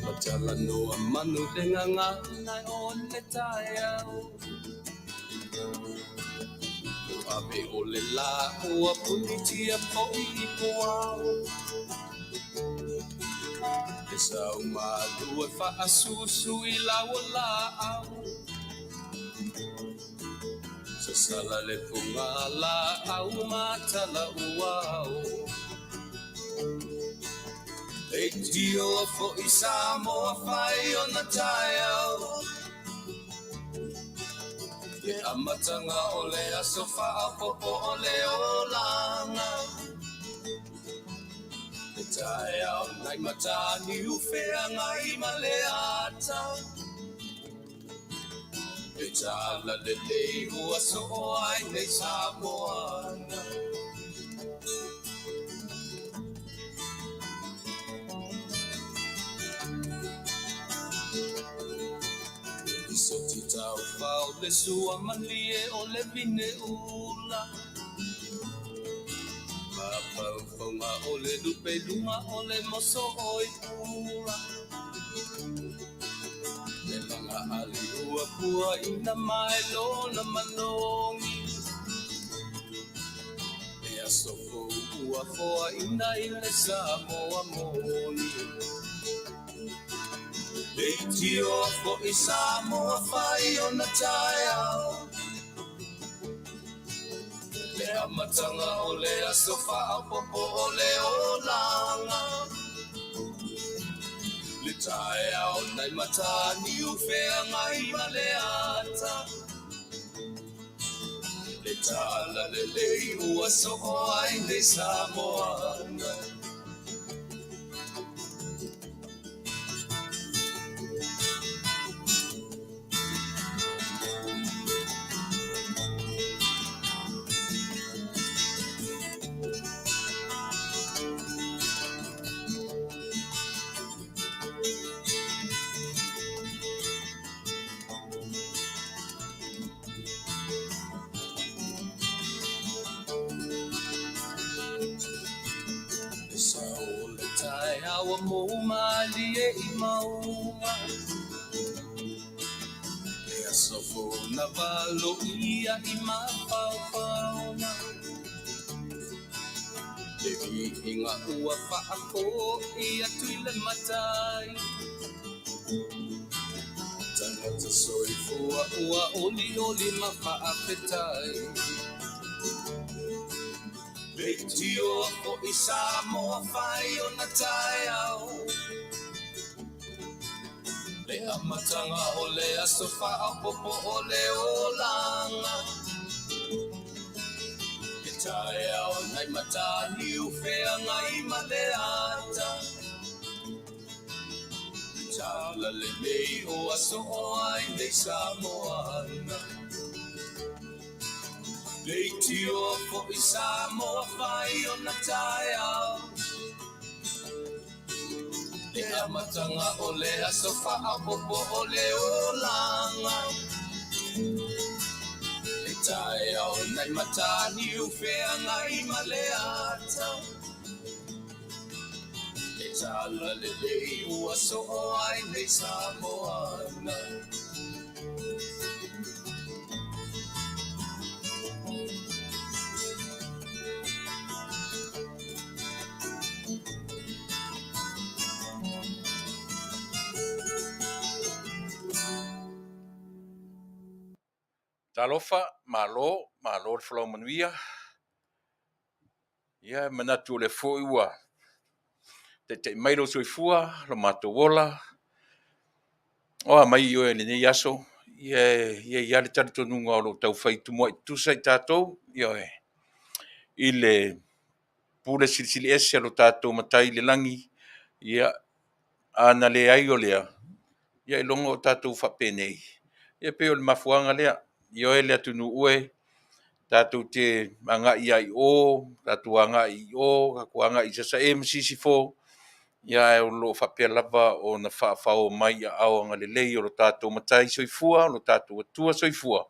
Matalanoa manu le gagana o le taeao. Ave o le lā ua punitia foi i puao. Le sau malu e faasusu i lau o laau. Sasala le fuga laau ma tala uao. Leitioa foi Samoa fai ona taeao. Le amataga o le aso faaopoopo o le olaga. Le taeao nai Mataniu Feagai ma le ata. Le tala lelei ua soo ai nei Samoana. Soti taufao le sua malie o le vine ula. Mafaufaunga o le lupe luga o le moso oi pula. Le laga ali ua pua ina mai lona manogi. Le aso fou ua foaina i le Samoa moni. Leitioa foi Samoa fai ona taeao. Le amataga o le aso faaopoopo o le olaga. Le taeao nai Mataniu Feagai ma le ata. Le tala lelei ua soo ai nei Samoana. Le sao o le taeao mou malie i mauga. Le aso fou na valoia i mafaufauga. Le viiga ua faafoi atu i le matai. Tagata soifua ua olioli ma faafetai. Leitioa foi Samoa fai ona taeao. Le amataga o le aso faaopoopo o le olaga. Le taeao nai Mataniu Feagai ma le ata. Le tala lelei ua soo ai nei Samoana. Leitioa foi Samoa fai ona taeao. Le amataga o le aso faaopoopo o le olaga. Le taeao nai Mataniu Feagai ma le ata. Le tala lelei ua soo ai nei Samoana. Talofa, malo, malo le folau manuia. Ia, e manatu o lea foi ua taitai mai lou soifua, lo matou ola. O a mai i oe lenei aso, ia e i ai lava le talitonuga o lo o taufai tumuai tutusa i tatou, ioe, i le pule silisili ese a lo tatou Matai i le lagi, ia, a na leai o lea, ia iloga o tatou faapenei, ia pei o le mafuaaga lea. Ioe le atunuu e, tatou te agai lava i o, tatou agai i o, tatou agai i Sasae ma Sisifo, Ia ae o lo o faapea lava ona faafao mai i aao agalelei o lo tatou Matai Soifua, o lo tatou Atua Soifua,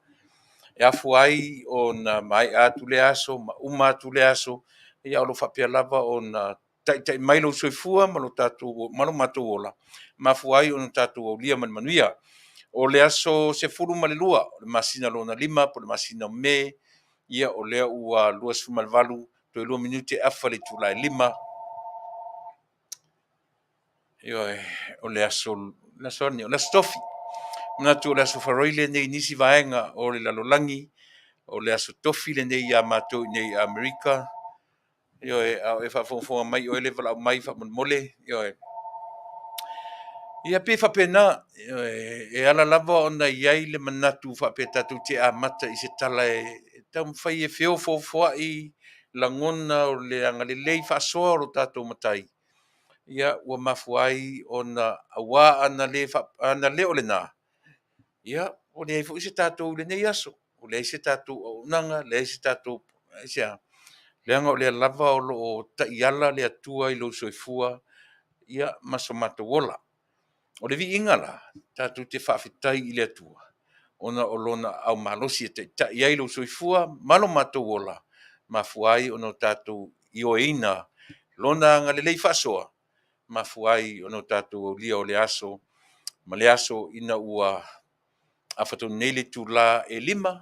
e afua ai ona maea atu lea aso ma uma atu lea aso, ia o lo o faapea lava ona taitai mai lou soifua ma lo tatou ma lo matou ola, mafua ai ona tatou aulia ma le manuia. O le aso 12 o le masina lona 5 po o le masina o Me, ia o lea ua 28 toe 2 minute afa le itula e 5. Ioe, o le aso, le aso a lenei, o le aso Tofi. Manatu o le aso Faraile lenei i nisi vaega o le lalolagi, o le aso Tofi lenei ia matou i inei i Amerika. Ioe, a o e faafogafoga mai oe le valaau mai faamolemole. Ioe. Ia pei e faapena, ioe, e ala lava ona i ai le manatu faapea tatou te amata i se tala e taumafai e feofoofoai lagona o le agalelei faasoa o lo tatou Matai, ia ua mafua ai ona aua ana le ana le o lena, ia ua leai foi se tatou i lenei aso, ua leai se tatou auaunaga, leai se tatou, aisea? Leaga o lea lava o lo o taiala le Atua i lou soifua ia ma so matou ola. O le viiga la, tatou te faafetai i le Atua ona o Lona aao malosi e taitai ai lou soifua ma lo matou ola, mafua ai ona tatou ioeina Lona agalelei faasoa, mafua ai ona tatou aulia o le aso ma le aso ina ua afa tonu nei le itula e 5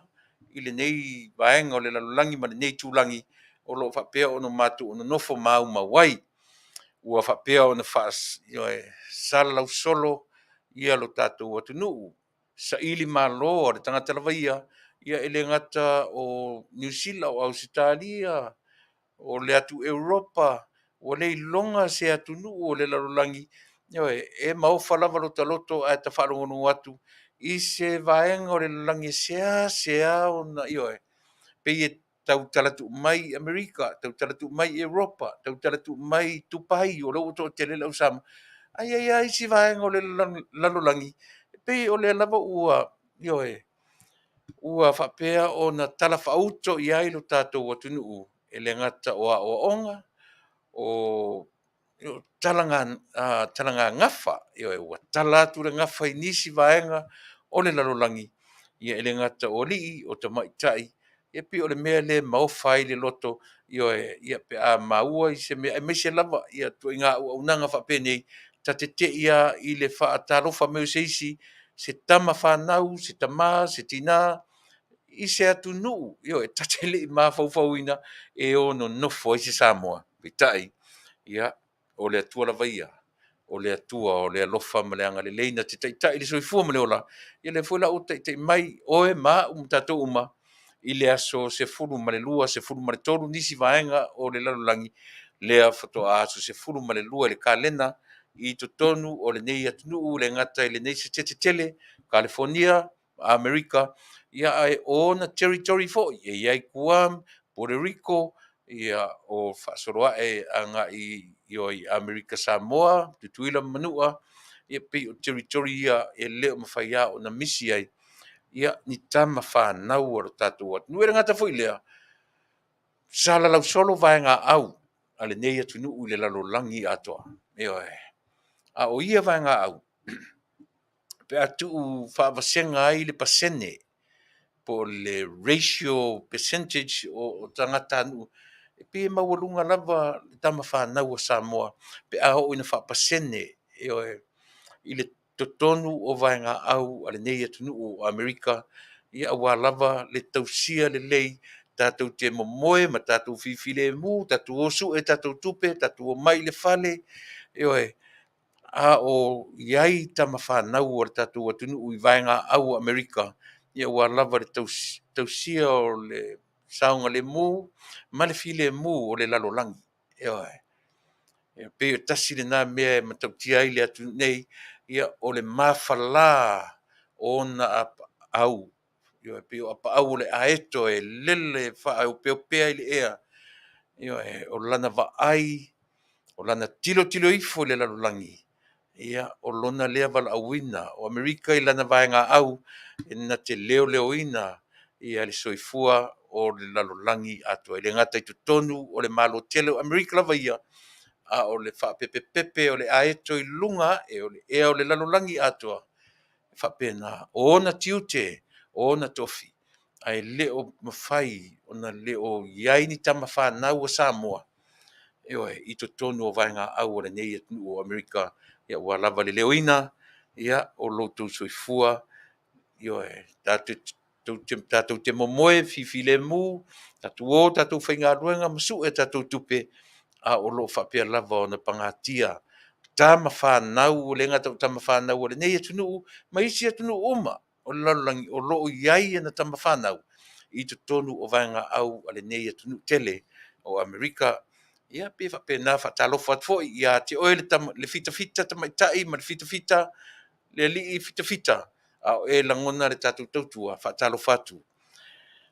i lenei vaega o le lalolagi ma lenei itulagi o lo o faapea ona matou nonofo maumau ai. Ua faapea ona faasalalau solo ia lo tatou atunuu, saili malo a le tagata lava ia, ia e le gata o Niu Sila, o Ausetalia, o le atu Europa, ua le iloga se atunuu o le lalolagi, ioe, e maofa lava lota loto ae ta faalogologo atu i se vaega o le lalolagi e seasea ona, ioe, pei e tautala tuu mai i Amerika, tautala tuu mai i Europa, tautala tuu mai i Tupai, o lea ua toatele le au Samoa. Ae i ai lava isi vaega o le lalolagi, e pei o lea lava ua, ioe, ua faapea ona talafaauto i ai lo tatou atunuu, e le gata o aoaoga, o talagagafa, ioe, ua tala atu le gafa i nisi vaega o le lalolagi, ia e le gata o alii o tamaitai, ia pei o le mea lea e maofa ai le loto, ioe, ia pe a maua i se mea, aemaise lava ituaiga auaunaga faapenei, ta te te i lava i le faatalofa mai o se isi, se tama fanau, se tama, se tina i se atunuu, ioe, ta te le i mafaufauina e ono nofo ai se Samoa. Peitai, ia, o le Atua lava ia, o le Atua o le alofa ma le agalelei na te taitai le soifua ma le ola, ia lea foi la ua taitai mai oe ma au ma tatou uma i le aso 12, 13 nisi vaega o le lalolagi, lea faatoa aso 12 i le kalena i totonu o lenei atunuu, e le gata i lenei Setete tele, Kalifonia, Amerika, ia ae o ona territory foi, e i ai Guam, Puerto Rico, ia o faasolo ae agai i Amerika Samoa, Tutuila ma Manua, ia pei o territory ia e le o mafai lava ona misi ai ia ni tama fanau a lo tatou atunuu. E le gata foi i lea, salalau solo vaegaau a lenei atunuu i le lalolagi atoa. Ioe. A o ia vaegaau, pe a tuu faavasega ai le pasene po o le ratio percentage o tagatanuu, e pei e maualuga lava le tama fanau a Samoa pe a oo ina faapasene, ioe, i le totonu o vaegaau a lenei atunuu o Amerika, ia aua lava le tausia lelei, tatou te momoe ma tatou fifilemu, tatou o sue tatou tupe, tatou omai i le fale, ioe, a o i ai tama fanau a le tatou atunuu i vaegaau a Amerika, ia aua lava le tausia o le saogalemu ma le filemu o le lalolagi. Ioe. E pei o tasi lena mea e matautia ai le atunuu nei, ia o le mafala o ona apaau, ioe, pei o apaau o le aeto e lele faaopeopea i le ea, ioe, o lana vaai, o lana tilotilo ifo i le lalolagi, ia, o lona lea valaauina. O Amerika i lana vaegaau e na te leoleoina le soifua o le lalolagi atoa. E le gata i totonu o le Malo tele o Amerika lava ia, a o le faapepepepe o le aeto i luga ae o le ea o le lalolagi atoa, e faapena o ona tiute, o ona tofi, ae le o mafai ona le o i ai ni tama fanau a Samoa, ioe, i totonu o vaegaau a lenei atunuu o Amerika, aua lava le leoina o lo outou soifua. Ioe, tatou te momoe fifilemu, tatou o tatou faigaluega ma sue a tatou tupe, a o lo o faapea lava ona pagatia tama fanau, e le gata o tama fanau a lenei atunuu ma isi atunuu uma o le lalolagi o lo o i ai ana tama fanau i totonu o vaegaau a lenei atunuu tele o Amerika. Ia pei e faapena. E faatalofa atu foi ia te oe le fitafita tamaitai ma le fitafita le alii fitafita, a o e lagona le tatou tautua. E faatalofa atu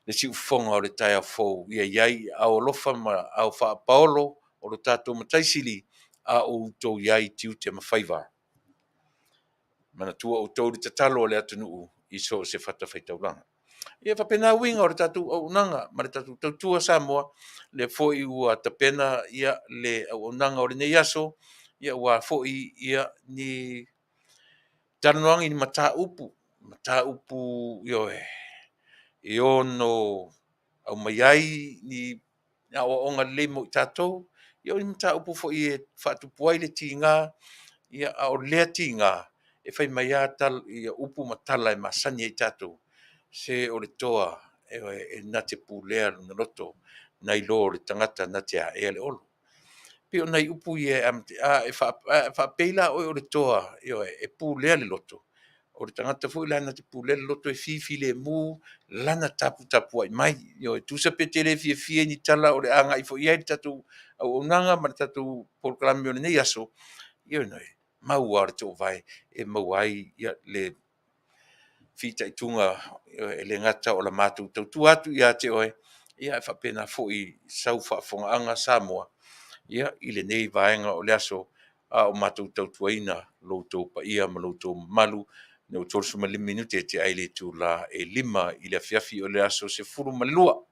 le siufofoga o le taeao fou, ia i ai i aao alofa ma aao faapaolo o lo tatou Matai Sili a o outou i ai i tiute ma faiva. Manatua outou i le tatalo a le atunuu i so o se fatafaitaulaga. Ia e faapena uiga o le tatou auaunaga ma le tatou tautua Samoa, lea foi ua tapena le auaunaga o lenei aso, aua foi ni talanoaga i ni mataupu, mataupu, ioe, e ono aumai ai ni aoaoga lelei mo i tatou, ia o ni mataupu foi e faatupu ai le tiga, a o lea tiga, e fai mai lava upu ma tala e masani ai tatou, se o le toa, ioe, na te pulea lona loto nai lo le tagata na te aea le olo. E pei o nai upu ia, a faapei la oe o le toa, ioe, e pulea le loto, o le tagata foi la na te pulea le loto e fifilemu lana taputapuai mai. Ioe, tusa pe te le fiafia i ni tala o le a agai foi i ai le tatou auaunaga ma le tatou polokalame o lenei aso, ioe, mau lava o le toovae e maua ai le fitaituga, e le gata o la matou tautua atu ia te oe, ae faapena foi sau faafofogaaga Samoa i lenei vaega o le aso a o matou tautuaina lo outou paia ma lo outou mamalu. Ua 35 minute e tea ai le itula e 5 i le afiafi o le aso 12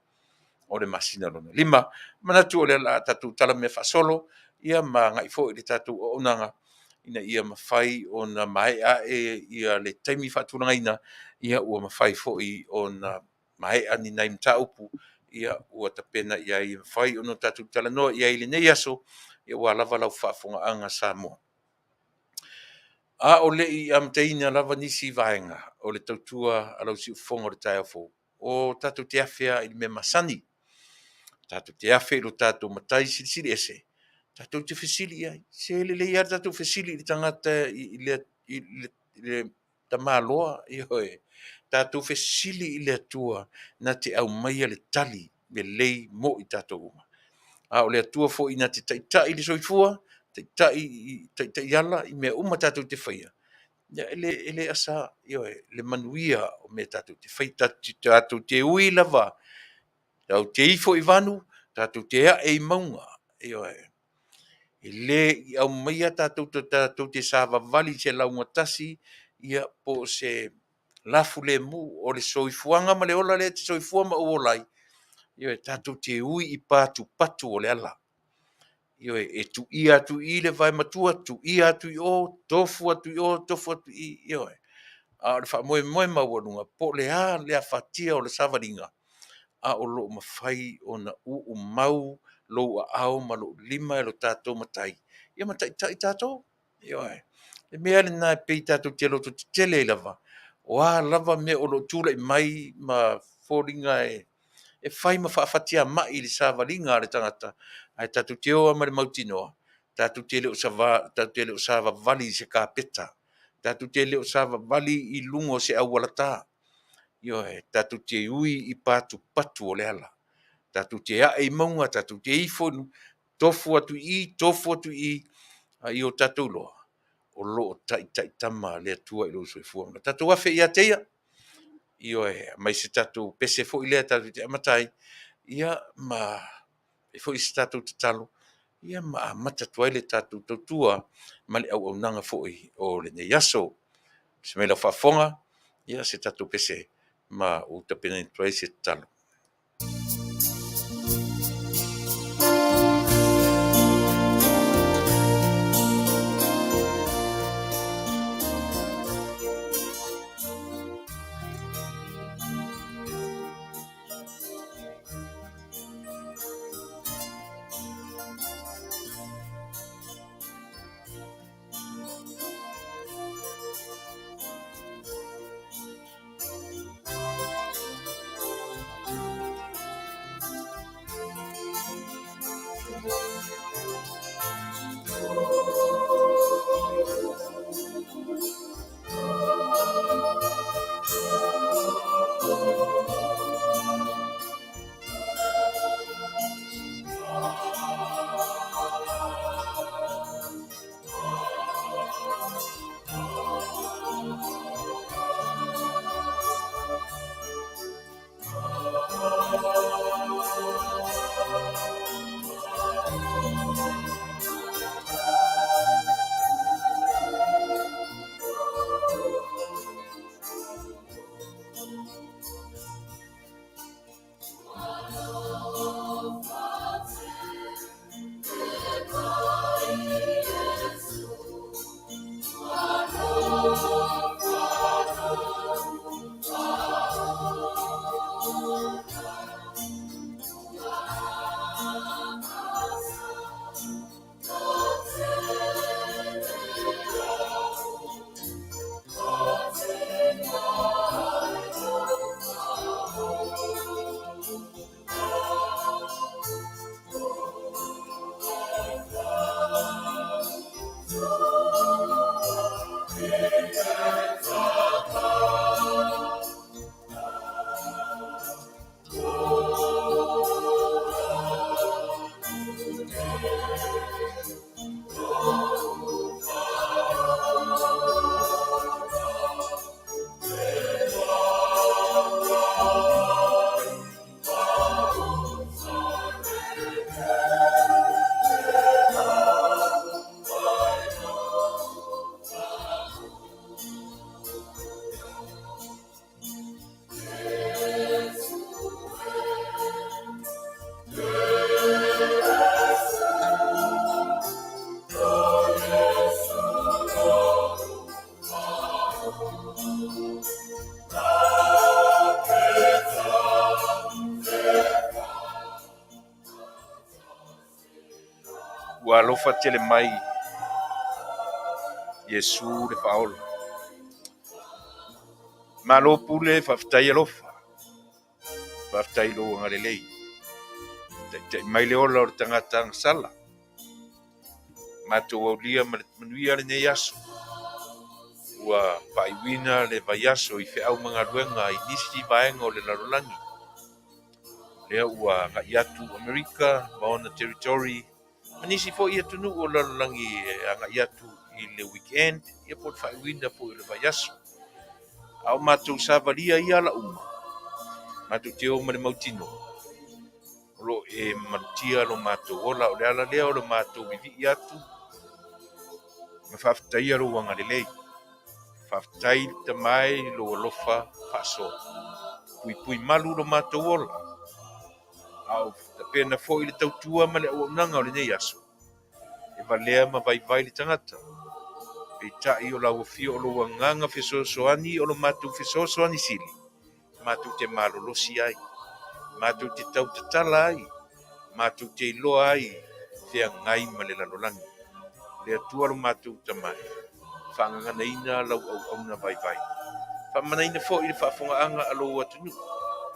o le masina lona 5. E manatu o lea o le a tatou talamea faasolo ma agai foi i le tatou auaunaga ina ia mafai ona maea ae le taimi faatulagaina, ua mafai foi ona maea ni nai mataupu ua tapena i ai e mafai ona tatou talanoa i ai i lenei aso, aua lava lau faafofogaaga Samoa. A o le i amataina lava nisi vaega o le tautua a lau siufofoga o le taeao fou, o tatou te afe lava i le mea masani, tatou te afe i lo tatou Matai Silisili Ese, tatou te fesili i ai. Se lelei lava le tatou fesili i le tagata i le tamaloa, ioe, tatou fesili i le Atua na te aumaia le tali lelei mo i tatou uma. A o le Atua foi na te taitai le soifua, taitai ala i mea uma tatou te faia, e le asa, ioe, le manuia o mea tatou te faia. Tatou te ui lava, tatou te ifo i vanu, tatou te ae i mauga, ioe, e le i aumaia tatou tatou te savavali i se laugatasi po o se lafulemu. O le soifuaga ma le ola lea e te soifua ma ou ola ai, ioe, tatou te ui i patupatu o le ala. Ioe, e tuia atu i i le vae matua, tuia atu i o, tofu atu i o, tofu atu i i, ioe. A o le faamoemoe maualuga, po o le a le afatia o le savaliga, a o lo o mafai ona uumau lou aao ma lou lima e lo tatou Matai ia ma taitai tatou. Ioe. O le mea lena e pei tatou te lototetele ai lava, o a lava mea o lo o tulai mai ma foliga e fai ma faafatiamai i le savaliga a le tagata, ae tatou te o lava ma le mautinoa, tatou te le o savavali i se kapeta, tatou te le o savavali i luga o se auala ta. Ioe, tatou te ui i patupatu o le ala, tatou te ae i mauga, tatou te ifo, tofu atu i i, tofu atu i i, a ia o tatou iloa, o lo o taitaitama le Atua i lou soifua. Ma tatou afe ia te Ia, ioe, aumai se tatou pese foi lea tatou te amata ai, ia ma fai foi se tatou tatalo, ia ma amata atu ai le tatou tautua ma le auaunaga foi o lenei aso. Se i mai lau faafofoga, ia se tatou pese ma ou tapenaina atu ai se tatalo. Ua alofa tele mai Iesu le Faaola. Malo pule, faafetai alofa. Faafetai i lou agalelei. Taitai mai le ola o le tagata agasala. Matou aulia ma le manuia lenei aso. Ua faaiuina le vaiaso i feau ma galuega i nisi vaega o le lalolagi. Lea ua agai atu Amerika ma ona territory ma nisi foi atunuu o le lalolagi e agai atu i le weekend, ia po o le faaiuina foi o le vaiaso. A o matou savalia ia ala uma, matou te o ma le mautinoa, o lo o e malutia lo matou ola. O le ala lea o le matou vivii atu ma faafetaia lou agalelei. Faafetai le Tama e i lou alofa faasoa. Puipui malu lo matou ola. A o tapena foi le tautua ma le auaunaga o lenei aso, e valea ma vaivai le tagata. Peitai o lau afio o lou agaga fesoasoani o lo matou fesoasoani sili, matou te malolosi ai, matou te tautatala ai, matou te iloa ai feagai ma le lalolagi. Le Atua lo matou Tama e, faagaganaina lau auauna vaivai. Faamanaina foi le faafogaaga a lou atunuu,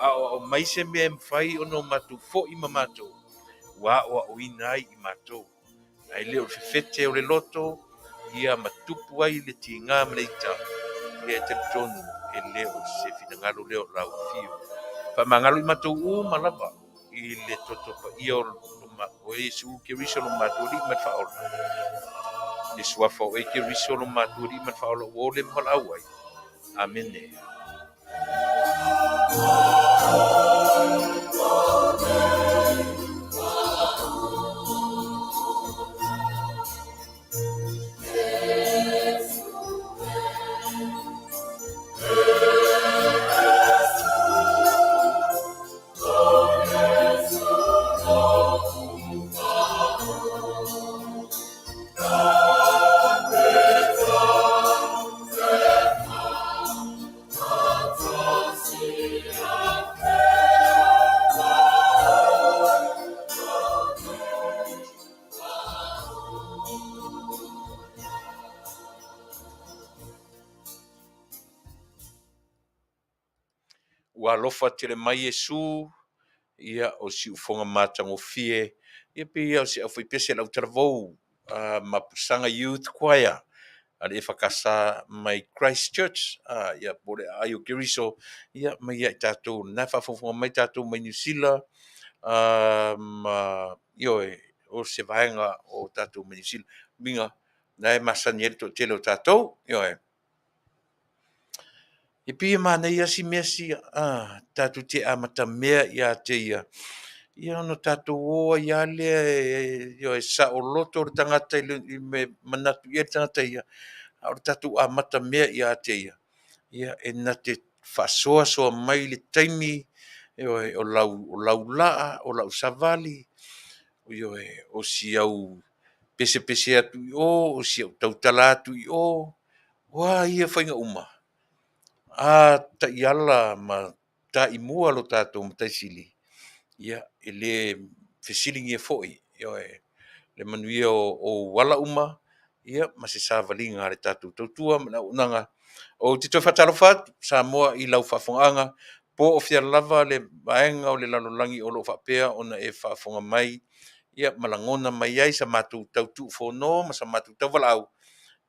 aoao mai se mea e mafai ona o matou foi ma matou, ua aoaoina ai i matou. Ae le o le fefete o le loto, ia ma tupu ai le tiga ma le ita, ia e talitonu e le o se finagalo lea o lau afio. Faamagalo i matou uma lava i le toto paia o Iesu Keriso lo matou Alii ma le Faaola. I le suafa o oe Keriso lo matou Alii ma le Faaola ua ole ma valaau ai. Amene. Ua alofa tele mai Iesu, ia o siufofoga matagofie, ia pei ia o se aufaipese a le autalavou ma Pusaga Youth Choir a le EFKS mai Christchurch, ia po o le aai o Keriso, ia mai ia i tatou lena e faafogafoga mai tatou mai Niu Sila, ma ioe, o se vaega o tatou mai Niu Sila. Uiga, na e masani ai le toatele o tatou, ioe. E pei e manaia si mea sia, tatou te amatamea ia te ia, ia ona tatou o ai lava lea e saoloto le tagata i mea e manatu i ai le tagata ia, a o le tatou amatamea ia te ia, ia e na te faasoasoa mai le taimi, ioe, o lau laa, o lau savali, ioe, o si au pesepese atu i o, o si au tautala atu i o, o a ia faiga uma, a taiala ma taimua lo tatou Matai Sili, ia, e le fesiligia foi, ioe, le manuia o ou ala uma, ia, ma se savaliga a le tatou tautua ma le auaunaga. Ou te toe faatalofa atu, Samoa i lau faafofogaaga, po o fea lava le vaega o le lalolagi o lo o faapea ona e faafofoga mai, ia, ma lagona mai ai sa matou tau tuufono ma sa matou tauvalaau,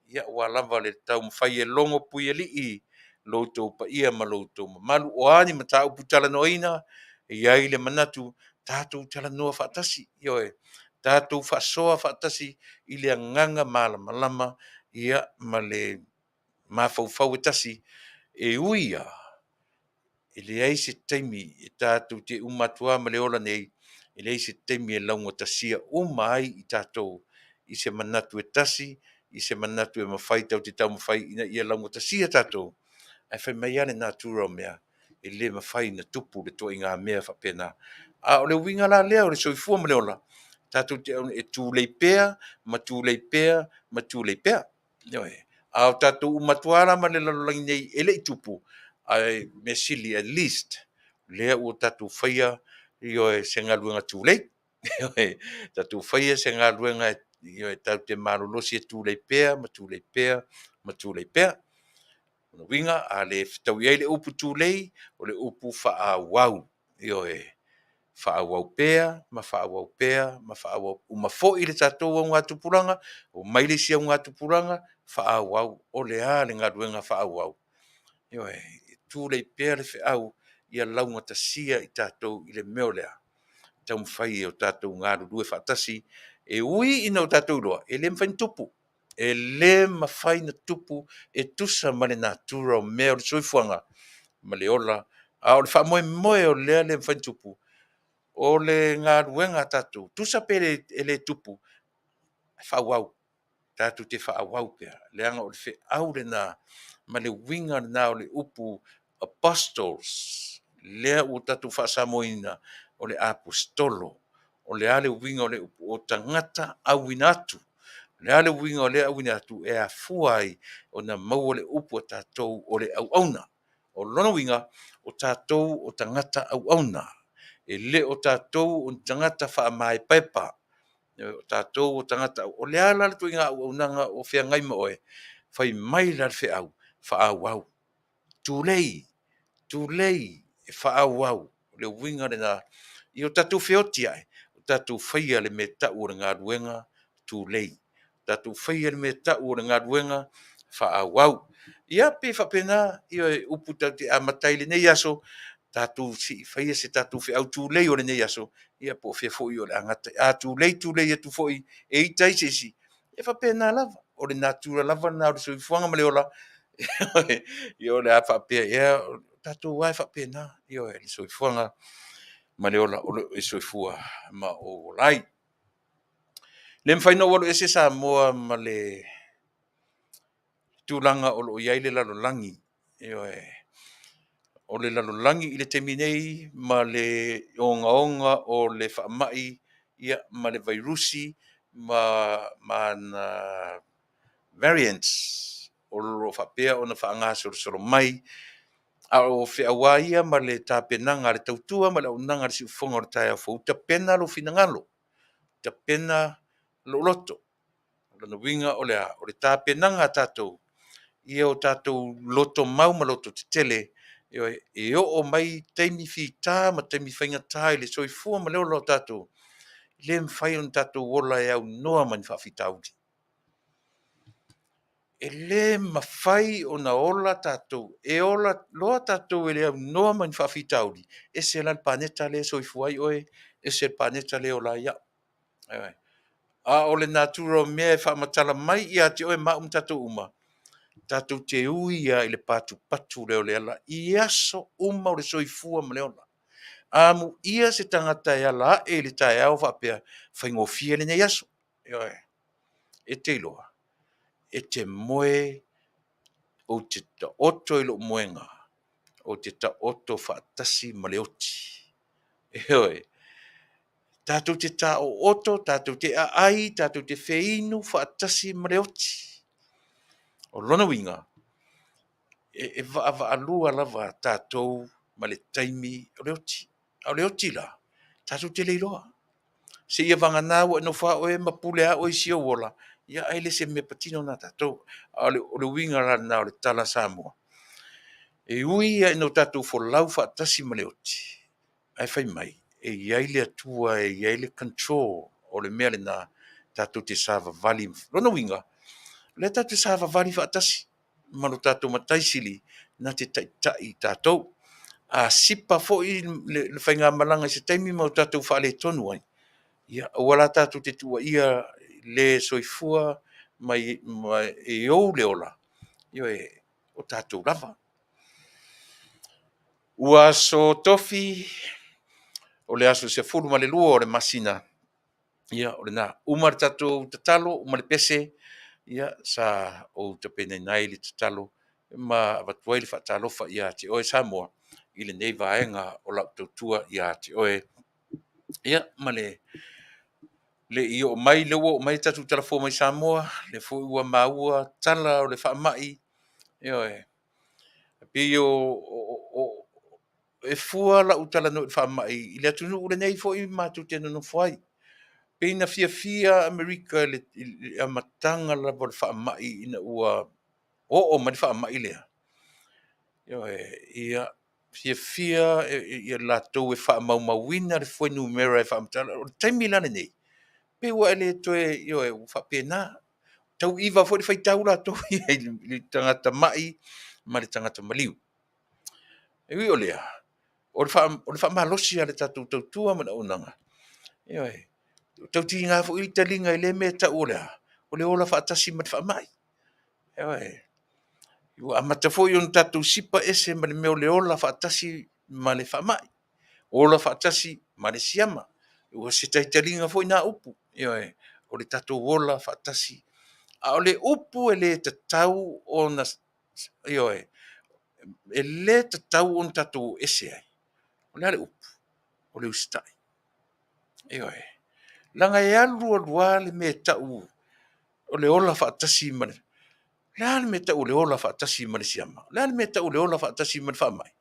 ia aua lava le taumafai e logo puialii lo outou paia ma lo outou mamalu. O a ni mataupu talanoaina, e i ai le manatu tatou talanoa faatasi, ioe, tatou faasoa faatasi i le agaga malamalama, ia, ma le mafaufau e tasi, e ui lava e leai se taimi e tatou te uma atu lava ma le ola nei, e leai se taimi e laugatasia uma ai i tatou i se manatu e tasi, i se manatu e mafai tatou te taumafai ina ia laugatasia tatou, ae fai mai lava le natura o mea, e le mafai ona tupu le ituaiga mea faapena. A o le uiga la lea o le soifua ma le ola, tatou te e tulei pea ma tulei pea ma tulei pea. Ioe. A o tatou uma atu lava la ma le lalolagi nei e le i tupu, ae mea sili at least lea ua tatou faia, ioe, se galuega tulei. Ioe, tatou faia se galuega, ioe, tatou te malolosi e tulei pea ma tulei pea ma tulei pea. O lona uiga, a le fetaui ai le upu tulei, o le upu faaauau. Ioe, faaauau pea ma faaauau pea ma faaauau. Uma foi le tatou augatupulaga, omai le isi augatupulaga, faaauau. O le a le galuega faaauau? Ioe, e tulei pea le feau ia laugatasia i tatou i le mea o le a? Taumafai e o tatou galulue faatasi, e ui ina o tatou iloa e le mafai ona tupu, e le mafai ona tupu e tusa ma le natura o mea o le soifuaga ma le ola. A o le faamoemoe o lea e le mafai ona tupu, o le galuega a tatou, tusa pe le tupu, ae faaauau, tatou te faaauau pea, leaga o le feau lena ma le uiga lena o le upu apostles, lea ua tatou faa-Samoa ina, o le aposetolo. O le a le uiga o lea upu? O tagata auina atu. O le a le uiga o lea auina atu? E afua ai ona maua le upu a tatou o le auauna. O lona uiga, o tatou o tagata auauna, e le o tatou o ni tagata faamaepaepa, o tatou o tagata. O le a la le ituaiga auaunaga o feagai ma oe? Fai mai la le feau, faaauau, tulei, tulei e faaauau. O le uiga lena, ia o tatou feoti ai, o tatou faia le mea e tau o le galuega tulei, tatou faia le mea e tau o le galuega faaauau. Ia pei e faapena upu tatou te amata ai i lenei aso, tatou se i faia se tatou feau tulei o lenei aso, ia po o fea foi o le a gata ai. A tulei tulei atu foi e ita ai se isi, e faapena lava, o le natura lava lena o le soifuaga ma le ola, ia o le a faapea ea, o tatou lava e faapena, ioe, le soifuaga ma le ola o lo o e soifua ma ou ola ai. E le mafai ona ou alu ese Samoa ma le tulaga o lo o i ai le lalolagi. Ioe. O le lalolagi i le taimi nei ma le ogaoga o le faamai ma le vairusi ma ana variants o lo o faapea ona faagasolosolo mai. A o feau lava ia ma le tapenaga a le tautua ma le auaunaga a le siufofoga o le taeao fou, tapena lou finagalo, tapena lou loto. O lona uiga o le a? O le tapenaga a tatou, ia o tatou lotomau ma lototetele, ioe, e oo mai taimi fita ma taimi faigata i le soifua ma le ola o tatou, e le mafai ona tatou ola e aunoa ma ni faafitauli. E le mafai ona ola tatou, e ola loa tatou e le aunoa ma ni faafitauli, ese la le paneta lea e soifua ai oe, ese le paneta lea e ola ai au. Ioe. A o le natura o mea e faamatala mai ia te oe ma au ma tatou uma, tatou te ui lava i le patupatu lea o le ala i aso uma o le soifua ma le ola. Amuia se tagata e ala ae i le taeao faapea, faigofie lenei aso. Ioe. E te iloa, e te moe, ou te taoto i lou moega, ou te taoto faatasi ma le oti. Ioe. Tatou te taooto, tatou te aai, tatou te feinu faatasi ma le oti. O lona uiga, e vaavaalua lava tatou ma le taimi o le oti. A o le oti la, tatou te le iloa. Seia vagana ua e nofo lava oe ma pule lava oe i si ou ola, ia ae le o se mea patino lena a tatou. A o le uiga la lena o le tala a Samoa, e ui lava ina o tatou folau faatasi ma le oti, ae fai mai e i ai le Atua e i ai le control o le mea lena tatou te savavali. O lona uiga, o lea tatou te savavali faatasi ma lo tatou Matai Sili na te taitai i tatou. A sipa foi le faigamalaga i se taimi ma o tatou faaletonu ai, ia aua la tatou te tuuaia le soifua ma e ou le ola, ioe, o tatou lava. Ua aso Tofi, o le aso 12 o le masina, ia o lena. Uma le tatou tatalo, uma le pese, ia sa ou tapenaina ai le tatalo ma avatu ai le faatalofa ia te oe Samoa i lenei vaega o lau tautua ia te oe. Ia ma le. Le i oo mai, lea ua oo mai tatou talafua mai Samoa, lea foi ua maua tala o le faamai, ioe. E pei o e fua lau talanoa i le faamai i le atunuu lenei foi matou te nonofo ai. Pei na fiafia Amerika i le amataga lava o le faamai ina ua oo mai le faamai lea, ioe, ia fiafia ia latou e faamaumauina le fuainumera e faamatala. O le taimi la lenei, pei ua e le toe, ioe, ua faapena. Tau iva foi le faitau latou ia i le tagata mai ma le tagata maliu. E ui o lea, o le faamalosi lava o le tatou tautua ma le auaunaga, ioe, e tau tiga foi le taliga i lea mea e tau o le a? O le ola faatasi ma le faamai. Ioe. Ua amata foi ona tatou sipa ese ma le mea o le ola faatasi ma le faamai, ola faatasi ma le siama. Ua se taitaliga foi na upu, ioe, o le tatou ola faatasi. A o le upu e le tatau ona, ioe, e le tatau ona tatou o ese ai, o le a le upu? O le usitai. Ioe. Leaga e alu alu lava le mea e tau o le ola faatasi ma le… O le a le mea e tau o le ola faatasi ma le siama? O le a le mea e tau o le ola faatasi ma le faamai?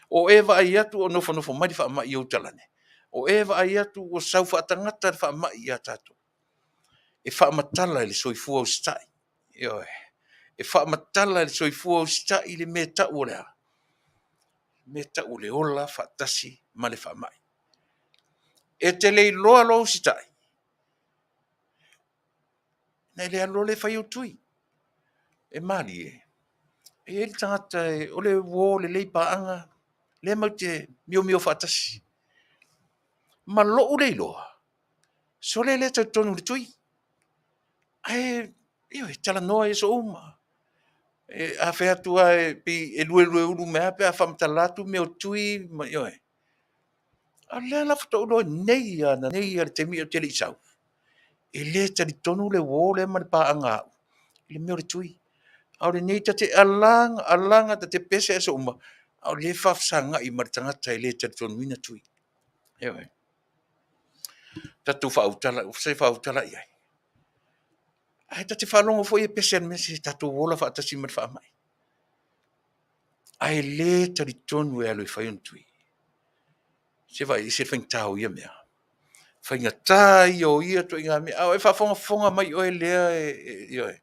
O e vaai atu o nofonofo mai le faamai i ou talane? O e vaai atu ua sau faatagata le faamai ia tatou? E faamatala i le soifua usitai. Ioe. E faamatala i le soifua usitai le mea e tau o le a? Le mea e tau o le ola faatasi ma le faamai. E te le iloa lou usitai, ona e le alu loa lea e fai ou tui. E malie, e i ai le tagata o le uo lelei paaga, lea matou te miomio faatasi. Ma lou le iloa, sole e le talitonu i le tui. Ae, ioe, e talanoa i aso uma. A fai atu lava e pei e luelueulu mai lava pe a faamatala atu mea o tui ma, ioe. A o lea la faatoa ou iloa nei lava ananei lava i le taimi ae ou te le i sau, e le talitonu le uo lea ma le paaga a au i le mea o le tui. A o lenei ta te alaga alaga, ta te pese aso uma, a o lea e faafesagai ma le tagata e le talitonuina tui. Ioe. Tatou faautala, se faautala i ai. Ae ta te faalogo foi e pese i le mea, se tatou ola faatasi ma le faamai. Ae le talitonu e alu e fai ona tui. Se vaai, e ese le faigata o ia mea. Faigata ia o ia ituaiga mea. A o e faafogafoga mai oe lea e, ioe,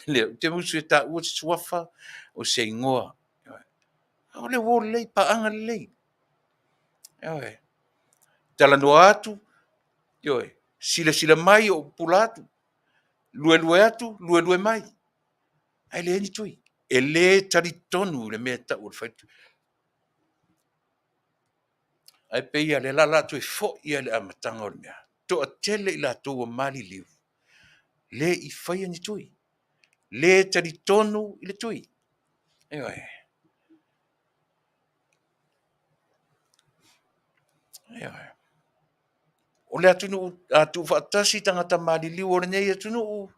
lea ou te musu e taua se suafa o se igoa. A o le uo lelei, paaga lelei. Ioe. Talanoa atu, ioe, silasila mai o ou pupula atu, luelue atu, luelue mai. Ae leai ni tui. E le talitonu i le mea e tau o le fai tui. Ae pei lava o lea o le a toe foi lava i le amataga o le mea. Toatele i latou ua maliliu, le i faia ni tui. Le talitonu i le tui. Ioe. Ioe. O le atunuu a tuufaatasi tagata maliliu o lenei atunuu,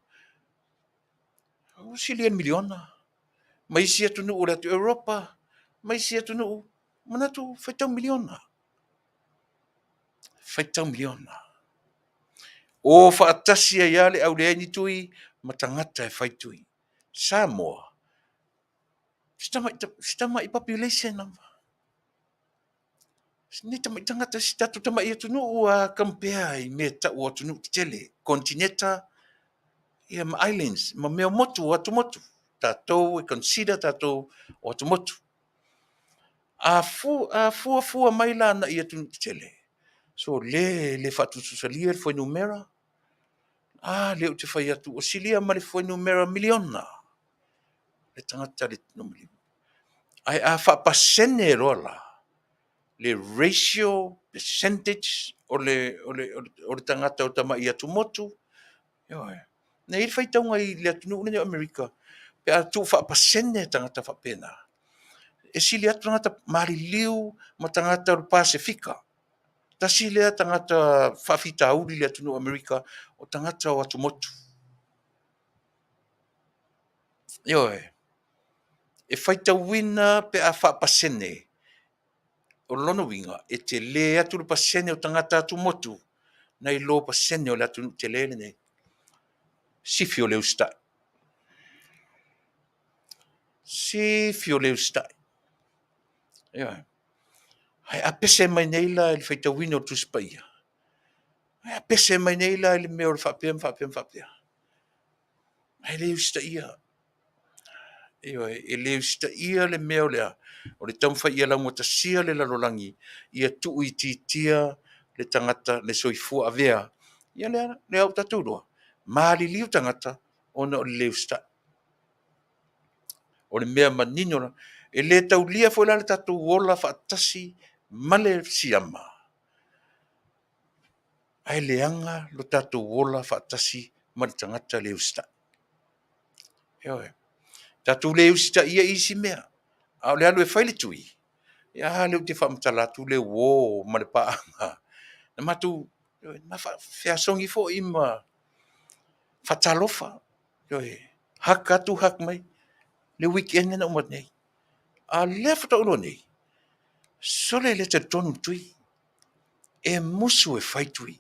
ua silia i le miliona. Ma isi atunuu o le atu Europa, ma isi atunuu, manatu faitau miliona. Faitau miliona. O faatasi ai lava le au leai ni tui ma tagata e fai tui. Samoa, si tamai population lava. Ni tamai tagata, si tatou tamai atunuu a compare i mea e tau o atunuu tetele, konetineta ia ma islands, ma mea o motu, o atumotu. Tatou e consider tatou o atumotu. A fuafua mai la agai i atunuu tetele, so lea e le faatusatusalia le fuainumera, a lea ou te fai atu ua silia ma le fuainumera miliona le tagata. Ae a faapasene loa la le ratio, percentage o le tagata o tamai atumotu, ioe. Na i ai le faitauga i le atunuu lenei o Amerika pe a tuufaapasene tagata faapena, e sili atu tagata maliliu ma tagata o le Pasefika. Tasi lea tagata faafitauli i le atunuu o Amerika, o tagata o atumotu. Ioe. E faitauina pe a faapasene, o lona uiga, e tele atu le pasene o tagata atumotu. Nai 2% o le atunuu tele lenei. Sifi o le usitai. Sifi o le usitai. Ioe. Ae a pese mai nei la i le faitauina o le Tusi Paia, ae a pese mai nei la i le mea o le faapea ma faapea ma faapea, ae le usitaia. Ioe, e le usitaia le mea o le a? O le taumafai ia laugatasia le lalolagi, ia tuuitiitia le tagata, le soifua avea. Ia lea, lea ua tatou iloa, maliliu tagata ona o le le usitai. O le mea manino lava, e le taulia foi la le tatou ola faatasi ma le siama, ae leaga lo tatou ola faatasi ma le tagata le usitai. Ioe. Tatou le usitaia i isi mea, a o le alu e fai le tui, a lea ou te faamatala atu le uo ma le paaga na matou feasogi foi ma faatalofa, ioe, hug atu hug mai le weekend lea na uma atu nei. A o lea faatoa ou iloa nei, sole e le talitonu i le tui, e musu e fai tui.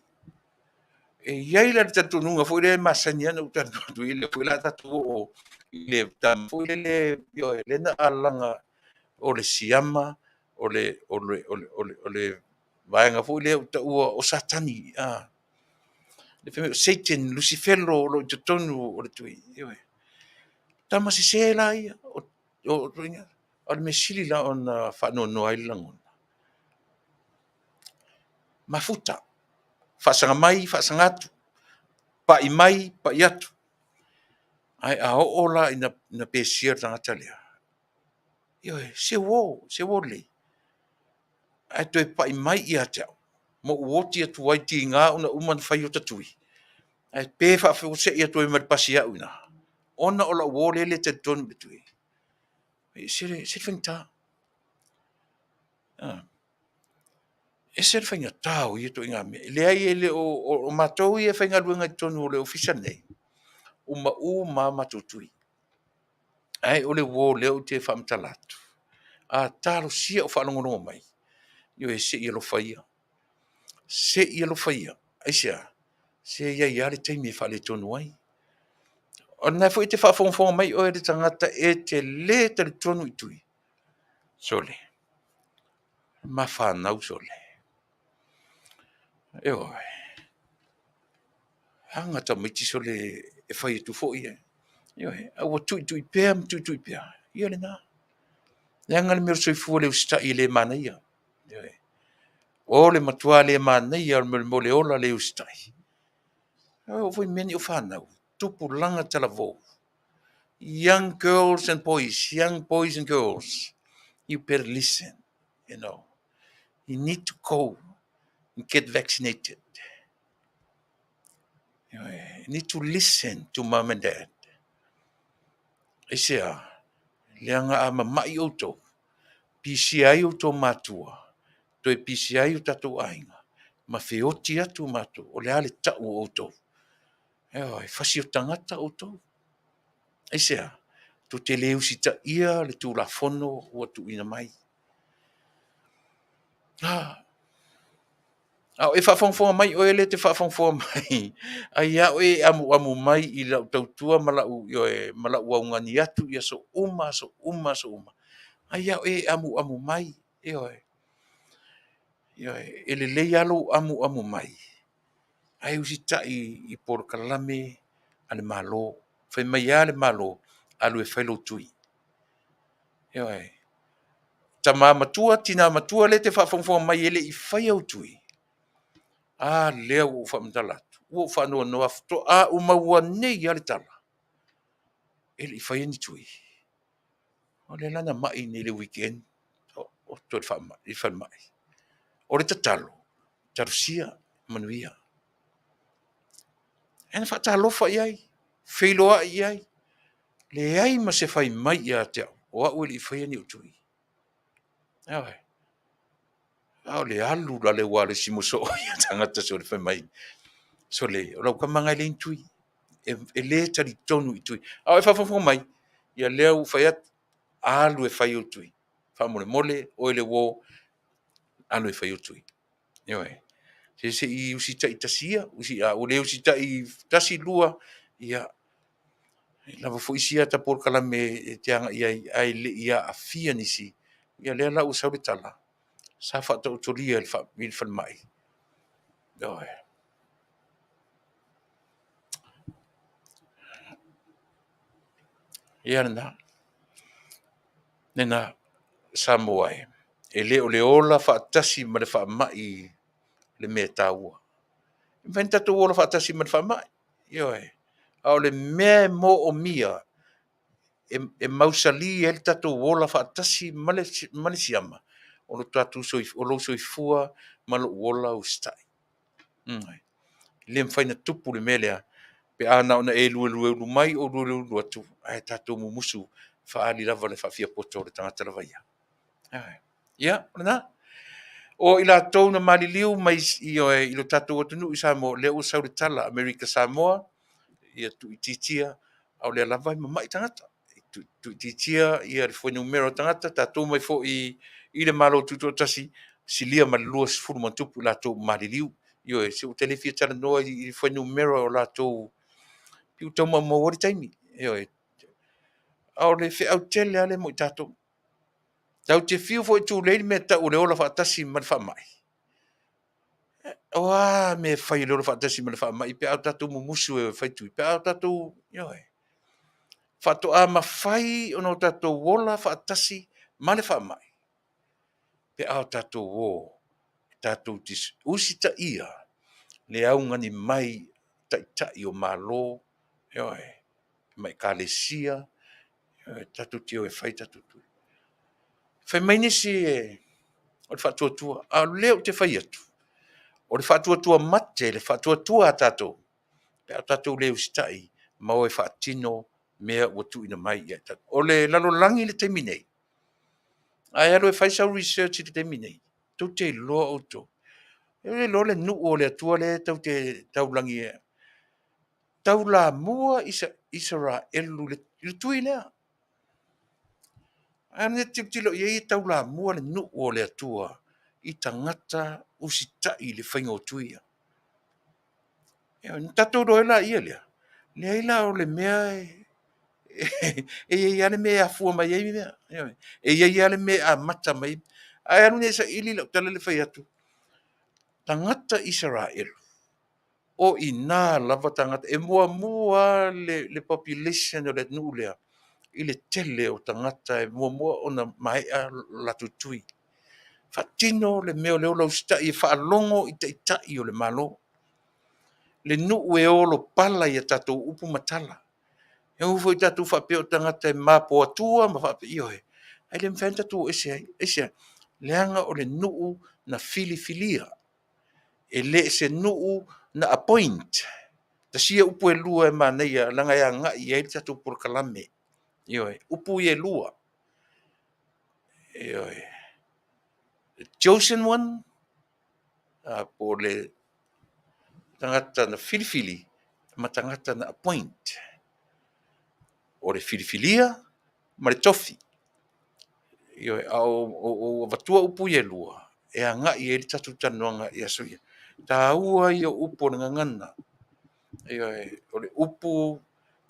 E i ai la le talitonuga foi lea e masani lava ona ou talanoa atu ai, lea foi o le a tatou oo i le tulaga foi lele, ioe, lea na alaga o le siama, o le vaega foi lea ua taua o Satani, o Satan, Lusifelo o lo o i totonu o le tui. Ioe. O tama sese la ia. O le mea sili la ona faanoanoa ai le lagona, mafuta, faasaga mai faasaga atu, pai mai pai atu. Ae a oo la ina pesia le tagata lea, ioe, se uo, se uo lelei. Ae toe pai mai ia te au ma ou oti atu ai, tiga ona uma ona fai ota tui, ae pe faafuasei atu ai ma le pasi au i ina, ona o lau uo lea e le talitonu i le tui. E ese le faigata. E ese le faigata o ia ituaiga mea. E leai e le o o matou ia e faigaluega i totonu o le Ofisa lenei, ua uma lava matou tui. Ae o le uo lea ou te faamatala atu, a talosia o faalogologo mai, ioe, se i alofa ia. Se i alofa ia. Aisea? Se e i ai lava le taimi e faaletonu ai. O lena foi e te faafogafoga mai oe le tagata e te le talitonu i tui, sole, mafanau sole. Ioe. Aga tamaiti sole e fai atu foi e, ioe, a ua tuitui pea ma tuitui pea, ia lena. Leaga le mea o le soifua le usitai e le manaia. Ioe. O le matua le manaia o le mea o le ola le usitai. E oo foi i mea nei o fanau, tupulaga talavou, young girls and boys, young boys and girls, you better listen. You need to go and get vaccinated. You need to listen to mom and dad. Aisea? Leaga a mamai outou, pisia ai outou matua, toe pisia ai o tatou aiga, ma feoti atu matou, o le a le tau o outou? Ioe, fasi o tagata outou. Aisea? Tou te le usitaia le Tulafono ua tuuina mai. A o e faafogafoga mai oe lea e te faafogafoga mai, ai lava oe e amuamu mai i lau tautua ma lau, ioe, ma lau augani atu i aso uma, aso uma, aso uma. Ai lava oe e amuamu mai, ioe. Ioe, e lelei lava lou amuamu mai, ae usitai i polokalame a le Malo. Fai mai lava le Malo, alu e fai lou tui. Ioe. Tama matua, tina matua lea e te faafogafoga mai e le i faia ou tui, a lea ua ou faamatala atu, ua ou faanoanoa, faatoa ou maua nei lava le tala, e le i faia ni tui. O lea la na mai nei i le weekend, o toe i le falemai. O le tatalo, talosia manuia. E na faatalofa i ai, feiloai i ai, leai ma se fai mai ia te au, o au e le i faia ni ou tui. Ioe. A o le alu la le ua o le isi mosoo ia tagata sole fai mai, sole, o lau tama lena e leai ni tui. E le talitonu i tui. A o e faafogafoga mai, ia lea ua fai atu, alu e fai ou tui. Faamolemole, oe le uo, alu e fai ou tui. Ioe. Se se i usitai tasi ia, usi, a ua le usitai tasi, lua, ia, e lava foi isi ata polokalame e te agai ai, ae le i aafia nisi. Ia lea la ua sau le tala, sa faataotolia i le falemai. Ioe. Ia lena. Lena Samoa e. E le o le ola faatasi ma le faamai le mea taua. E mafai ona tatou ola faatasi ma le faamai. Ioe. A o le mea e moomia e mausali ai le tatou ola faatasi ma le siama, o lo tatou o lou soifua ma lou ola usitai. E le mafai ona tupu le mea lea pe a na ona e luelueulu mai ou luelueulu atu, ae tatou mumusu faaali lava le faafiapoto o le tagata lava ia. Ia, o lena. O i latou na maliliu mai i lo tatou atunuu i Samoa, lea ua sau le tala, Amerika Samoa, ia tuuitiitia, a o lea lava e mamai tagata. Tuuitiitia ia le fuainumera o tagata, tatou omai foi i le Malo Tutoatasi, silia ma le 20 plus i latou ua maliliu. Ioe, se ua ta le fia talanoa i fuainumera o latou, pei ua tau maumau ai le taimi. Ioe. A o le feau tele lava lea mo i tatou. Tatou te fiu foi e tulei le mea e tau o le ola faatasi ma le faamai. O a mea e fai e le ola faatasi ma le faamai pe a o tatou mumusu e fai tui, pe a o tatou, ioe, faatoa mafai ona o tatou ola faatasi ma le faamai pe a o tatou o tatou te usitaia le augani mai taitai o Malo, ioe, ma ekalesia, ioe, tatou te o e fai tatou tui. Fai mai nisi o le faatuatua, a o lea ou te fai atu, o le faatuatua mate, le faatuatua a tatou, pe a tatou le usitai ma o e faatino mea ua tuuina mai ia i tatou. O le lalolagi i le taimi nei, a e alu e fai sau research i le taimi nei, tou te iloa outou, tou te iloa le nuu o le Atua lea tou te taulagi e taulamua Isaraelu i le tui lea. A mea e tilotilo i ai e taulamua le nuu o le Atua i tagata usitai i le faiga o tui ia. Ona tatou iloa ai laia lea, leai la o le mea e i ai lava le mea e afua mai ai mea. E i ai lava le mea e amata mai ai. Ae alu nei e saili lau tala lea e fai atu, tagata Isaraelu, o i ina lava tagata, e muamua lava le population o le atunuu lea i le tele o tagata e muamua ona maea latou tui. Faatino le mea o le ola usitai e faalogo i taitai o le Malo. Le nuu e olopala i a tatou upu ma tala. E ui foi tatou faapea o tagata e mapo atua ma faapea, ioe, ae le mafai ona tatou o ese ai. Aisea? Leaga o le nuu na filifilia. E le o se nuu na appoint. Tasi ia upu e lua e manaia leaga e agai i ai le tatou polokalame. Ioe, upu ia e lua. Ioe. The chosen one, po o le tagata na filifili ma tagata na appoint. O le filifilia ma le tofi. Ioe, a o avatua upu ia e lua, e agai i ai le tatou talanoaga i aso ia. Taua ia o upu o le gagana. Ioe, o le upu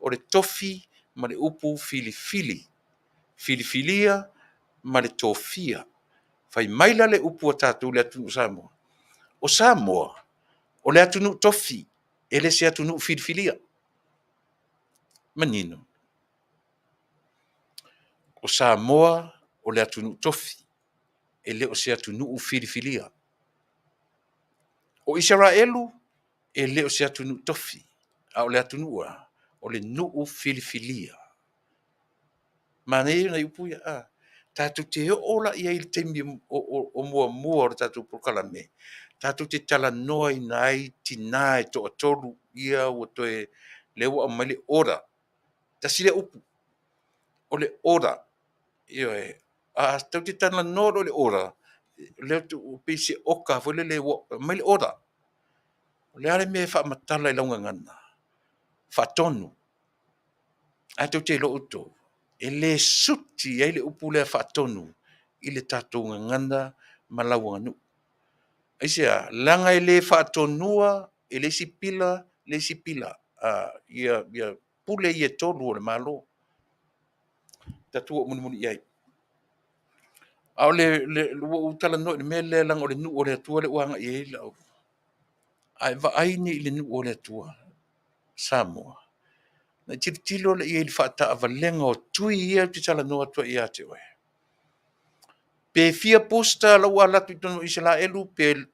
o le tofi ma le upu filifili. Filifilia ma le tofia. Fai mai la le upu a tatou le atunuu o Samoa, o Samoa, o le atunuu tofi, e le se atunuu filifilia. Manino. O Samoa o le atunuu tofi, e le o se atunuu filifilia. O Isaraelu, e le o se atunuu tofi, a o le atunuu a, o le nuu filifilia. Manaia nai upu ia, a. Tatou te oo la i ai i le taimi o muamua o le tatou polokalame, tatou te talanoaina ai tina e toatolu ia ua toe, lea ua aumai le order. Tasi lea upu, o le order. Ioe. A tatou te talanoa loa i le order, lea pei se oka foi lele ua aumai le order. O le a le mea e faamatala i lau gagana? Faatonu. Ae tou te iloa outou, e le suti ai le upu lea faatonu i le tatou gagana ma lau aganuu. Aisea? Leaga e le faatonua e le isi pila le isi pila, ia pule ia e tolu o le Malo. Tatou oo mulimuli i ai. A o le ua ou talanoa i le mea lea leaga o le nuu o le Atua lea ua agai i ai lau. A e vaai nei i le nuu o le Atua, Samoa, ona e tilotilo lea i ai i le faataavalega o tui ia ou te talanoa atu ai ia te oe. Pe fia booster la ua alu atu i totonu o Isaraelu, pe 1,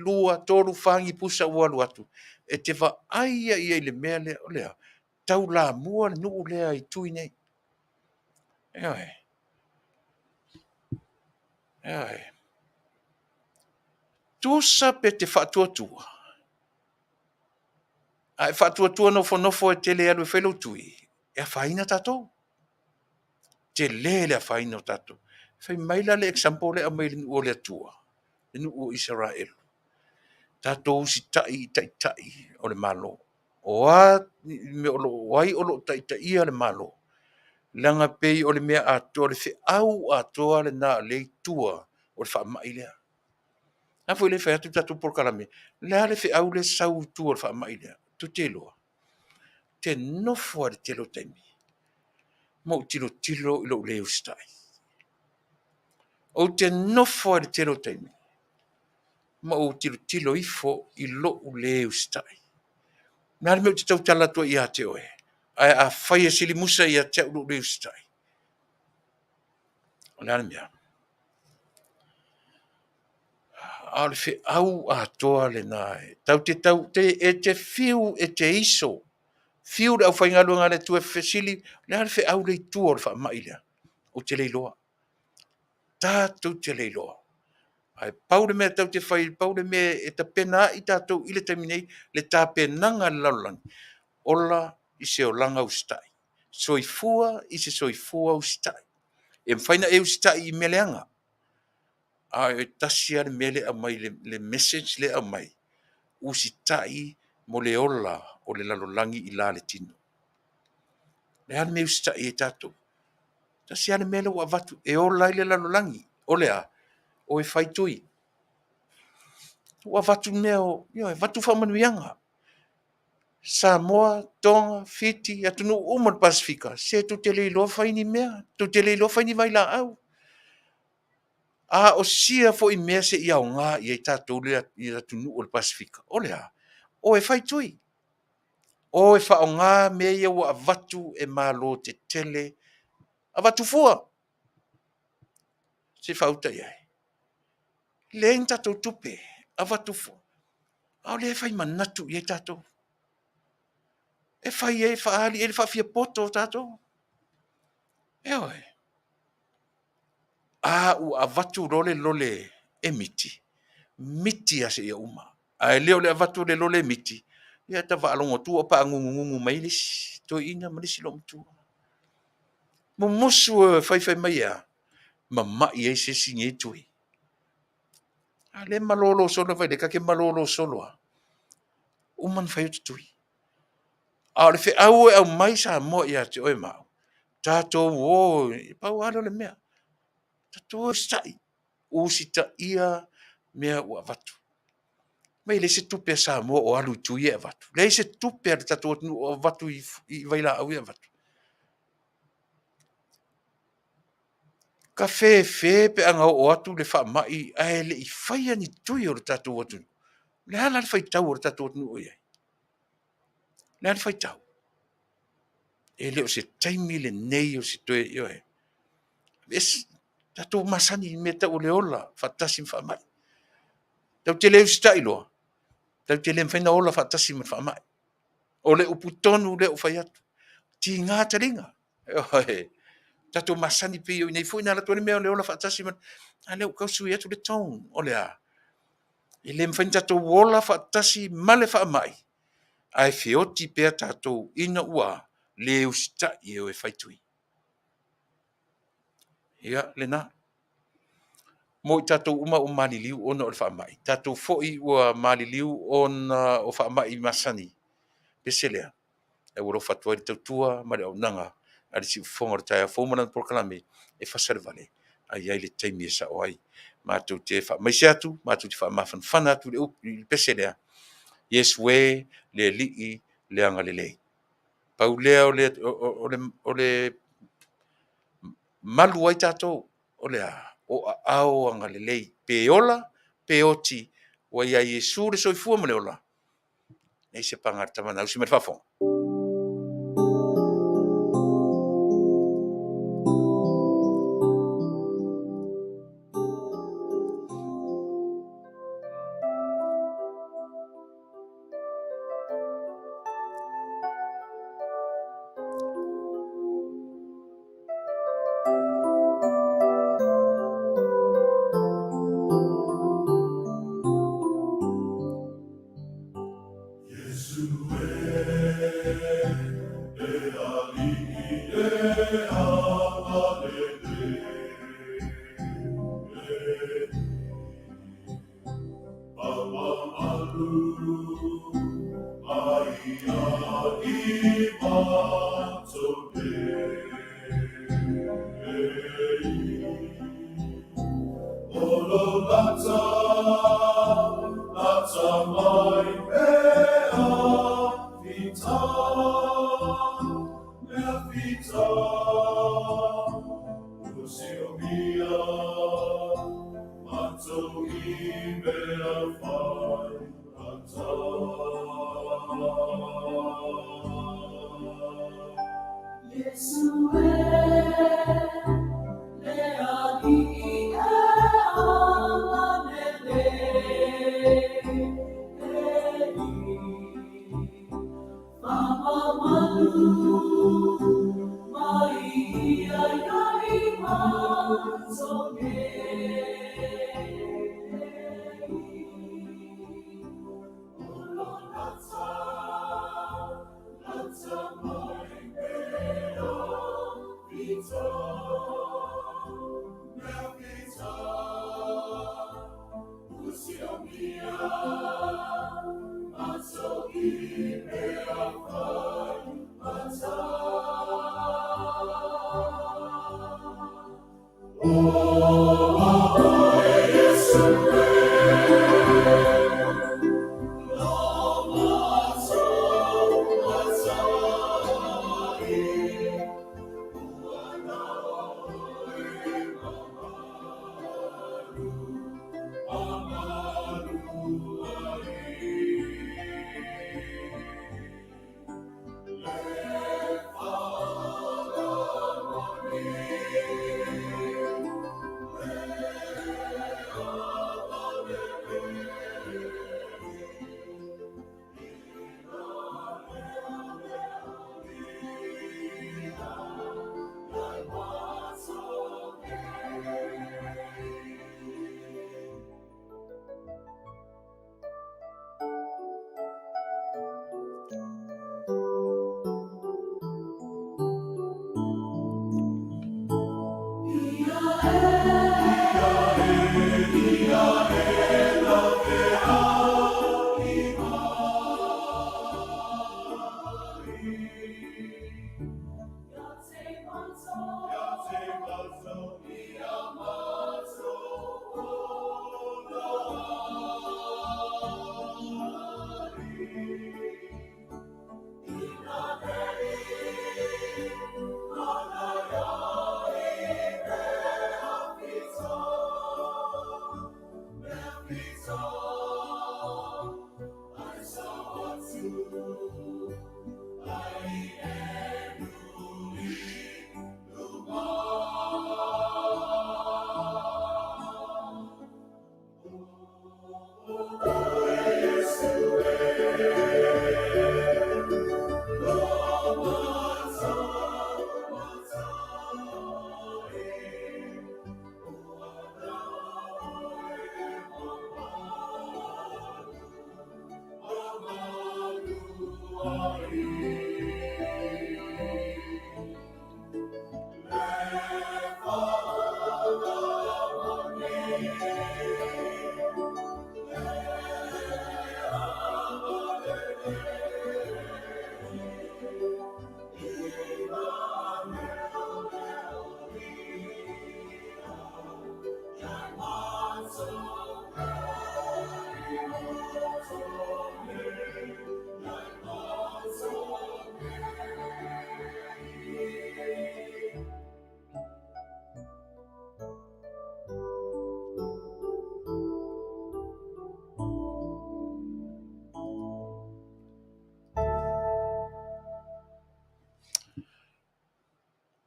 2, 3, 4 ni pusa ua alu atu, e te vaai lava i ai i le mea lea, o le a? Taulamua le nuu lea i tui nei. Ioe. Ioe. Tusa pe te faatuatua, a e faatuatua nofonofo e te le alu e fai lou tui, e afaina tatou. Tele le afaina o tatou. Fai mai la le example lea e aumai e le nuu o le Atua, le nuu o Isaraelu, tatou usitai i taitai o le Malo. O a mea o lo o ai o lo o taitaia le Malo, leaga pei o le mea atoa, le feau atoa lena o lea e i tua o le faamai lea. A foi o lea e fai atu le tatou polokalame, o le a le feau lea e sau i tua o le faamai lea? Tou te iloa? Ou te nofo lava i le tele o taimi ma ou tilotilo i lou le usitai. Ou te nofo lava i le tele o taimi ma ou tilotilo ifo i lou le usitai. O le a le mea ou te tautala atu ai ia te oe? Ae afai e silimusa ia te au lou le usitai, o le a le mea? A o le feau atoa lena e tatou te tau, e te fiu e te iso, fiu le aufaigaluega a le Atua e fesili, o le a le feau lea i tua o le faamai lea? Ou te le iloa. Tatou te le iloa. Ae pau le mea tatou te fai, pau le mea e tapena ai tatou i le taimi nei, le tapenaga a le lalolagi, ola i se olaga usitai. Soifua i se soifua usitai. E mafai ona e usitai i mea leaga, a e tasi lava le mea lea e aumai, le message lea e aumai, usitai mo le ola o le lalolagi i la le tino. O le a le mea e usitai ai tatou? Tasi lava le mea lea ua avatu e ola ai le lalolagi, o le a? O e fai tui. Ua avatu mea o, ioe, avatu faamanuiaga. Samoa, Toga, Fiti, atunuu uma o le Pasefika, se tou te le iloa fai ni mea, tou te le iloa fai ni vailaau. A o sia foi mea se i aoga i ai tatou i atunuu o le Pasefika, o le a? O e fai tui. O e faaaoga mea ia ua avatu e malo tetele, avatu fua se i faauta i ai. Leai ni tatou tupe, avatu fua. A o lea e fai manatu i ai tatou. E fai ai, e faaali ai le faafiapoto o tatou. Ioe. A ua avatu loa le lole e miti, miti lava seia uma. Ae le o le avatu o le lole e miti, ia ta faalogo atu ua paagugugugu mai le isi toeaina ma le isi loomatua. Mumusu e faifai mai e a? Mamai ai se isi i nei tui. A o lea e malolo solo, vaai o lea ta te malolo solo lava. Uma ona fai atu tui. A o le feau e aumai Samoa ia te oe ma au, tatou o, pau lava lea o le mea, tatou o e usitai, usitaia mea ua avatu. Vaai e leai se tupe a Samoa o alu i tui ia e avatu. Leai se tupe a le tatou atunuu o avatu i vailaau ia e avatu. Tafefe pe ana oo atu le faamai ae le i faia ni tui o le tatou atunuu. O le a la le faitau o le tatou atunuu o i ai? O le a le faitau? E le o se taimi lenei o se toe, ioe, tatou masani i mea e tau o le ola faatasi ma faamai. Tatou te le usitai loa, tatou te le mafai ona ola faatasi ma le faamai. O le upu tonu lea ua fai atu. Tiga taliga. Ioe. Tatou masani pei o i inei foi na alu atu ai le mea o le ola faatasi ma le... A lea ua tau sui atu le tone. O le a? E le mafai ona tatou ola faatasi ma le faamai, ae feoti pea tatou ina ua le usitai e o e fai tui. Ia, lena. Mo i tatou uma ua maliliu ona o le faamai, tatou foi ua maliliu ona o faamai masani, pese lea, e alofa atu ai le tautua ma le auaunaga a le Siufofoga o le taeao fou ma lana polokalame e fasa le vale. Ae i ai le taimi e sao ai. Matou te faamaise atu, matou te faamafanafana atu i le upu i le pese lea, Iesu e, le Alii le agalelei. Pau lea o le, o, o, le, o le malu ai tatou, o le a? O aao agalelei, pe ola, pe oti, ua ia Iesu le soifua ma le ola, nei se paga a le tama na usi mai le faafofoga.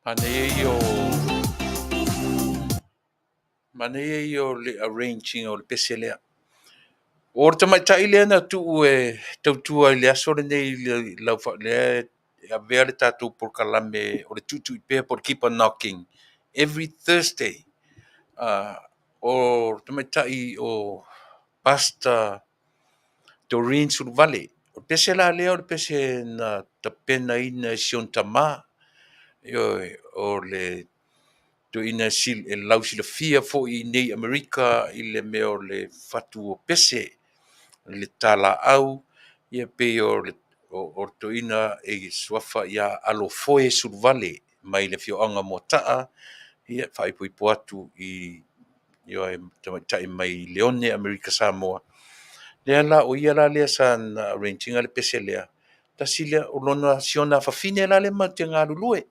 Manaia ia o manaia ia o le arrange ina o le pese lea. O le tamaitai lea na tuu e tautua i le aso lenei i lau lea e avea le tatou polokalame o le tuitui pea po o le keep on knocking every Thursday. O le tamaitai o Pastor Doreen Suluvale. O le pese la lea o le pese na tapenaina e si ona tama, ioe, o le toeaina e lausilafia foi i inei i Amerika i le mea o le fatu o pese, le talaau, ia pei o le toeaina e suafa ia Alofoe Suluvale mai le afioaga o Moataa, ia faaipoipo atu i ioe, tamaitai mai Leone, Amerika Samoa. Lea la o ia la lea sa na arrange ina le pese lea, tasi lea, o lona si ona afafine la lea matou te galulue,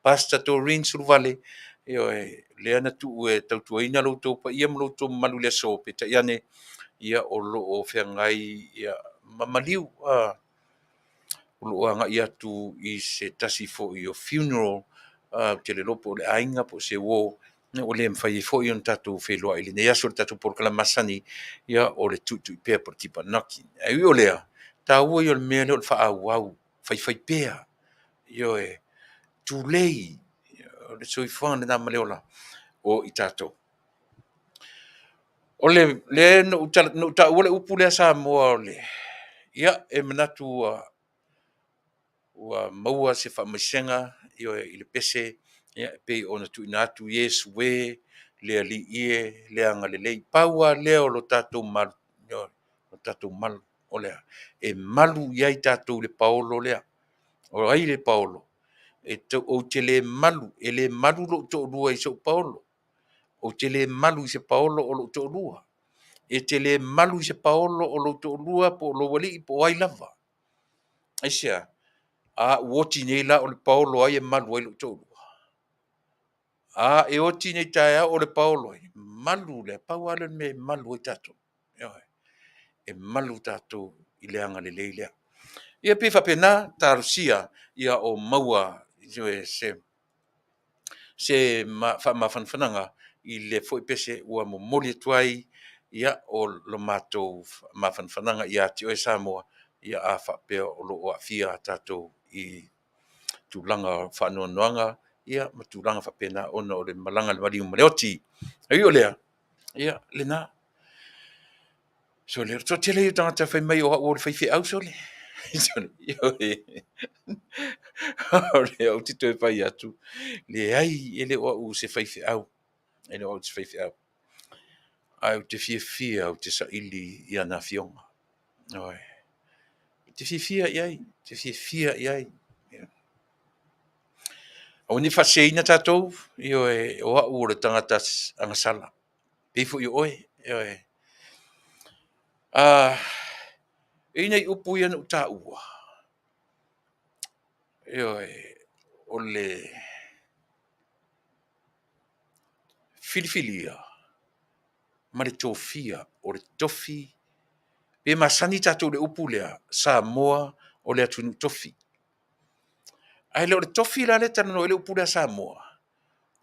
Pastor Doreen Suluvale, ioe, lea na tuu e tautuaina lo outou paia ma lo outou mamalu i le aso, peitai ane, ia o lo o feagai ia, ma maliu, o lo o agai atu i se tasi foi o funeral, ou te le iloa po o le aiga po o se uo, ua le mafai ai foi ona tatou feiloai i lenei aso i le tatou polokalame masani, ia o le tuitui pea po o le keep on knocking. Ae ui o lea, taua ia o le mea lea o le faaauau, faifaipea, ioe, tulei, o le soifuaga lena ma le ola o i tatou. O le lea na ou taua le upu lea Samoa o le, ia, e manatu ua ua maua se faamaisega, ioe, i le pese, ia, e pei ona tuuina atu Iesu e, le Alii e, le agalelei. Pau lava lea o lo tatou malu, ioe, o tatou malu, o le a? E malu i ai tatou i le paolo lea. O ai le paolo? E ou te le malu, e le malu lou toalua i sou paolo. Ou te le malu i se paolo o lou toalua. E te le malu i se paolo o lou toalua po o lou alii po o ai lava. Aisea? A ua oti nei la o le paolo o ai e malu ai lou toalua? A e oti nei taeao o le paolo ai, malu lea, pau lava lea o le mea e malu ai tatou. Ioe. E malu tatou i le agalelei lea. Ia pei e faapena, talosia ia o maua se se faamafanafanaga i le foi pese ua momoli atu ai ia o lo matou mafanafanaga ia te oe Samoa, ia a faapea o lo o aafia tatou i tulaga o faanoanoaga ia ma tulaga faapena ona o le malaga a le maliu ma le oti. E ui o lea, ia lena. Sole, o le toatele ia o tagata fai mai o au o le faifeau sole. O lea ou te toe fai atu, leai, e le o au o se faifeau. E le o au o se faifeau. Ae ou te fiafia ou te saili i ana afioga. Ioe. Ou te fiafia i ai, ou te fiafia i ai. Aua ne i faaseseina tatou, ioe, o au o le tagata agasala. Pei foi o oe, ioe. E i ai nai upu ia na ou taua, ioe, o le filifilia ma le tofia, o le tofi, pe masani tatou i le upu lea, Samoa o le atunuu tofi. Ae le o le tofi la lea e talanoa ai le upu lea Samoa,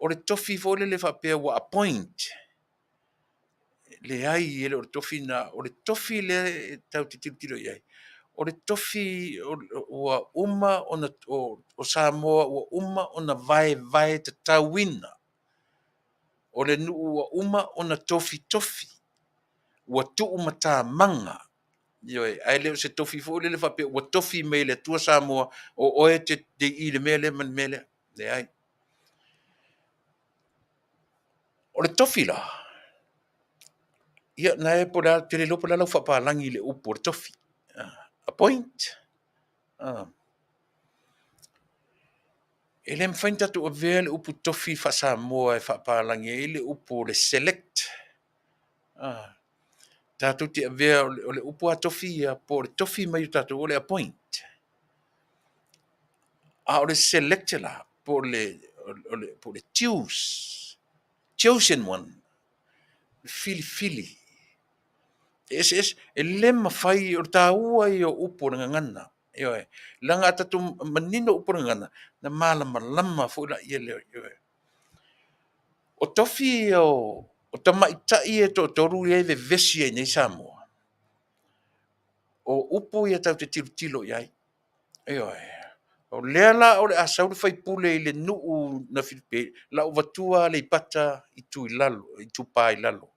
o le tofi foi lele faapea ua appoint. Leai, e le o le tofi lena. O le tofi lea e tatou te tilotilo i ai, o le tofi ua uma ona, o Samoa ua uma ona vaevae tatauina. O le nuu ua uma ona tofitofi, ua tuumatamaga. Ioe, ae le o se tofi foi lele faapea ua tofi mai e le Atua Samoa, o oe e te i le mea lea ma le mea lea. Leai. O le tofi la, ia na e po o le a, ou te le iloa po o le a lau faapalagi i le upu o le tofi. Appoint. E le mafai ona tatou avea le upu tofi faa-Samoa e faapalagi ai le upu o le select. Tatou te avea o le upu lava tofi ia, po o le tofi mai o tatou o le appoint. A o le select la, po o le choose, chosen one, filifili. E eseese, e le mafai, o le taua ia o upu o le gagana. Ioe. Leaga a tatou manino upu o le gagana, na malamalama foi laia lea. Ioe. O tofi ia o tamaitai ia e toatolu ia e vevesi ai nei Samoa, o upu ia tatou te tilotilo i ai. Ioe. O lea la o le a sau le faipule i le nuu na filifili, lau avatua Aleipata Itu i Lalo, Itupa i Lalo,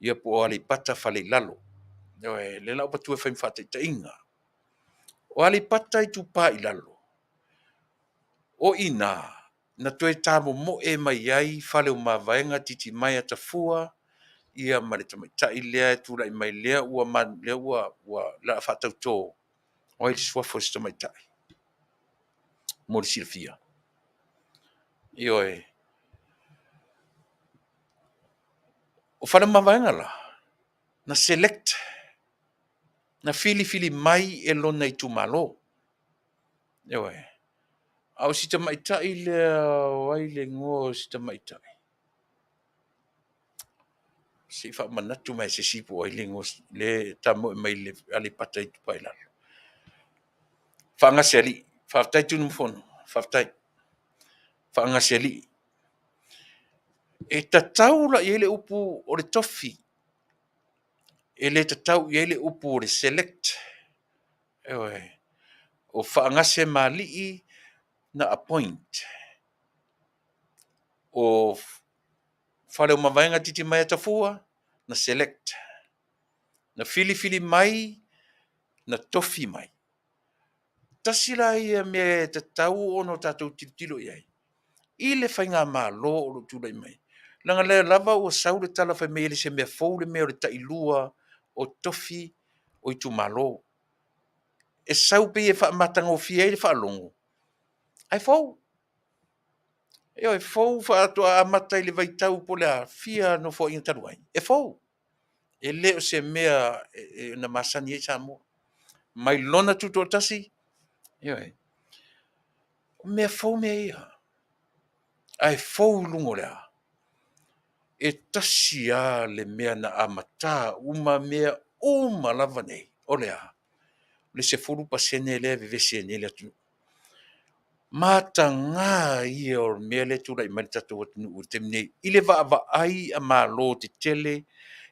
ia po o Aleipata Fale i Lalo. Ioe, lea la ua avatua e fai ma faataitaiga. O Aleipata Itupa i Lalo, o i ina na toe tamomoe mai ai Faleomavaega Titimaea Tafua ia ma le tamaitai lea e tulai mai lea ua lea ua ua la a faatauto. O ai le suafa o si tamaitai mo le silafia? Ioe. O Faleomavaega la, na select, na filifili mai e lona itumalo. Ioe. A o si tamaitai lea, o ai le igoa o si tamaitai? Se i faamanatu mai e se isi po o ai le igoa lea e tamoe mai le Aleipata Itupa i Lalo. Faagasealii. Faafetai Tunumafono. Faafetai. Faagasealii. E tatau la i ai le upu o le tofi, e le tatau i ai le upu o le select. Ioe. O Faagasemalii na appoint. O Faleomavaega Titimaea Tafua na select. Na filifili mai, na tofi mai. Tasi la ia mea e tatau ona tatou tilotilo i ai i le faigamalo o lo o tulai mai. Leaga lea lava ua sau le tala fai mai e le o se mea fou le mea o le tailua o tofi o itumalo. E sau pei e faamatagofie ai le faalogo, ae fou. Ioe, fou faatoa amata i le vaitau po o le a fia nofoaiga talu ai, e fou. E le o se mea na masani ai Samoa. Mai lona tutoatasi, ioe, o mea fou mea ia. Ae fou i luga o le a? E tasi lava le mea na amata uma mea uma lava nei, o le a? O le 10% lea e vevesi ai nei le atunuu. Mataga ia o le mea lea e tulai mai i le tatou atunuu i le taimi nei, i le vaavaai a Malo tetele,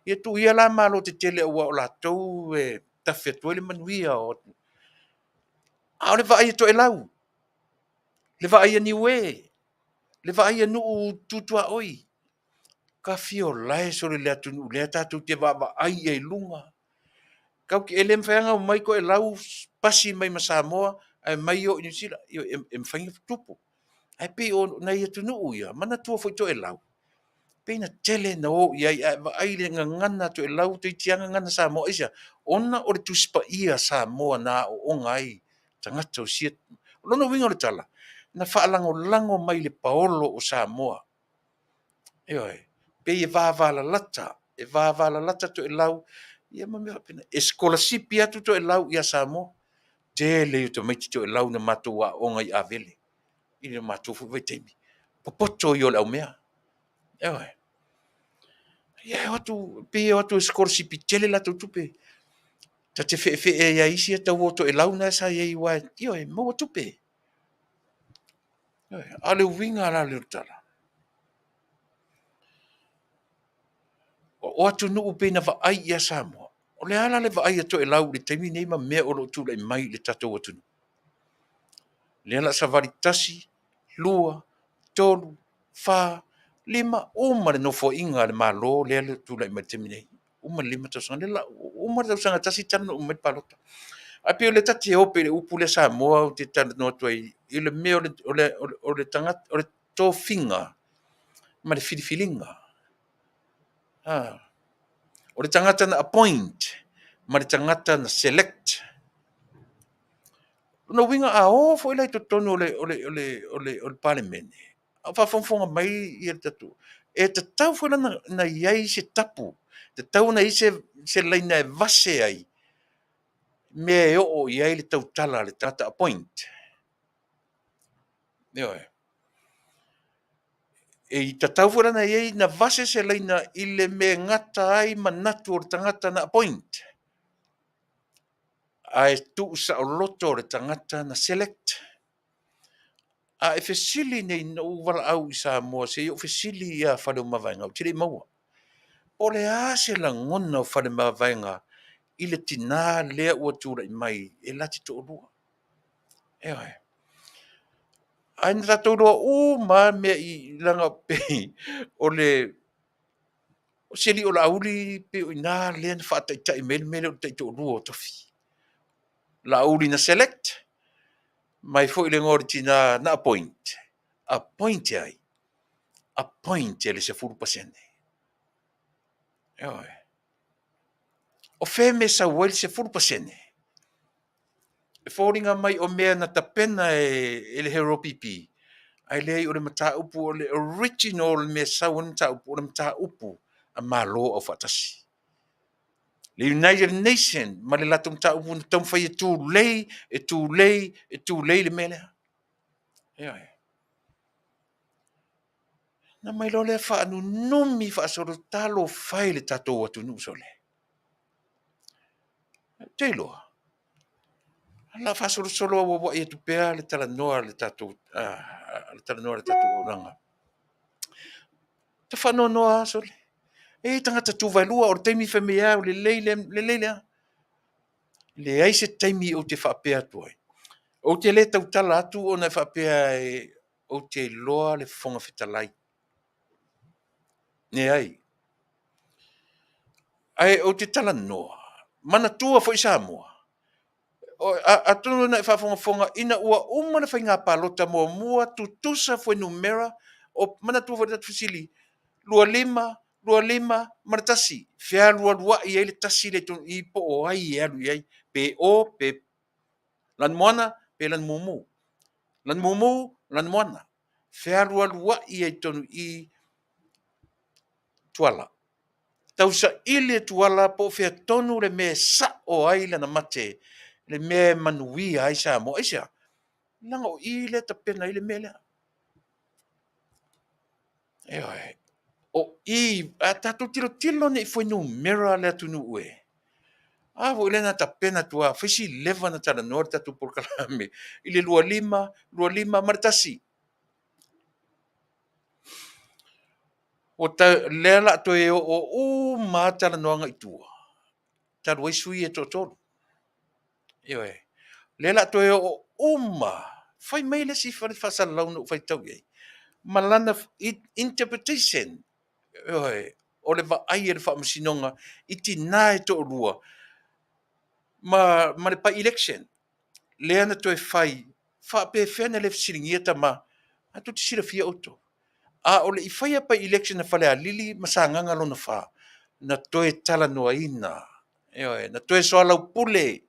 ia tuu ia la Malo tetele aua o latou e tafe atu ai le manuia o atunuu. A o le vaai a Toelau, le vaai a Niue, le vaai a nuu tu tuaoi, tafiolae sole le atunuu lea tatou te vaavaai i ai i luga. E le mafai lava ona omai Toelau pasi mai ma Samoa ae mai o i Niu Sila. E mafai ona tupu. Ae pei o nai atunuu ia, manatua foi Toelau, pei na tele na o i ai, a e vaai i le gagana a Toelau toeitiiti lava gagana Samoa. Aisea? Ona o le Tusi Paia a Samoa na aooga ai tagata o sia. O lona uiga o le tala, na faalagolago mai i le paolo o Samoa. Ioe. Pei e vavalalata, e vavalalata Toelau ia ma mea faapena. E sikolasipi atu Toelau ia Samoa. Tele ia o tamaiti Toelau na matou aooga i Avele i le matou foi vaitaimi. Popoto ia o le aumea. Ioe. Ia e o atu, pei e o atu e sikolasipi tele latou tupe. Ta te feefee ai lava i isi tau o Toelau na sa i ai aua, ioe, e maua tupe. Ioe. A o le uiga la lea o le tala, o atunuu pei na vaai ia Samoa, o le a la le vaai a Toelau i le taimi nei ma mea o lo o tulai mai i le tatou atunuu? Lea o le a savali 1, 2, 3, 4, 5, uma le nofoaiga a le Malo lea e tulai mai i le taimi nei. Uma le 5 tausaga. Lea uma le tausaga tasi talu ona uma mai le palota. Ae pei o lea ta te o pea i le upu lea Samoa ou te talanoa atu ai i le mea o le tagata, o le tofiga ma le filifiliga. O le tagata na appoint ma le tagata na select. O lona uiga a o foi la i totonu o le Palemene, a o faafogafoga mai le tatou, e tatau foi la ona i ai se tapu, tatau ona i ai se laina e vase ai mea e oo i ai le tautala a le tagata appoint. Ioe. E tatau foi la ona i ai na vase se laina i le mea e gata ai manatu o le tagata na appoint. Ae tuusaoloto le tagata na select. A e fesili nei na ou valaau i Samoa se i ou fesili ia Faleomavaega, ou te le i maua. Po o le a se lagona o Faleomavaega i le tinā lea ua tulai mai e la te toalua. Ioe. Ae na tatou iloa uma lava mea i leaga pei o le o si alii o Laauli pei o i ina lea na faataitai mai ai le mea lea o le taitoalua o tofi. Laauli na select mai foi le igoa o le tina na appoint, appoint e ai? Appoint e le 10%. Ioe. O fea mea e sau ai le 10%? E foliga mai o mea na tapena e le HRPP, ae leai o le mataupu o le original le mea e sau ai le mataupu, o le mataupu a Malo Aufaatasi. Le United Nation ma le latou mataupu na taumafai e tulei, e tulei, e tulei le mea lea. Ioe. Na mai loa lea faanunumi faasolo, talofa e i le tatou atunuu sole. Ou te iloa, o le a faasolosolo auauai atu pea le talanoa a le tatou auaunaga. Ta faanoanoa lava sole. E i ai tagata tuvaelua, o le taimi fai mai e lelei lea, lelei lea. Leai se taimi ou te faapea atu ai. Ou te le tautala atu ona e faapea ou te iloa le Fofoga Fetalai. Leai. Ae ou te talanoa, manatua foi Samoa, atonu na e faafogafoga ina ua uma le faiga palota muamua, tutusa fuainumera, o manatua foi le tatou fesili, 25, 25 ma le 1, fealualuai ai le 1 lea i totonu i i po o ai e alu i ai, pe o pe Lanumoana pe Lanumumu. Lanumumu, Lanumoana. Fealualuai ai i totonu i i Tuala. Tausaili e Tuala po o fea tonu le mea e sao ai lana mate, le mea e manuia ai Samoa. Aisea? Leaga o i lea e tapena ai le mea lea. Ioe. O i, a tatou tilotilo nei i fuainumera a le atunuu e, a foi lea na tapena atu lava, fai si leva ona talanoa le tatou polokalame i le 25, 25 ma le 1. Ua ta, lea la toe oo uma lava talanoaga i tua, talu ai sui ia e toatolu. Ioe. Lea la toe oo uma, fai mai le isi fale faasalalau na ou faitau i ai, ma lana interpretation, ioe, o le vaai a le Faamasinoga i tina e toalua ma le by-election lea na toe fai, faapefea ona le fesiligia tama? A tou te silafia outou, a o le i faia by-election a Falealili ma Sagaga lona 4, na toe talanoaina, ioe, na toe soalaupule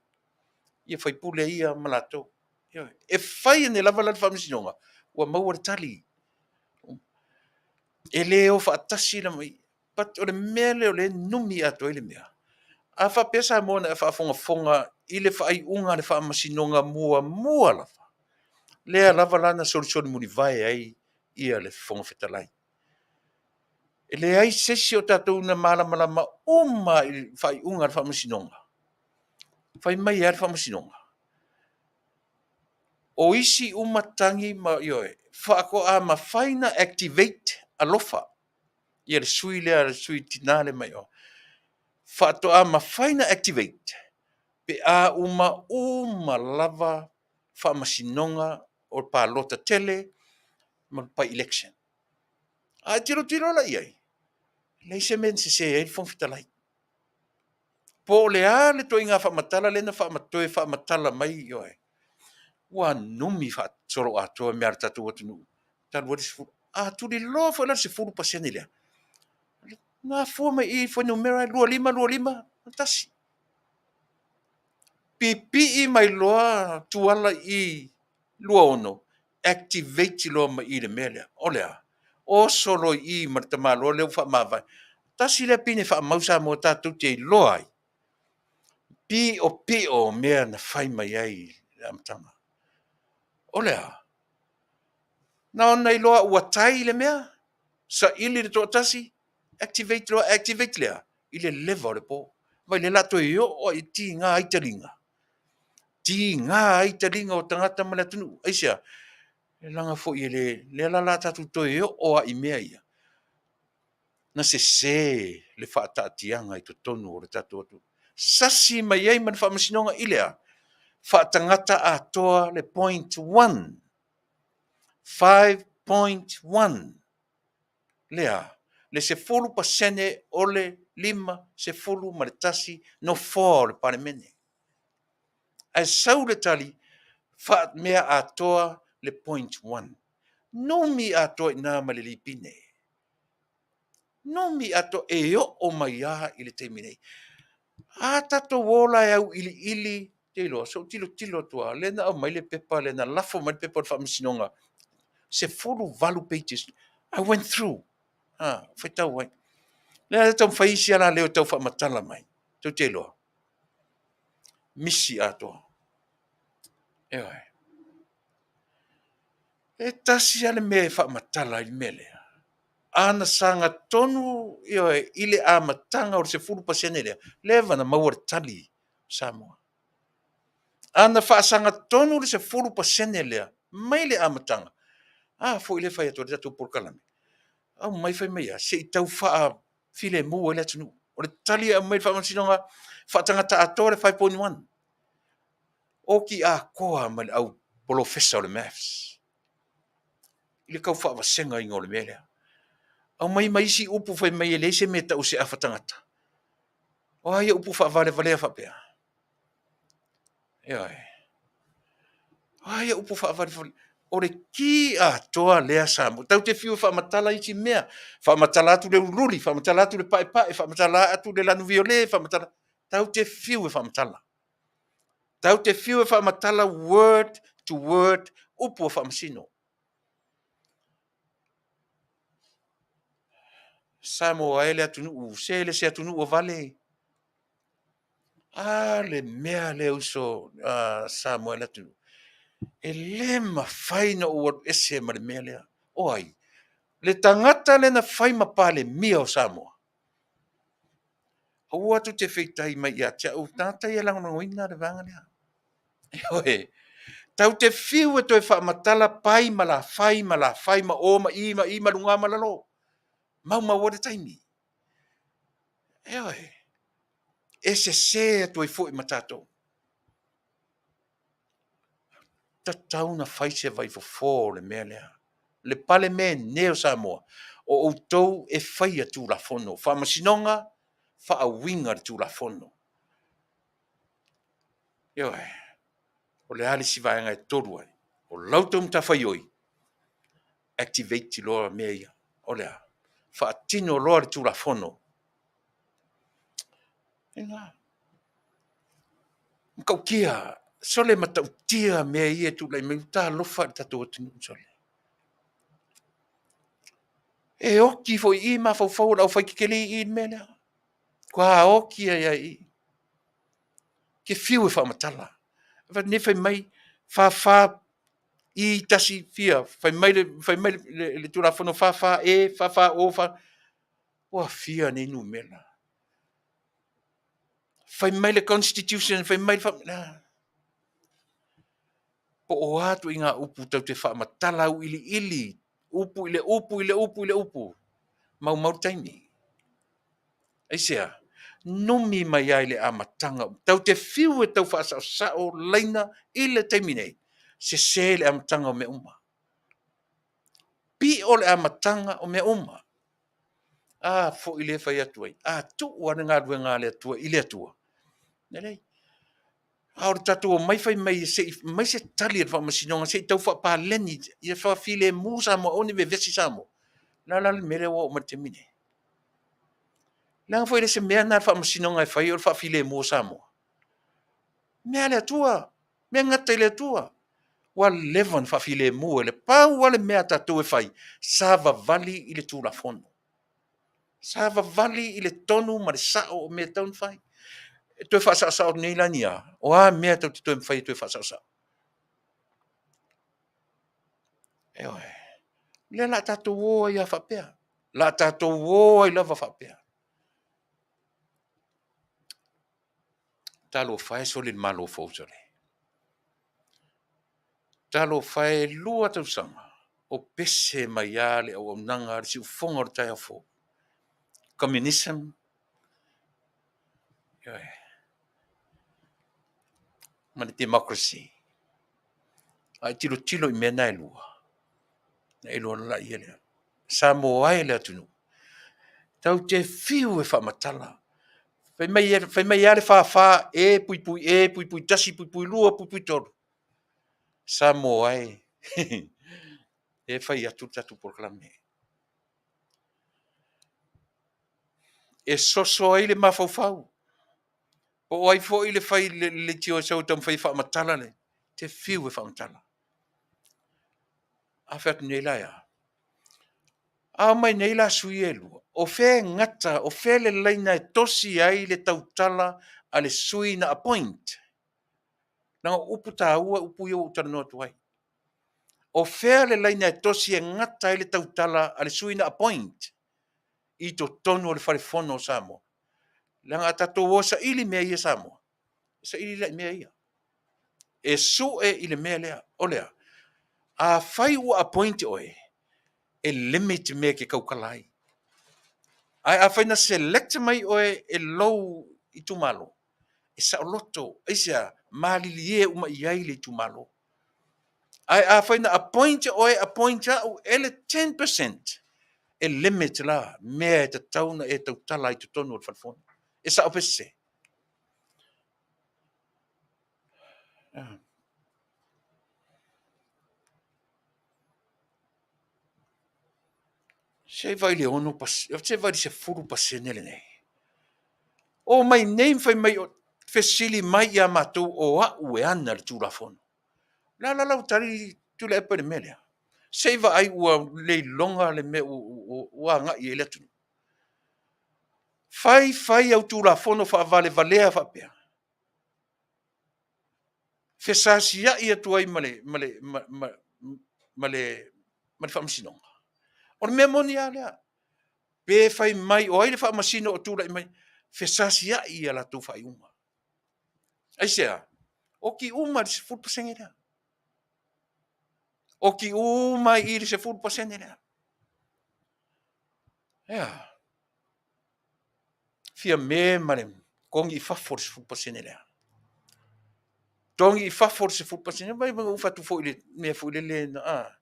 ia faipule ia ma latou. Ioe. E fai ane lava la le Faamasinoga, ua maua le tali. E le o faatasi la but o le mea lea o lea e numi atoa ai le mea. A faapea Samoa na e faafogafoga i le faaiuga a le Faamasinoga muamua lava, lea lava la na solisoli mulivae ai ia le Fofoga Fetalai. E leai se isi o tatou na malamalama uma i le faaiuga a le Faamasinoga. Fai mai lava le Faamasinoga, o isi uma tagi ma ioe, faatoa mafai ona activate alofa ia le sui lea, le sui tina lea mai o. Faatoa mafai ona activate pe a uma uma lava faamasinoga o palota tele ma by-election. A e tilotilo la i ai, e leai se mea na sese ai le Fofoga Fetalai. Po o le a le ituaiga faamatala lea na toe faamatala mai, ioe, ua numi faasoloatoa mea a le tatou atunuu talu ai le 10. A tuliloa foi la le 10% lea, na afua mai i i fuainumera 25, 25, 1. Pipii mai loa Tuala i 26, activate loa mai i le mea lea. O le a? Oso loa i i ma le tamaloa lea ua faamavae. Tasi lea pine faamau Samoa tatou te iloa ai, piopio o mea na fai mai ai i le amataga. O le a? Na ona iloa ua tai le mea, saili le toatasi, activate loa, activate lea i le leva o le po. Vaai o lea o le a toe oo lava i tiga ai taliga. Tiga ai taliga o tagata ma le atunuu. Aisea? Leaga foi e le, lea la o le a tatou toe oo lava i mea ia, na sese le faataatiaga i totonu o le tatou atunuu. Sasi mai ai ma le Faamasinoga i le a? Faatagata atoa le point one. 5.1 lea, le 10% o le 51 nofoa o le Palemene. Ae sau le tali, faamea atoa le point one. Numi atoa i ina ma le lipine. Numi atoa e oo mai lava i le taimi nei. A tatou o la e auiliili, te iloa, se i ou tilotilo atu lava, lea na aumai le pepa lea na lafo mai le pepa o le Faamasinoga, 18 pages. I went through, faitau ai. Lea e taumafai isi alaleo e tau faamatala mai, tou te iloa, misi atoa. Ioe. E tasi lava le mea e faamatala ai le mea lea. A na saga tonu, ioe, i le amataga o le 10% lea, leva na maua le tali o Samoa. A na faasaga tonu le 10% lea mai le amataga, a foi lea e fai atu ai le tatou polokalame, aumai fai mai a, se i tau faafilemu ai le atunuu. O le tali e aumai e le Faamasinoga, faatagata atoa le 5.1. Oti atoa ma le au polofesa o le Maths i le tau faavasegaina o le mea lea. Aumai ma isi upu fai mai e leai se mea e tau o se afa tagata. O a ia upu faavalevalea faapea? Ioe. O a ia upu faavalevalea? O le ki atoa lea Samoa. Tatou te fiu e faamatala isi mea, faamatala atu le uliuli, faamatala atu le paepae, faamatala atu le lanu viole, faamatala... Tatou te fiu e faamatala. Tatou te fiu e faamatala word to word upu a faamasino. Samoa e le atunuu, se le se atunuu o vale. A le mea lea uso Samoa e le atunuu. E le mafai ona ou alu ese ma le mea lea. O ai? Le tagata lea na fai ma Palemia o Samoa. Aua tou te feitai mai ia te au, tagata ia e lagolagoina le vaega lea. Ioe. Tatou te fiu e toe faamatala pai ma lafai ma lafai ma o ma i ma i ma luga ma lalo. Maumau ai le taimi. Ioe. E sese atu ai foi ma tatou. Tatau ona fai se vaifofo o le mea lea. Le Palemene o Samoa, o outou e faia Tulafono, Faamasinoga, faauiga le Tulafono. Ioe. O le a le isi vaega e 3 ai? O la outou matafaioi, activate loa mea ia. O le a? Faatino loa le Tulafono. Ina. Matautia, sole matautia mea ia e tulai mai, talofa i le tatou atunuu sole. E oti foi i i mafaufau o le aufaitetele i i i le mea lea. Matua oti ai lava i i. Ke fiu e faamatala. Nei fai mai, fa fa i tasi fia, fai mai le, fai mai le, le Tulafono fa fa e, fa fa o, fa... Ua fia nei numera. Fai mai le Constitution, fai mai le... Po o a ituaiga upu tatou te faamatala auiliili, upu i le upu i le upu i le upu, maumau le taimi. Aisea? Numi mai lava i le amataga. Tatou te fiu e tau faasaosao laina i le taimi nei, sese le amataga o mea uma. Pio le amataga o mea uma. A foi lea e fai atu ai, a tuu lava le galuega a le Atua i le Atua, e lelei. A o le tatou omai fai mai se i aumai se tali a le Faamasinoga se i tau faapaleni ia faafilemu Samoa aua ne i vevesi Samoa. O le a la le mea lea ua oo mai i le taimi lenei? Leaga foi e le o se mea lena a le Faamasinoga e fai o le faafilemu o Samoa. Mea a le Atua, mea gata i le Atua. Ua leva ona faafilemu e le pau lava le mea a tatou e fai, savavali i le Tulafono. Savavali i le tonu ma le sao o mea e tatau ona fai. E toe faasaosao nei la ni a? O a mea tou te toe mafai e toe faasaosao? Ioe. O lea o le a tatou o ai lava faapea. O le a tatou o ai lava faapea. Talofa e sole i le Malo fou sole. Talofa e 2 tausaga o pese mai lava le auaunaga a le siufofoga o le taeao fou. Communism, ioe, ma le democracy. A e tilotilo i mea na e lua, na e iloa laia lea. Samoa e le atunuu, tatou te fiu e faamatala. Fai mai lava le 44 E puipui E puipui 1 puipui 2 puipui 3. Samoa e, lea e fai atu le tatou polokalame. E soso ai le mafaufau, po o ai foi le fai le leitio e sau e taumafai e faamatala le, te fiu e faamatala. A fai atu nei la e a? A omai nei la sui ia e lua, o fea e gata, o fea le laina e tosi ai le tautala a le sui na appoint? Leaga o upu taua upu ia ua ou talanoa atu ai. O fea le laina e tosi e gata ai le tautala a le sui na appoint i totonu o le Fale Fono o Samoa? Leaga a tatou o e saili mea ia Samoa, e saili la i mea ia. E sue i le mea lea, o le a? Afai ua appoint oe, e limit mea e te tautala ai. Ae afai na select mai oe e lou itumalo, e saoloto, aisea? Malilie uma i ai le itumalo. Ae afai na appoint oe, appoint au e le 10%, e limit la mea e tatau ona e tautala ai i totonu o le Fale Fono. E sao pe sese? Se i vaai i le 6, se i vaai i le 10% lenei. Omai nei ma fai mai, fesili mai ia matou o au e ana le Tulafono. O le a la lau tali Tuilaepa i le mea lea? Se i vaai ua leiloga le mea ua agai i ai le atunuu. Fai fai au Tulafono faavalevalea faapea, fesasiai atu ai ma le Faamasinoga. O le mea moni lava lea. Pe fai mai o ai le Faamasino o tulai mai, fesasiai ia latou faaiuga. Aisea? Oti uma i le 10% lea. Oti uma i le 10% lea. Ea. Fiame ma le togi i fafo le 10% lea. Togi i fafo le 10%. Vai vai ou fai atu foi i le mea foi lele na, a,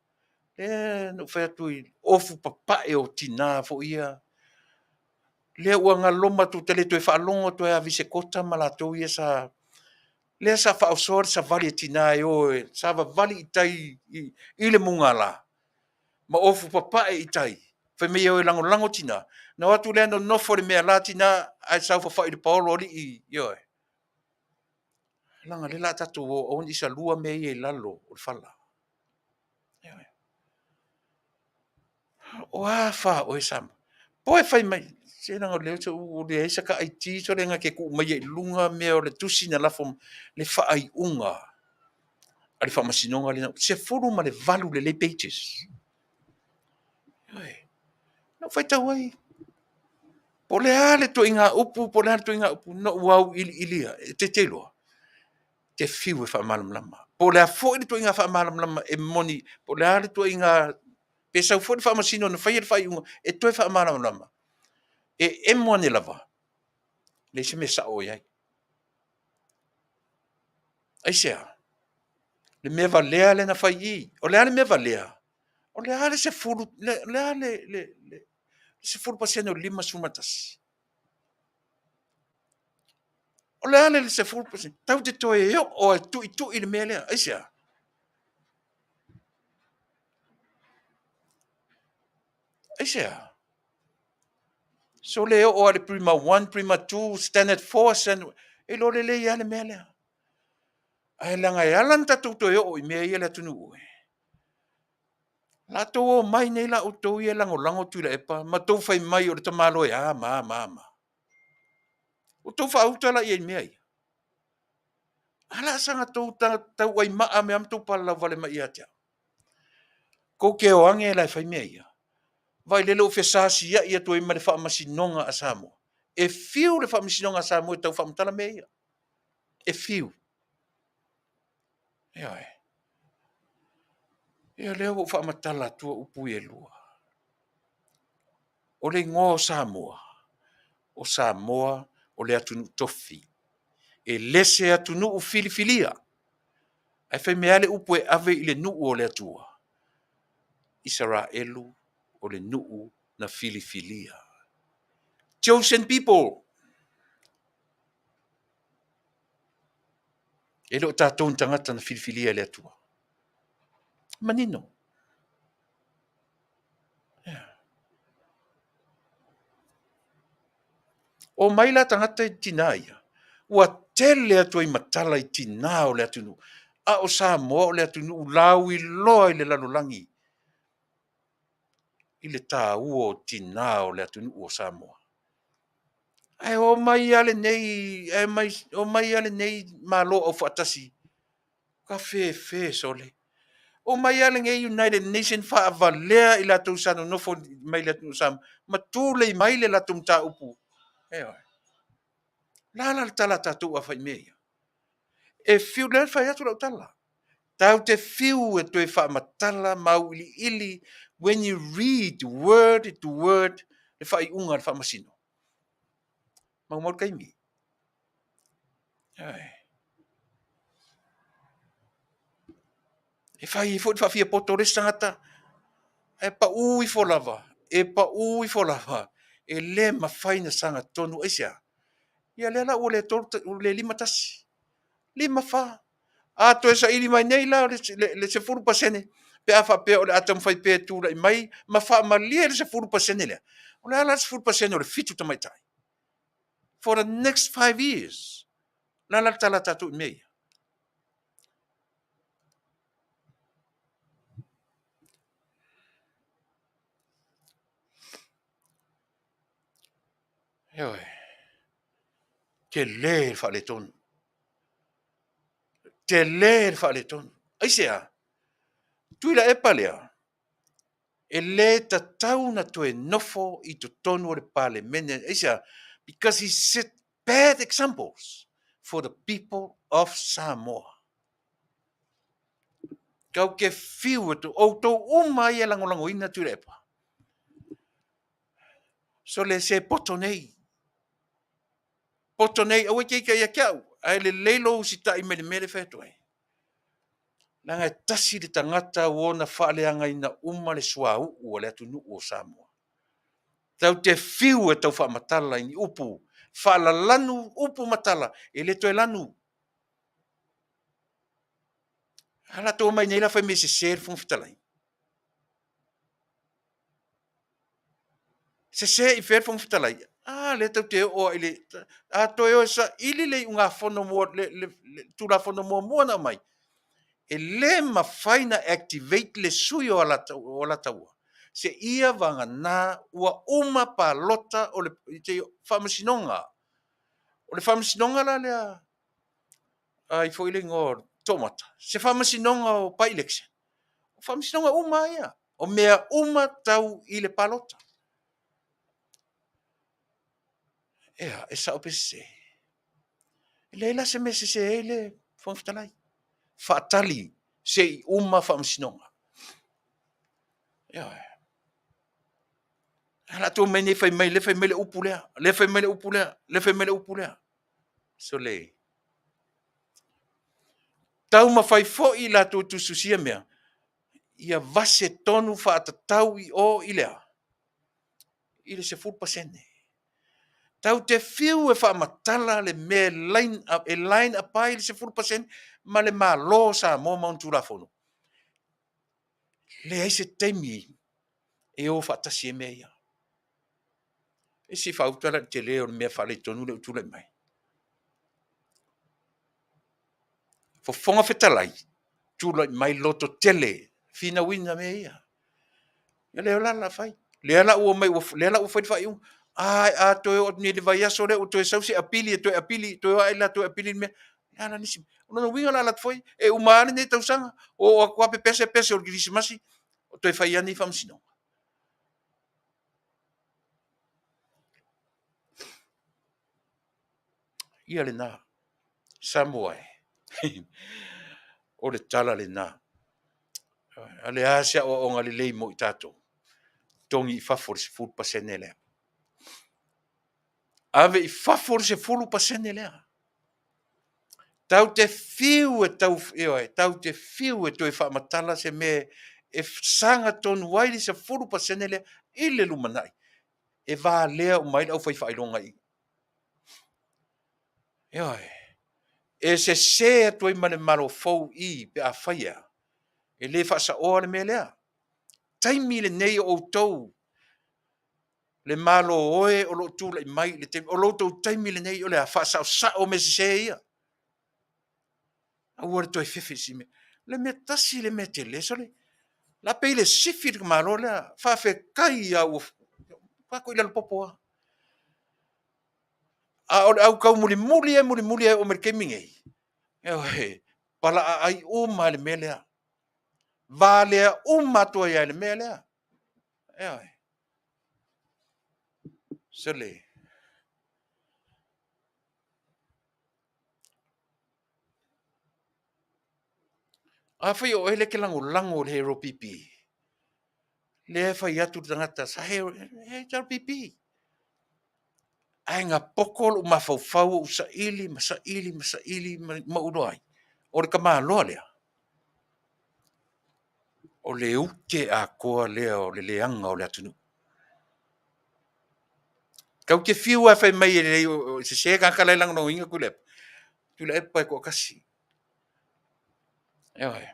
lea na ou fai atu i ofu papae o tina foi ia. Lea ua galoma atu, ua ta le toe faalogo atu ai lava ia Visekota ma latou ia sa, lea sa faaosoa le savali a tina e o e savavali i tai i le mugala ma ofu papae i tai, fai mai e o e lagolago tina, na o atu lea nonofo i le mea la tina ae saofafai i le paolo alii, ioe. Leaga o lea o le a tatou o aua ne i salua mea ia i lalo o le fala. Ioe. O a fa oe Samoa? Po e fai mai, se leaga o lea ua leai sa ta IT sole na te tuu mai i luga mea o le tusi na lafo le faaiuga a le Faamasinoga lena, 18 lelei pages. Ioe. Na ou faitau ai, po o le a le ituaiga upu, po o le a le ituaiga upu, na ou auiliilia, e te iloa, te fiu e faamalamalama. Po o le a foi le ituaiga faamalamalama e moni, po o le a le ituaiga, pe sau foi le Faamasino na faia le faaiuga e toe faamalamalama, e emo ane lava, leai se mea sao o i ai. Aisea? Le mea valea lea na fai i i. O le a le mea valea? O le a le 10, o le a le 10% o le 51? O le a le 10%? Tatou te toe oo lava e tuitui le mea lea. Aisea? Aisea? Sole oo lava i le Prima 1, Prima 2, Standard 4, Standard... E iloa lelei lava le mea lea. Ae leaga e ala ona tatou toe oo i mea ia le atunuu e. Latou omai nei la outou ia e lagolago Tuilaepa ma tou fai mai o le tamaloa e a ma a ma a ma. Ua outou faauta la i ai i mea ia. A la saga tou tauai maa mai lava ma tou palalau vale mai ia te au. Tou te o ane la e fai mea ia. Vaai lele ua fesasiai atu ai ma le Faamasinoga a Samoa. E fiu le Faamasinoga a Samoa e tau faamatala mea ia. E fiu. Ioe. Ia lea ua ou faamatala atua upu ia e lua. O le igoa o Samoa, o Samoa o le atunuu tofi. E le se atunuu filifilia, ae fai mai lava le upu e ave i le nuu o le Atua, Isaraelu o le nuu na filifilia. Chosen people. E le o tatou ni tagata na filifilia e le Atua. Manino. Yeah. O mai la tagata i tinā ia, ua tele atu ai matala i tinā o le atunuu, a o Samoa o le atunuu lauiloa i le lalolagi i le taua o tinā o le atunuu o Samoa. Ae o mai lava lenei, ae mai, o mai lava lenei Malo Aufaatasi, kafefe sole. O mai lava lenei United Nation faavalea i latou sa nonofo mai le atunuu o Samoa ma tulei mai le latou mataupu. Ioe. O le a la le tala a tatou a fai i mea ia? E fiu, lea e fai atu lau tala, tatou te fiu e toe faamatala ma auiliili when you read word to word le faaiuga a le Faamasino. Maumau le taimi. Ioe. E fai ai foi le faafiapoto o le isi tagata, ae pau ifo lava, e pau ifo lava, e le mafai ona sagatonu. Aisea? Ia lea la ua le 3, ua le 5-1, 5-4. A toe saili mai nei la le 10% pe a faapea o le a taumafai pea e tulai mai ma faamalie le 10% lea, o le a la le 10% o le 7 tamaitai? For the next 5 years. O le a la le tala a tatou i mea ia? Ioe. Tele le faaletonu. Tele le faaletonu. Aisea? Tuilaepa lea, e le tatau ona toe nofo i totonu o le Palemene. Aisea? Because he set bad examples for the people of Samoa. Tatou te fiu e outou uma ia e lagolagoina Tuilaepa. Sole se poto nei. Poto nei, aua e te ita ia te au, ae lelei lou usitai mai le mea lea e fai atu ai. Leaga e tasi le tagata ua ona faaleagaina uma le suauu o le atunuu o Samoa. Tatou te fiu e tau faamatala i ni upu, faalalanu upu ma tala, e le toe lanu. A latou omai nei la fai mai e sese le Fofoga Fetalai. Sese i fea le Fofoga Fetalai? A lea tatou te oo lava i le... A toe o e saili le iugafono le, le, le Tulafono muamua na aumai, e le mafai ona activate le sui o Alataua seia vagana ua uma palota o le faamasinoga. O le faamasinoga la lea, ai foi le igoa o Toomata, se faamasinoga o by-election. O faamasinoga uma lava ia, o mea uma tau i le palota. Ea, e sao pe sese? E leai la se mea e sese ai le Fofoga Fetalai. Faatali se i uma faamasinoga. Ioe. A latou mai nei fai mai, lea fai mai le upu lea, lea fai mai le upu lea, lea fai mai le upu lea. Sole. Taumafai foi i latou e tusitusia mea, ia vase tonu faatatau i o i le a? I le 10%. Tatou te fiu e faamatala le mea e line up ai le 10% ma le Malo o Samoa ma ona Tulafono, leai se taimi e o faatasi ai mea ia. E se i faauta la i le tele o le mea faaletonu lea ua tulai mai. Fofoga Fetalai, tulai mai loto tele, finauina mea ia. Ia lea la la fai. Lea la ua omai, lea la ua fai le faaiuga. A, a toe oo atu nei i le vaiaso lea ua toe sau se apili e toe apili, toe o ae la toe apili le mea. O le a la le isi mea? O lona uiga la alu atu foi, e uma lava lenei tausaga, oo atu lava pepese pese o le Kerisimasi, o toe fai lava nei faamasinoga. Ia lena, Samoa e, o le tala lena. A le a se aoaoga lelei mo i tatou? Togi i fafo le 10% lea. Ave i fafo le 10% lea. Tau te fiu e tau, ioe, tau te fiu e toe faamatala se mea e saga tonu ai le 10% lea i le lumanai, e valea uma ai le aufaifaailoga i i. Ioe, e sese atu ai ma le Malo fou i pe afai e a, e le faasaoa le mea lea. Taimi lenei o outou le Malo oe o lo o tulai mai i le taimi, o lo outou taimi lenei o le a faasaosao mea sese ia. Aua le toe fefe i se mea. Le mea tasi le mea tele, sole, la pei le sifi le Malo lea, faafetai lava ua tatou i lalo popo lava. A o le au taumulimuli e mulimuli e oo mai i le taimi nei, ioe, palaaai uma lava i le mea lea. Valea uma atu ai lava i le mea lea. Ioe. Sole. Afai o oe lea e te lagolago i le HRPP, lea e fai atu le tagata sa HRPP, ae na poto lou mafaufau ou saili ma saili ma saili ma ou iloa ai, o le tamaloa lea, o le ute atoa lea o le leaga o le atunuu. Tatou te fiu lava e fai mai e lelei e sese tagata la e lagolagoina Tuilaepa, Tuilaepa e toatasi. Ioe.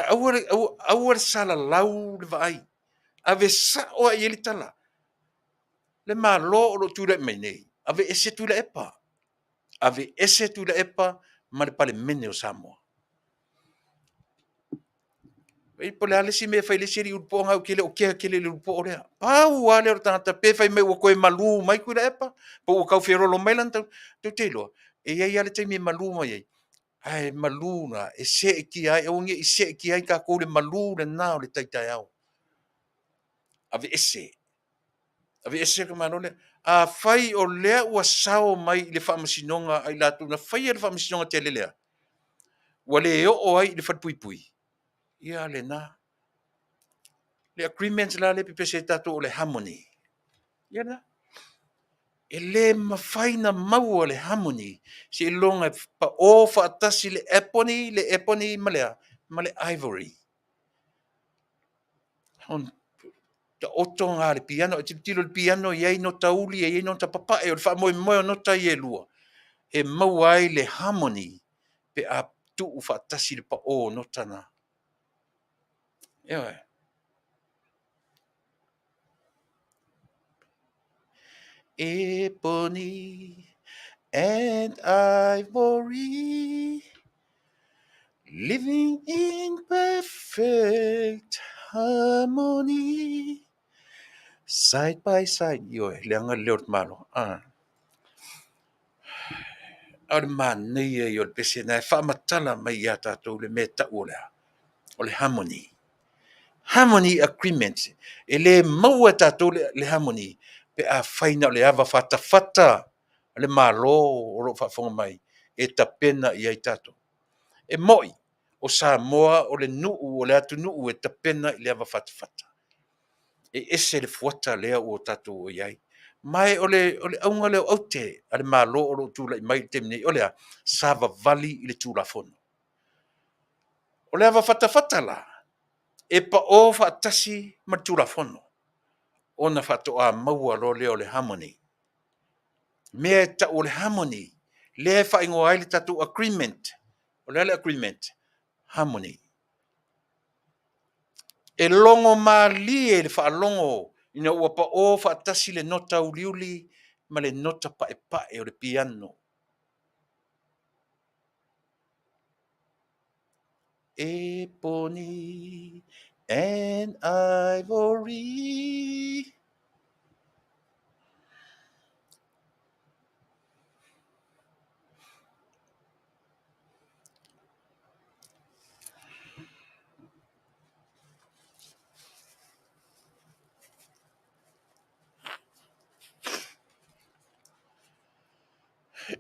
Aua le, aua, aua le salalau le vaai. Ave sao lava i ai le tala. Le Malo o lo o tulai mai nei, aveese Tuilaepa. Aveese Tuilaepa ma le Palemene o Samoa. Ei, po o le a le isi mea e fai e le isi alii ulupoo lena, ou te le o kea tele i le ulupoo lea. Pau lava lea o le tagata pe fai mai ua toe malu mai Tuilaepa, po ua tau feoloolo mai lana tau, tou te iloa, e i ai lava le taimi e malu mai ai, ae malu la e seetia ai, aua ne i seetia ai tatou i le malu lena o le tai taeao. Aveese. Aveese le tamaloa lea. Afai o lea ua sao mai i le faamasinoga a i latou na faia le faamasinoga tele lea, ua le oo ai i le falepuipui, ia lena. Le agreement la lea e pepese ai tatou o le harmony. Ia lena. E le mafai ona maua le harmony seiloga e pao faatasi le ebony, le ebony ma le a? Ma le ivory. Taoto na le piano, e tilotilo i le piano e i ai nota uli, e i ai nota papae. O le faamoemoe o nota ia e lua, e maua ai le harmony pe a tuu faatasi le pao o nota na. Ioe. Ebony and ivory living in perfect harmony side by side. Ioe, leaga le leo o le tamaloa. Ah. A o le manaia ia o le pese na e faamatala mai ia tatou le mea e tau o le a? O le harmony. Harmony agreement. E le maua e tatou le harmony pe afai na o le ava fatafata a le Malo o lo o faafofoga mai e tapena i ai tatou. E moi, o Samoa o le nuu, o le atunuu e tapena i le ava fatafata. E ese le fuata lea ua tatou o i ai. Ma o le auga lea o aute a le Malo o lo o tulai mai i le taimi nei, o le a? Savavali i le Tulafono. O le ava fatafata la, e pao faatasi ma le Tulafono, ona faatoa maua loa lea o le harmony. Mea e tau o le harmony, lea e faaigoa ai le tatou agreement. O le a le agreement? Harmony. E logo malie le faalogo ina ua pao faatasi le nota uliuli ma le nota paepae o le piano. Ebony and ivory.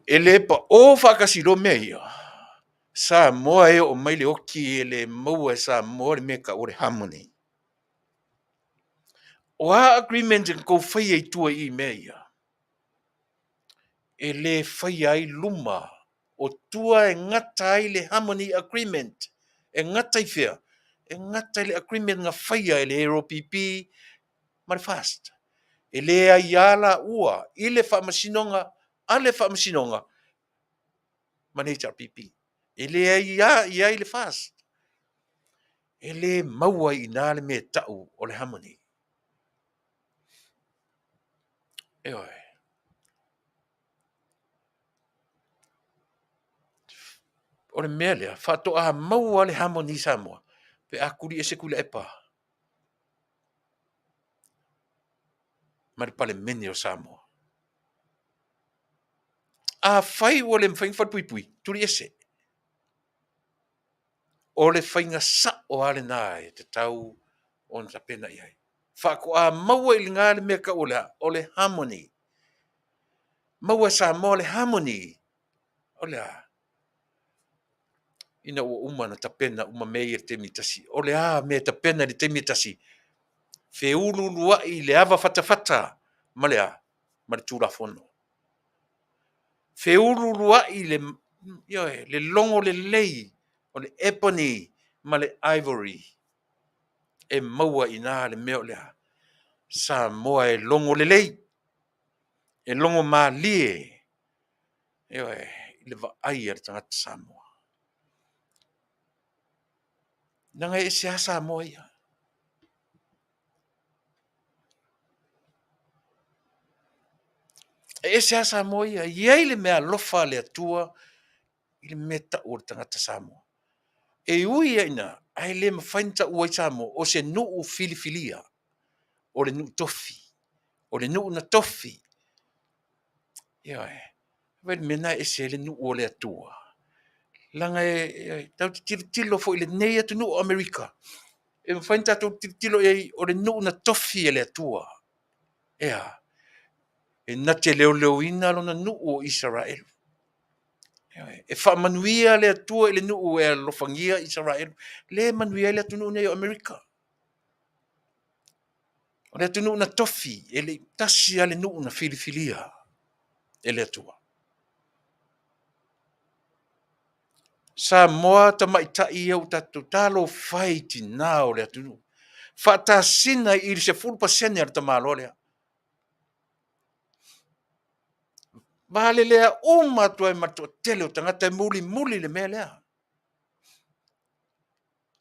E le paʻō faatasi loa mea ia. Samoa e oo mai le oti e le maua e Samoa le mea e taua o le harmony. O a agreement na tou faia i tua i i mea ia? E le faia ai luma o tua e gata ai le harmony agreement. E gata i fea? E gata i le agreement na faia e le LPP ma le FAST. E le aia laua i le faamasinoga a le faamasinoga ma le HRPP. E le aia i ai le FAST. E le maua i ina le mea e tau o le harmony. Ioe. O le mea lea, faatoa maua le harmony i Samoa pe a tuli ese Tuilaepa ma le Palemene o Samoa. Afai ua le mafai ona falepuipui, tuli ese. O le faiga sao lava lena e tatau ona tapena i ai. Faatoa maua i lena le mea e tau o le a? O le harmony. Maua e Samoa le harmony. O le a? Ina ua uma ona tapena uma mea ia i le taimi e tasi. O le a mea e tapena i le taimi e tasi? Feuluuluai i le ava fatafata ma le a? Ma le Tulafono. Feuluuluai le, ioe, le logo lelei o le ebony ma le ivory. E maua i ina le mea o le a? Samoa e logo lelei, e logo malie, ioe, i le vaai a le tagata Samoa. Leaga e ese lava Samoa ia. E ese lava Samoa ia. E i ai le meaalofa a le Atua i le mea tau o le tagata Samoa. E ui lava ina, ae le mafai ona taua ai Samoa o se nuu filifilia, o le nuu tofi, o le nuu na tofi. Ioe. Vaai i le mea lena e ese ai le nuu o le Atua. Leaga e tatou te tilotilo foi i lenei atunuu o Amerika, e mafai ona tatou tilotilo i ai o le nuu na tofi e le Atua. E a? E na te leoleoina lona nuu o Isaraelu. E faamanuia le Atua i le nuu e alofagia Isaraelu, lea e manuia ai le atunuu nei o Amerika. O le atunuu na tofi, e le i tasi lava le nuu na filifilia e le Atua. Samoa tamaitai ia ua tatou talofa e i tina o le atunuu. Faatasina i le 10% a le tamaloa lea. Valelea uma atu ai ma le toatele o tagata e mulimuli le mea lea.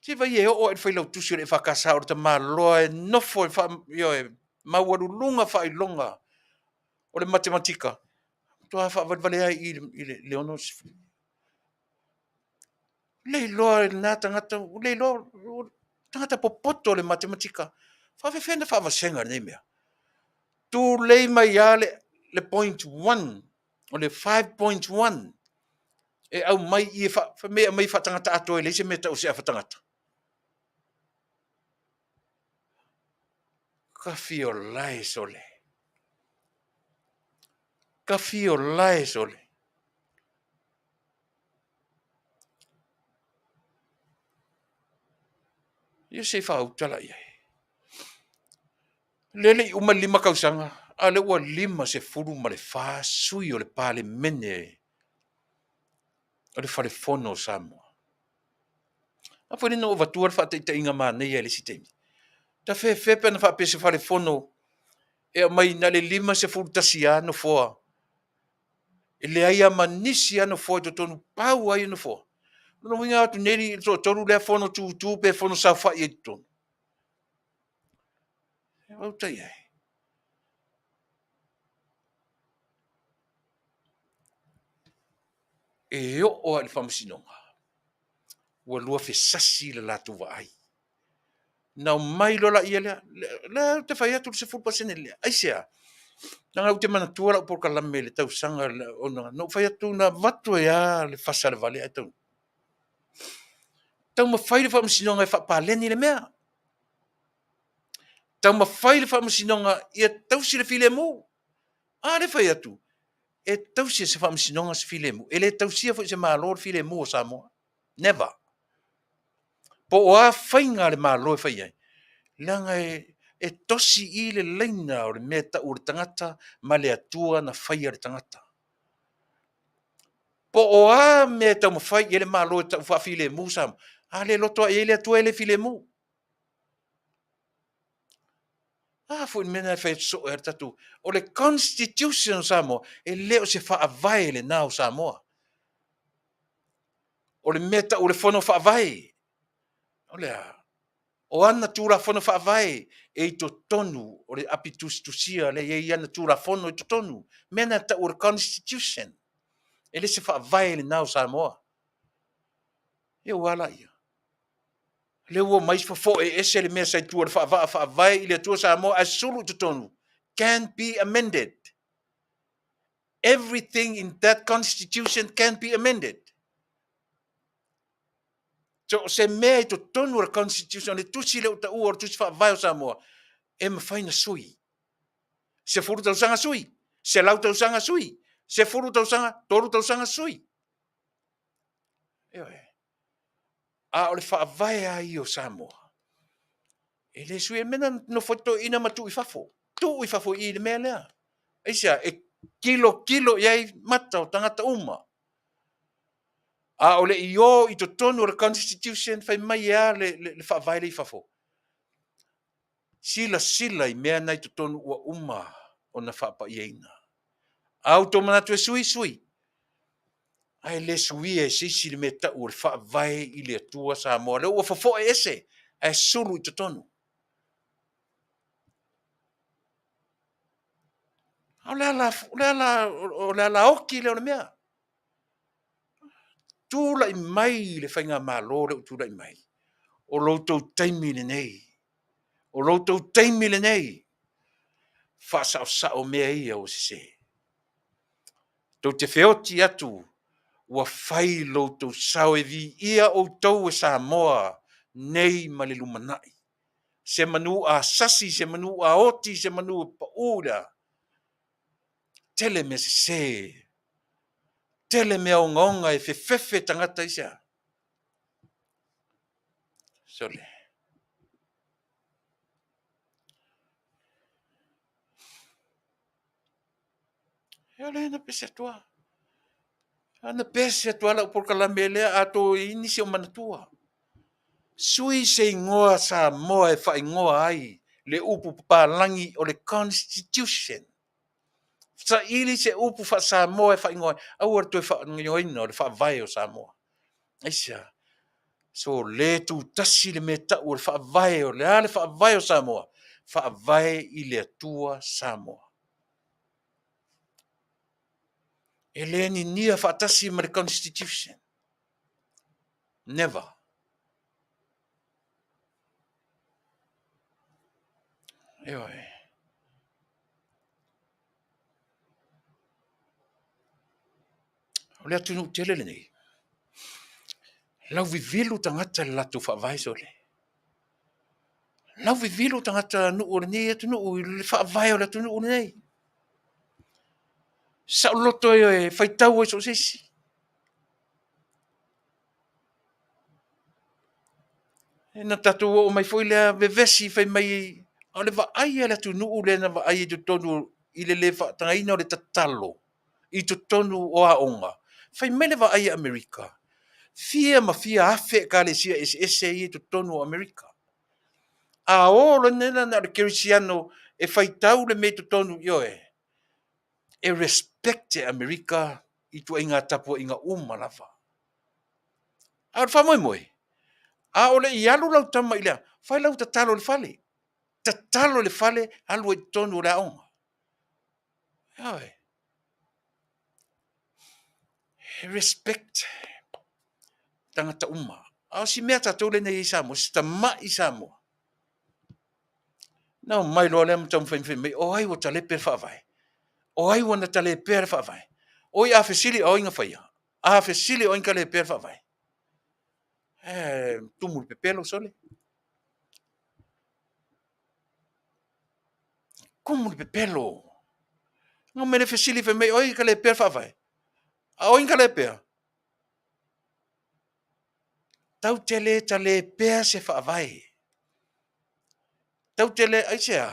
Se vai e oo lava i le failautusi o le EFKS o le tamaloa e nofo e faa, ioe, maualuluga faailoga o le matematika, matua faavalevalea ai i i le 60. Le iloa e lena tagata, le iloa, tagata popoto le matematika, faafefea ona faavasega lenei mea? Tulei mai lava le point 1, o le 5.1 e aumai i e fai mai e aumai faatagata atoa e leai se mea e tau o se afa tagata. Kafi o lae sole. Kafi o lae sole. Ia se i faauta la i ai. Lea le i uma le 5 tausaga, a o lea ua 54 sui o le Palemene o le Fale Fono o Samoa. A foi lea na ou avatua le faataitaiga manaia i le isi taimi. Tafefe pe ana faapea se Fale Fono e aumai na o le 51 lava nofoa, e leai lava ma nisi lava nofoa i totonu, pau lava ia nofoa. O lona uiga e o atu nei le toatolu lea fono tutu pe fono saofai ai i totonu. E uta i ai. E oo lava i le faamasinoga, ua luafesasi le latou vaai. Na omai loa laia lea, lea ou te fai atu le 10% lea. Aisea? Leaga ou te manatua lau polokalame i le tausaga ona na ou fai atu na avatu ai lava le fasa a le vale ae taunuu. Taumafai le faamasinoga e faapaleni le mea. Taumafai le faamasinoga ia tausi le filemu. A lea e fai atu, E tausi e se faamasinoga se filemu. E le tausia foi e se Malo le filemu o Samoa. Never. Po o a faiga a le Malo e fai ai, leaga e, e tosi i le laina o le mea e tau o le tagata ma le Atua na faia le tagata. Po o a mea e taumafai i ai le Malo e tau faafilemu Samoa, a le loto lava i ai le Atua e le filemu. A foi le mea lena e fai atu soo ai le tatou. O le Constitution o Samoa, e le o se faavae lena o Samoa. O le mea tau o le Fono Faavae, o le a? O ana Tulafono Faavae e i totonu o le api tusitusia lea e i ai ana Tulafono i totonu. Mea na tau o le Constitution. E le se faavae lena o Samoa. Ia ua a laia? Lea ua omai fofoe ese le mea sa i tua o le faavaa faavae i le Atua Samoa ae sulu i totonu. Can be amended. Everything in that constitution can be amended. So, o se mea i totonu o le constitution, o le tusi lea ua taua o le tusi faavae o Samoa, e mafai na sui. 10 tausaga sui, 100 tausaga sui, 10 tausaga, 3 tausaga sui. Ioe. A o le faavae lava ia o Samoa, e le sui. E mea na nofo ai toeaiina ma tuu i fafo. Tuu i fafo i i le mea lea. Aisea? E tilotilo i ai mata o tagata uma. A o le i o i totonu o le Constitution, fai mai e a le, le, le faavae lea i fafo? Silasila i mea na i totonu ua uma ona faapaiaina. A outou manatu e sui, sui. Ae le suia e se isi le mea tau o le faavae i le Atua Samoa. Lea ua fofoe ese ae sulu i totonu. O le ala, o le ala, o le ala oti lea o le mea. Tulai mai le faigamalo lea ua tulai mai, o lo outou taimi lenei, o lo outou taimi lenei, faasaosao mea ia ua sese. Tou te feoti atu ua fai lo outou sao e viia outou e Samoa nei ma le lumanai. Se manu a sasi, se manu a oti, se manu e pau i le a. Tele mea sese, tele mea ogaoga e fefefe tagata i se a? Sole. E ole na pese atu a. Ana pese atu a lau polokalame lea a to i nisi o manatua. Sui se igoa Samoa e faaigoa ai le upu papalangi o le Constitution. Saili se upu faa-Samoa e faaigoa ai. Aua le toe faaigoaina o le faavae o Samoa. Aisea? So le tutasi le mea tau o le faavae o le a le faavae o Samoa? Faavae i le Atua Samoa. E le ninia faatasi ma le Constitution. Never. Ioe. O le atunuu tele lenei, lauvivilu tagata i le latou faavae sole. Lauvivilu tagata nuu o lenei atunuu i le faavae o le atunuu lenei. Saoloto e faitau ai so o se isi. Na tatou oo mai foi lea vevesi fai mai o le vaai a le atunuu lea na vaai i totonu i le le faatagaina o le tatalo i totonu o aoga. Fai mai le vaai a Amerika, fia ma fia afe ekalesia eseese ia i totonu o Amerika. A o loa na o le kerisiano e faitau le mea i totonu, ioe, e respect e Amerika i ituaiga tapuaiga uma lava. A o le faamoemoe, a o le i alu lau tama i le aoga, fai lau tatalo i le fale. Tatalo i le fale, alu ai i totonu o le aoga. Ioe. Respect tagata uma. A o si mea tatou lea na i ai i Samoa, si tamai Samoa. Na omai loa lea ma taumafai fai mai, o ai ua talepe le faavae? O ai ua na talepea le faavae? Oi a fesili o ai na faia? A fesili o ai na talepea le faavae? E tumu le pepelo sole. Tumu le pepelo. Nga mele fesili fai mai oi ka le pea faavae. A oi ka le pea. Tau te le tale pea se faavae. Tau te le, aisea?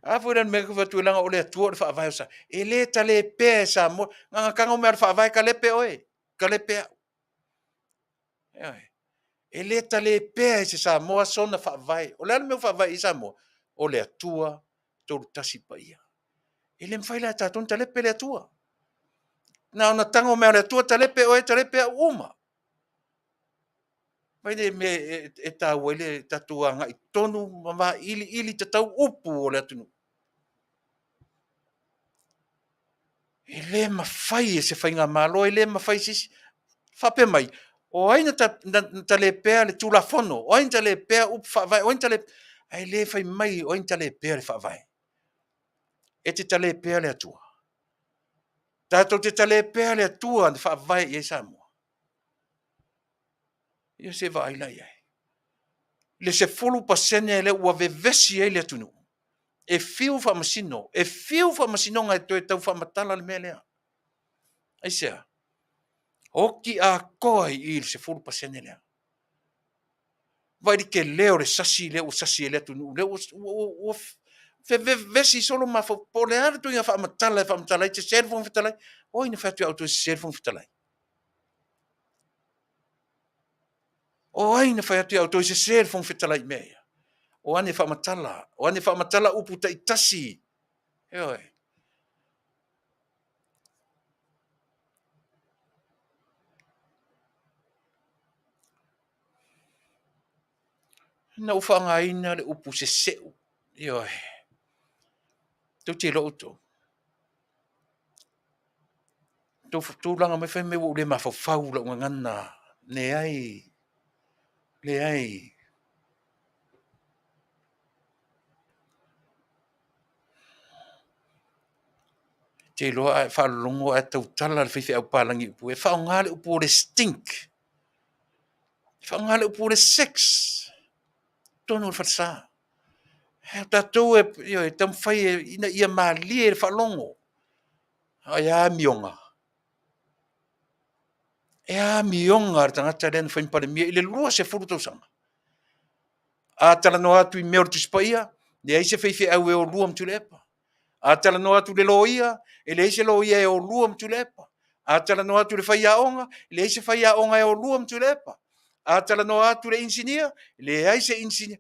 A foi la le mea ka fai atu leaga o le Atua o le faavae o Samoa. E le tale pea e Samoa. Na ona tago mai lava o le faavae, talepe oe, talepe au. Ioe. E le tale pea e se Samoa sona faavae. O le a le mea ua faavae i ai Samoa? O le Atua Tolutasi Paia. E le mafai la e tatou ona talepe le Atua. Na ona tago mai lava o le Atua, talepe oe, talepe au, uma. Vaai le mea e taua ai le tatou agai tonu ma vailiili tatau upu o le atunuu. E le mafai e se faigamalo, e le mafai e se isi. Faapea mai, o ai na talepea le Tulafono? O ai na talepea upu faavae? O ai na talepea? Ae le fai mai o ai na talepea le Faavae. E te talepea le Atua. Tatou te talepea le Atua na faavae i ai Samoa. Ia se i vaai la i ai. Le 10% lea ua vevesi ai le atunuu, e fiu faamasino, e fiu faamasinoga e toe tau faamatala le mea lea. Aisea? Oti atoa i i le 10% lea. Vaai i le tele o le sasi lea ua sasi e le atunuu, lea ua vevesi solo mafaufau. Po o le a le ituaiga faamatala e faamatala ai, sese le Fofoga Fetalai. O ai na fai atu ia outou e sese le Fofoga Fetalai? O ai na fai atu ia outou e sese le Fofoga Fetalai i mea ia? O ane faamatala, o ane faamatala upu taitasi. Ioe. Na ou faaaogaina le upu seseu. Ioe. Tou te iloa outou. Tou tulaga mai fai mai ua ou le mafaufau i lau gagana. Leai, leai. E te iloa a e faalologo ae tautala le faifeau papalagi i upu ia, e faaaoga le upu o le stink, e faaaoga le upu o le sex i totonu o le falesa. O tatou e taumafai ina ia malie le faalogo. Ae a amioga? E a amioga a le tagata lea na fai ma Palemia i le 20 tausaga? A talanoa atu i mea o le Tusi Paia, leai se faifeau e o lua ma Tuilaepa. A talanoa atu i le loia, e leai se loia e o lua ma Tuilaepa. A talanoa atu i le faiaoga, e leai se faiaoga e o lua ma Tuilaepa. A talanoa atu i le inisinia, e leai se inisinia.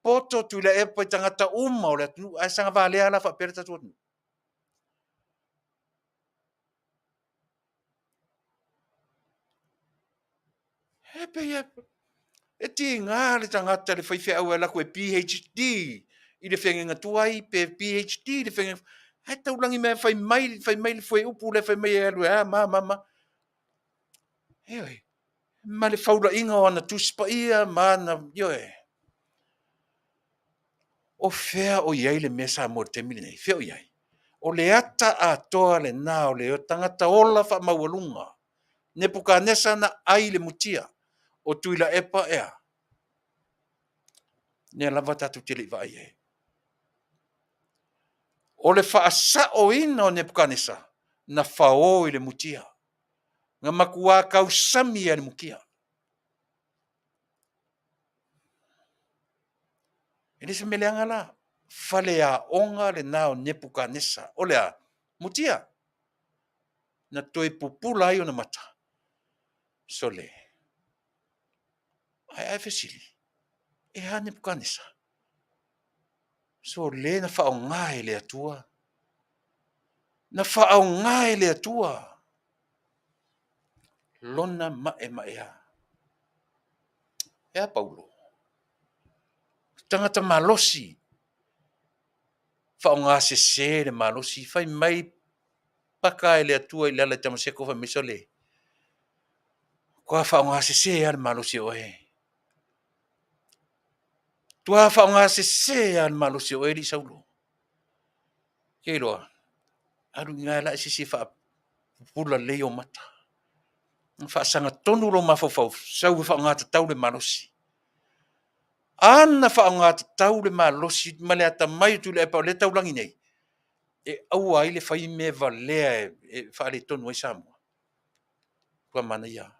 Poto Tuilaepa i tagata uma o le atunuu, ae saga valea la faapea le tatou atunuu. E pei e, e tiga le tagata le faifeau e alu atu e PhD i le feagaiga tuai pe PhD i le feagaiga ae taulagi mai fai mai fai mai le fuaiupu lea fai mai e alu e a ma ma ma. Ioe, ma le faulaiga o ana Tusi Paia ma ana, ioe. O fea o i ai le mea Samoa i le taimi lenei? Fea o i ai? O le ata atoa lena o le tagata ola faamaualuga. Nepukanesa na ai le mutia o Tuilaepa e a? Lea lava tatou te le i vaai ai. O le faasaoina o Nepukanesa na fao i le mutia. Na matua tausami e le mutia. E le se mea leaga la. Faleaoga lena o Nepukanesa. O le a? Mutia. Na toe pupula ai ona mata. Sole. Ae a e fesili, e a Nepukanesa? Sole na faaaoga e le Atua. Na faaaoga e le Atua lona maemaea. E a Paulo? Tagata malosi, faaaoga sese le malosi, fai mai paka e le Atua i le ala i Tamaseko, fai mai, sole, matua faaaoga sese lava le malosi o oe. Matua faaaoga sese lava le malosi o oe, alii Saulo. Ke iloa, alu i ina e la e se isi e faapupula lelei ou mata. Faasaga tonu lou mafaufau, sau e faaaoga tatau le malosi. A na faaaoga tatau le malosi ma le atamai o Tuilaepa o lea e taulagi nei, E aua ai le fai mea valea e faaletonu ai Samoa. Ua manaia.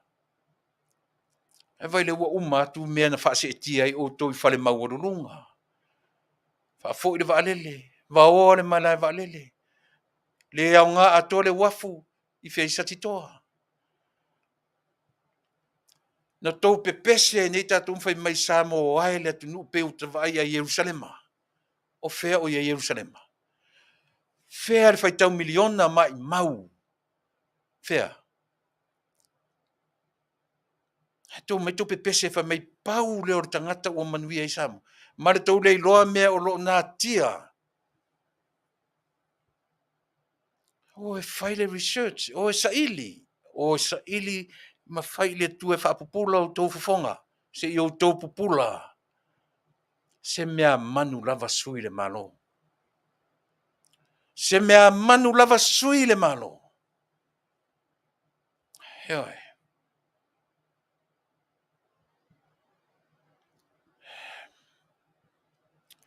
Ae vaai lea ua uma atu mea na faaseetia ai outou i fale maualuluga. Faafoi le vaalele, vaoa le malae vaalele, le aoga atoa le uafu i fea i Satitoa. Na tou pepese ai nei tatou ma fai mai Samoa e le atunuu pei ua ta vaai ia Ierusalema. O fea o i ai Ierusalema? Fea le faitau miliona maimau? Fea? Ae tou omai tou pepese fai mai pau lea o le tagata ua manuia ai Samoa. Ma le tou le iloa mea o lo o natia. O e fai le research, o e saili, o e saili ma fai i le Atua e faapupula outou fofoga, se i outou pupula se mea manu lava sui le Malo. Se mea manu lava sui le Malo. Ioe.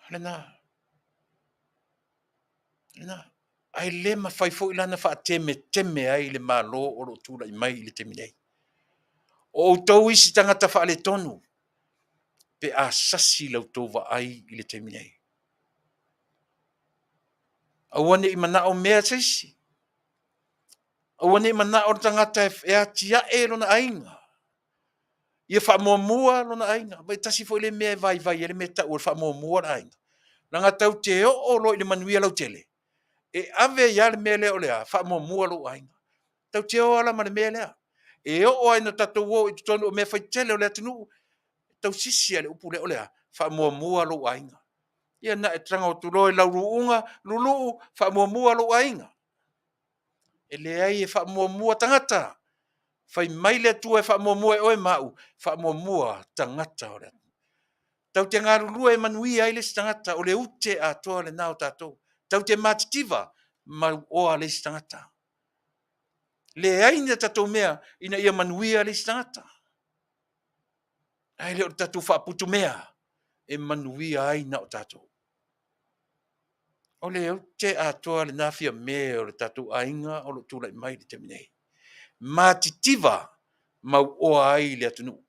O lena. Lena. Ae le mafai foi la ona faatemeteme ai le Malo o lo o tulai mai i le taimi nei. O outou isi tagata faaletonu pe a sasi la outou vaai i le taimi nei. Aua ne i manao mea se isi. Aua ne i manao le tagata e atiae lona aiga, ia faamuamua lona aiga. Vaai, tasi foi le mea e vaivai ai le mea e tau o le faamuamua le aiga. Leaga tatou te oo loa i le manuia lautele, e ave ai lava le mea lea o le a? Faamuamua lou aiga. Tatou te o lava la ma le mea lea. E oo lava ina tatou o i totonu o mea faitele o le atunuu, e tausisi lava i le upu lea o le a? Faamuamua lou aiga. Ia na e tago atu loa i lau luuga, luluu, faamuamua lou aiga. E leai, e faamuamua tagata. Fai mai le Atua e faamuamua e oe ma au, faamuamua tagata o le atunuu. Tatou te galulue e manuia ai le isi tagata, o le ute atoa lena o tatou. Tatou te matitiva, mauoa le isi tagata. Leai ni a tatou mea ina ia manuia le isi tagata. Ae le o le tatou faaputumea e manuia ai na o tatou. O le ute atoa lena Fiame o le tatou aiga o lo o tulai mai i le taimi nei. Matitiva mauoa ai le atunuu.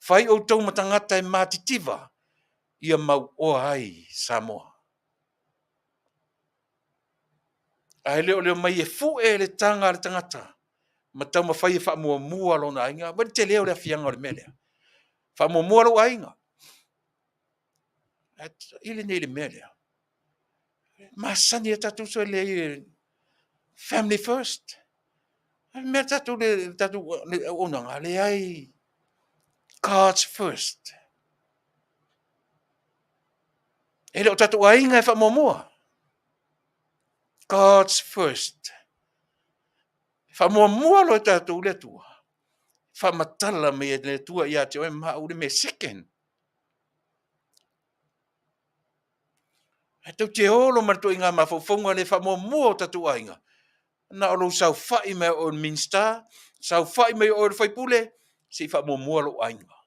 Fai outou ma tagata e matitiva ia mauoa ai Samoa. Ae le o le omai e fue le taga a le tagata ma taumafai e faamuamua lona aiga. Vaai le tele o le afiaga o le mea lea. Faamuamua lou aiga. Ae saili nei i le mea lea. Masani a tatou uso e leai, family first. A mea tatou le tatou auaunaga, leai, God's first. E le o tatou aiga e faamuamua. God's first. Faamuamua loa e tatou le Atua. Faamatala mai e le Atua ia te oe ma au le mea second. Ae tou te olo ma le ituaiga mafaufauga le faamuamua o tatou aiga. Na o lou saofai mai o le Minisita, saofai mai o le faipule, se i faamuamua lou aiga.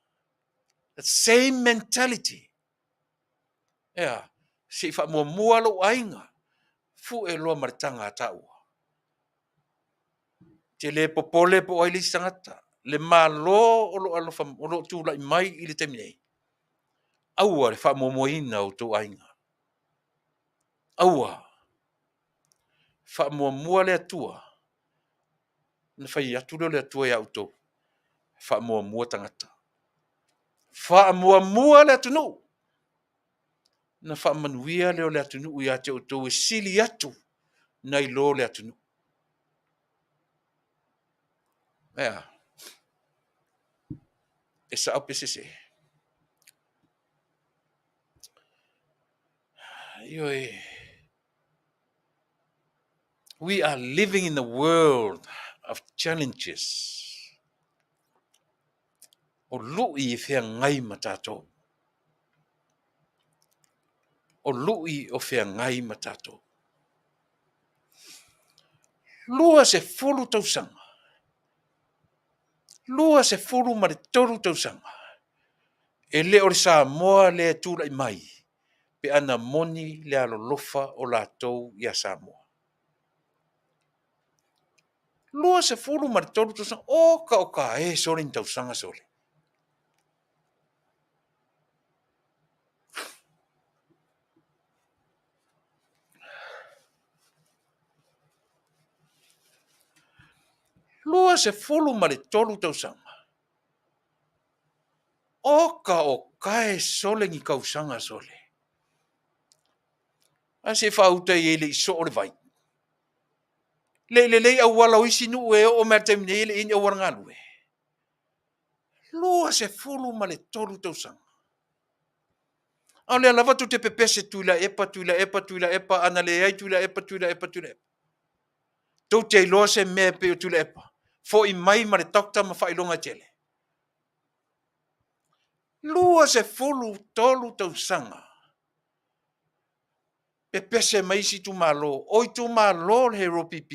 The same mentality. Ea, se i faamuamua lou aiga. Fue loa ma le taga a taua. Te le popole po o ai le isi tagata. Le Malo o lo o alofa, o lo o tulai mai i le taimi nei, aua le faamuamuaina o outou aiga. Aua. Faamuamua le Atua. Ona fai atu lea o le Atua ia outou, faamuamua tagata. Faamuamua le atunuu. Ona faamanuia lea o le atunuu ia te outou e sili atu nai lo le atunuu. Ea, e sao pe sese? Ioe. We are living in a world of challenges. O lui e feagai ma tatou. O lui o feagai ma tatou. 20 tausaga. 23 tausaga. E le o le Samoa lea e tulai mai. Pe ana moni le alolofa o latou iā Samoa. 23 tausaga, oka oka e sole ni tausaga sole. 23 tausaga. Oka oka e sole ni kausaga sole. A se faauta i ai le i soo le vai. Le i lelei auala o isi nuu e oo mai le taimi nei e le i i ai ni auala galue. 23 tausaga. A o lea lava tou te pepese Tuilaepa, Tuilaepa, Tuilaepa, ana leai Tuilaepa, Tuilaepa, Tuilaepa. Tou te iloa se mea e pei o Tuilaepa. Foi mai ma le doctor ma faailoga e tele. 23 tausaga. Pepese mai isi itumalo, o itumalo o le HRPP.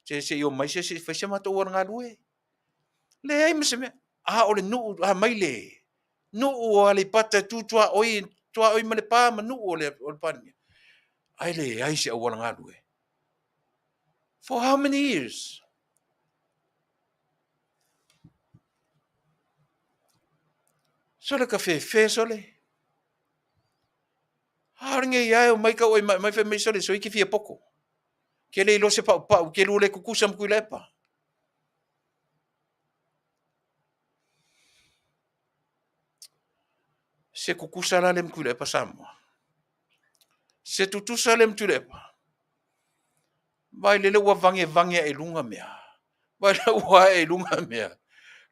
Se se i omai se se i fai se matou auala galue. Leai ma se mea. A o le nuu, a mai le nuu o Aleipata e tu tuaoi, tuaoi ma Lepa ma nuu o le o le Palemia. Ae leai se auala galue. For how many years? Sole ka fefe sole. A o lenei lava e omai tau ai mai fai mai sole soi ke fia poto. Ke le iloa se paupau ke lua le tutusa ma Tuilaepa. Se tutusa la lea ma Tuilaepa Samoa. Se tutusa lea ma Tuilaepa. Vaai lele ua vagevageae i luga mea. Vaai lea ua ae i luga mea.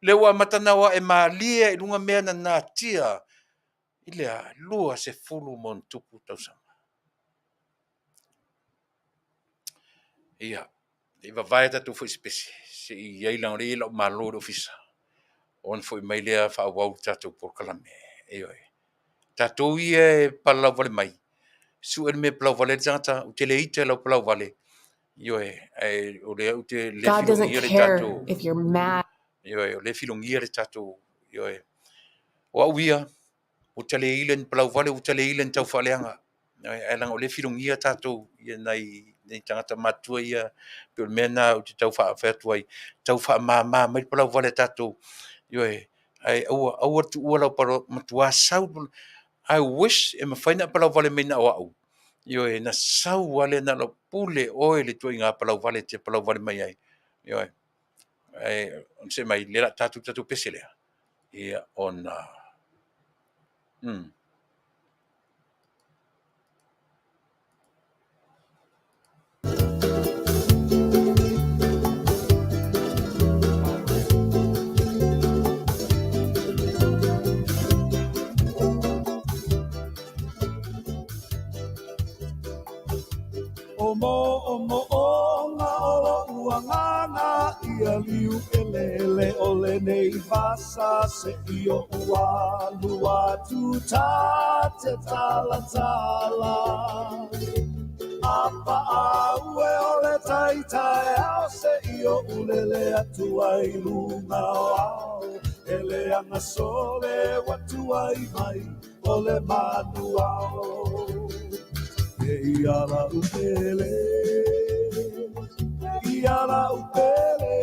Lea ua amata ona o ae malie lava i luga mea na natia i le a? 20+ tausaga. Ia, se i vavae tatou faaisepese, se i i ai, leaga o lea e i ai lau malo i le ofisa, ona foi mai lea faaauau le tatou polokalame. Ioe. Tatou ia e palalauvale mai, sue le mea e palauvale ai le tagata, ou te le ita i lau palauvale, ioe, ae o lea ou te le God doesn't filogia le care tatou, if you're mad. ioe, o lea e filogia le tatou, ioe. O au ia, ua ta le ila ni palauvale, ua ta le ila ni taufaaleaga. Ae leaga o lea e filogia tatou ia nai, nai tagata matutua ia, pei o le mea lena ou te tau fai atu ai, tau faamama mai le palauvale a tatou. Ioe, ae aua, aua le tuua lau pala, matua sau. I wish e mafai ona e palauvale mai na o au. Ioe, na sau lava lea na o lau pule oe i le ituaiga palauvale e te palauvale mai ai. Ioe, ae onosai mai, lea o le a tatou tatou pese lea. Ia, ona... O moʻomoʻoga o loʻu agaga ia liu ʻeleʻele o lenei vasa seʻi oʻu alu atu ta te talatala A paʻa ue o le tai taeao seʻi oʻu lele atu ai i luga o ao E leaga sole ua tuai mai o le manu ao E ia la'u pele, ia la'u pele,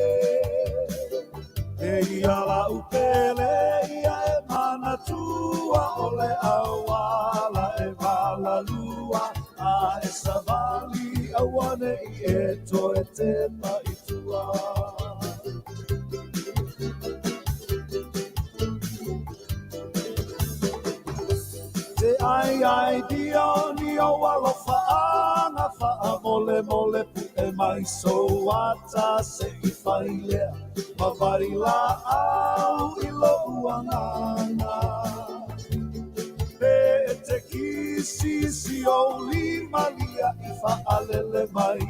e ia la'u pele ia e manatua o le auala e valalua a e savali auaneʻi e toe tepa i tua. Te ai ai dio ni o alofaaga faamolemole puʻe mai sou ata seʻi fai lea ma vai laau i loʻu agaga. Pe e te kisi si ou lima liaʻi faalele mai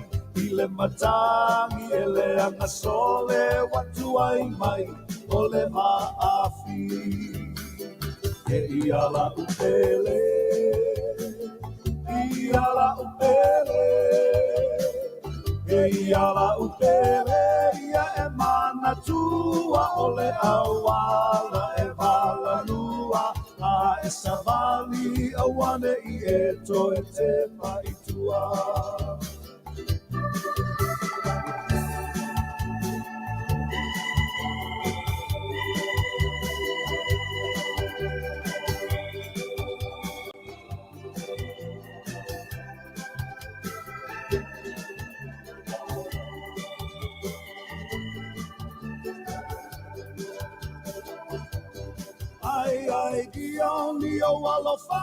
i le matagi e leaga sole ua tuai mai o le maafi. E ia la'u pele, ia la'u pele, e ia la'u pele ia e manatua o le auala e valalua a e savali savali auane'i e toe tepa i tua. Ai ai dioni o alofa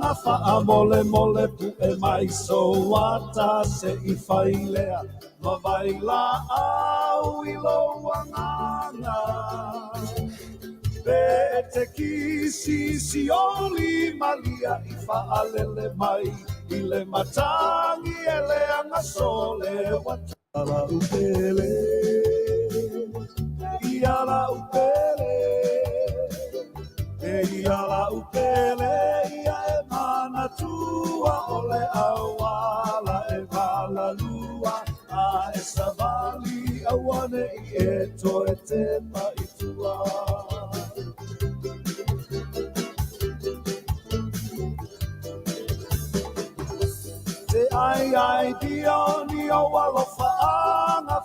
na molemole pu'e mai soata se i failea ma vai la au i lou agaga pe te kisi sioli malia i faalele mai i le matagi e leaga sole ua la'u pele ia la'u pele e ia la'u pele ia e manatua o le auala e valalua a e savali auane'i e toe tepa i tua. Te ai ai dioni o alofa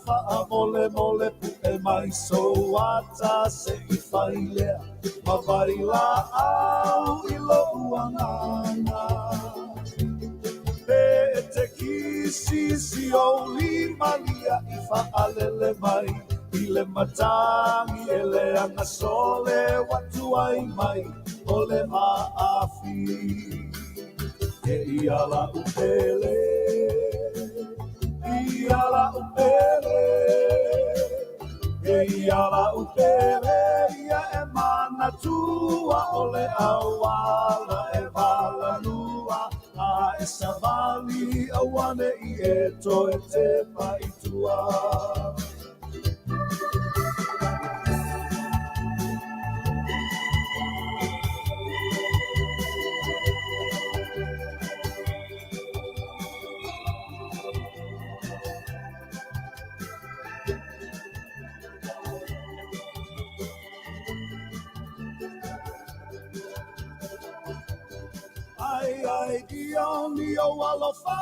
faamolemole pu'e mai soata se i failea ma vai laau i lou agaga pe te kisisi ou limalia i faalele mai i le matagi e leaga sole ua tuai mai o le maafi e ia la'u pele ia la'u pele e ia la'u pele ia e manatua o le auala e valalua a e savali auane'i e toe tepa i tua. Ai ai dioni o alofa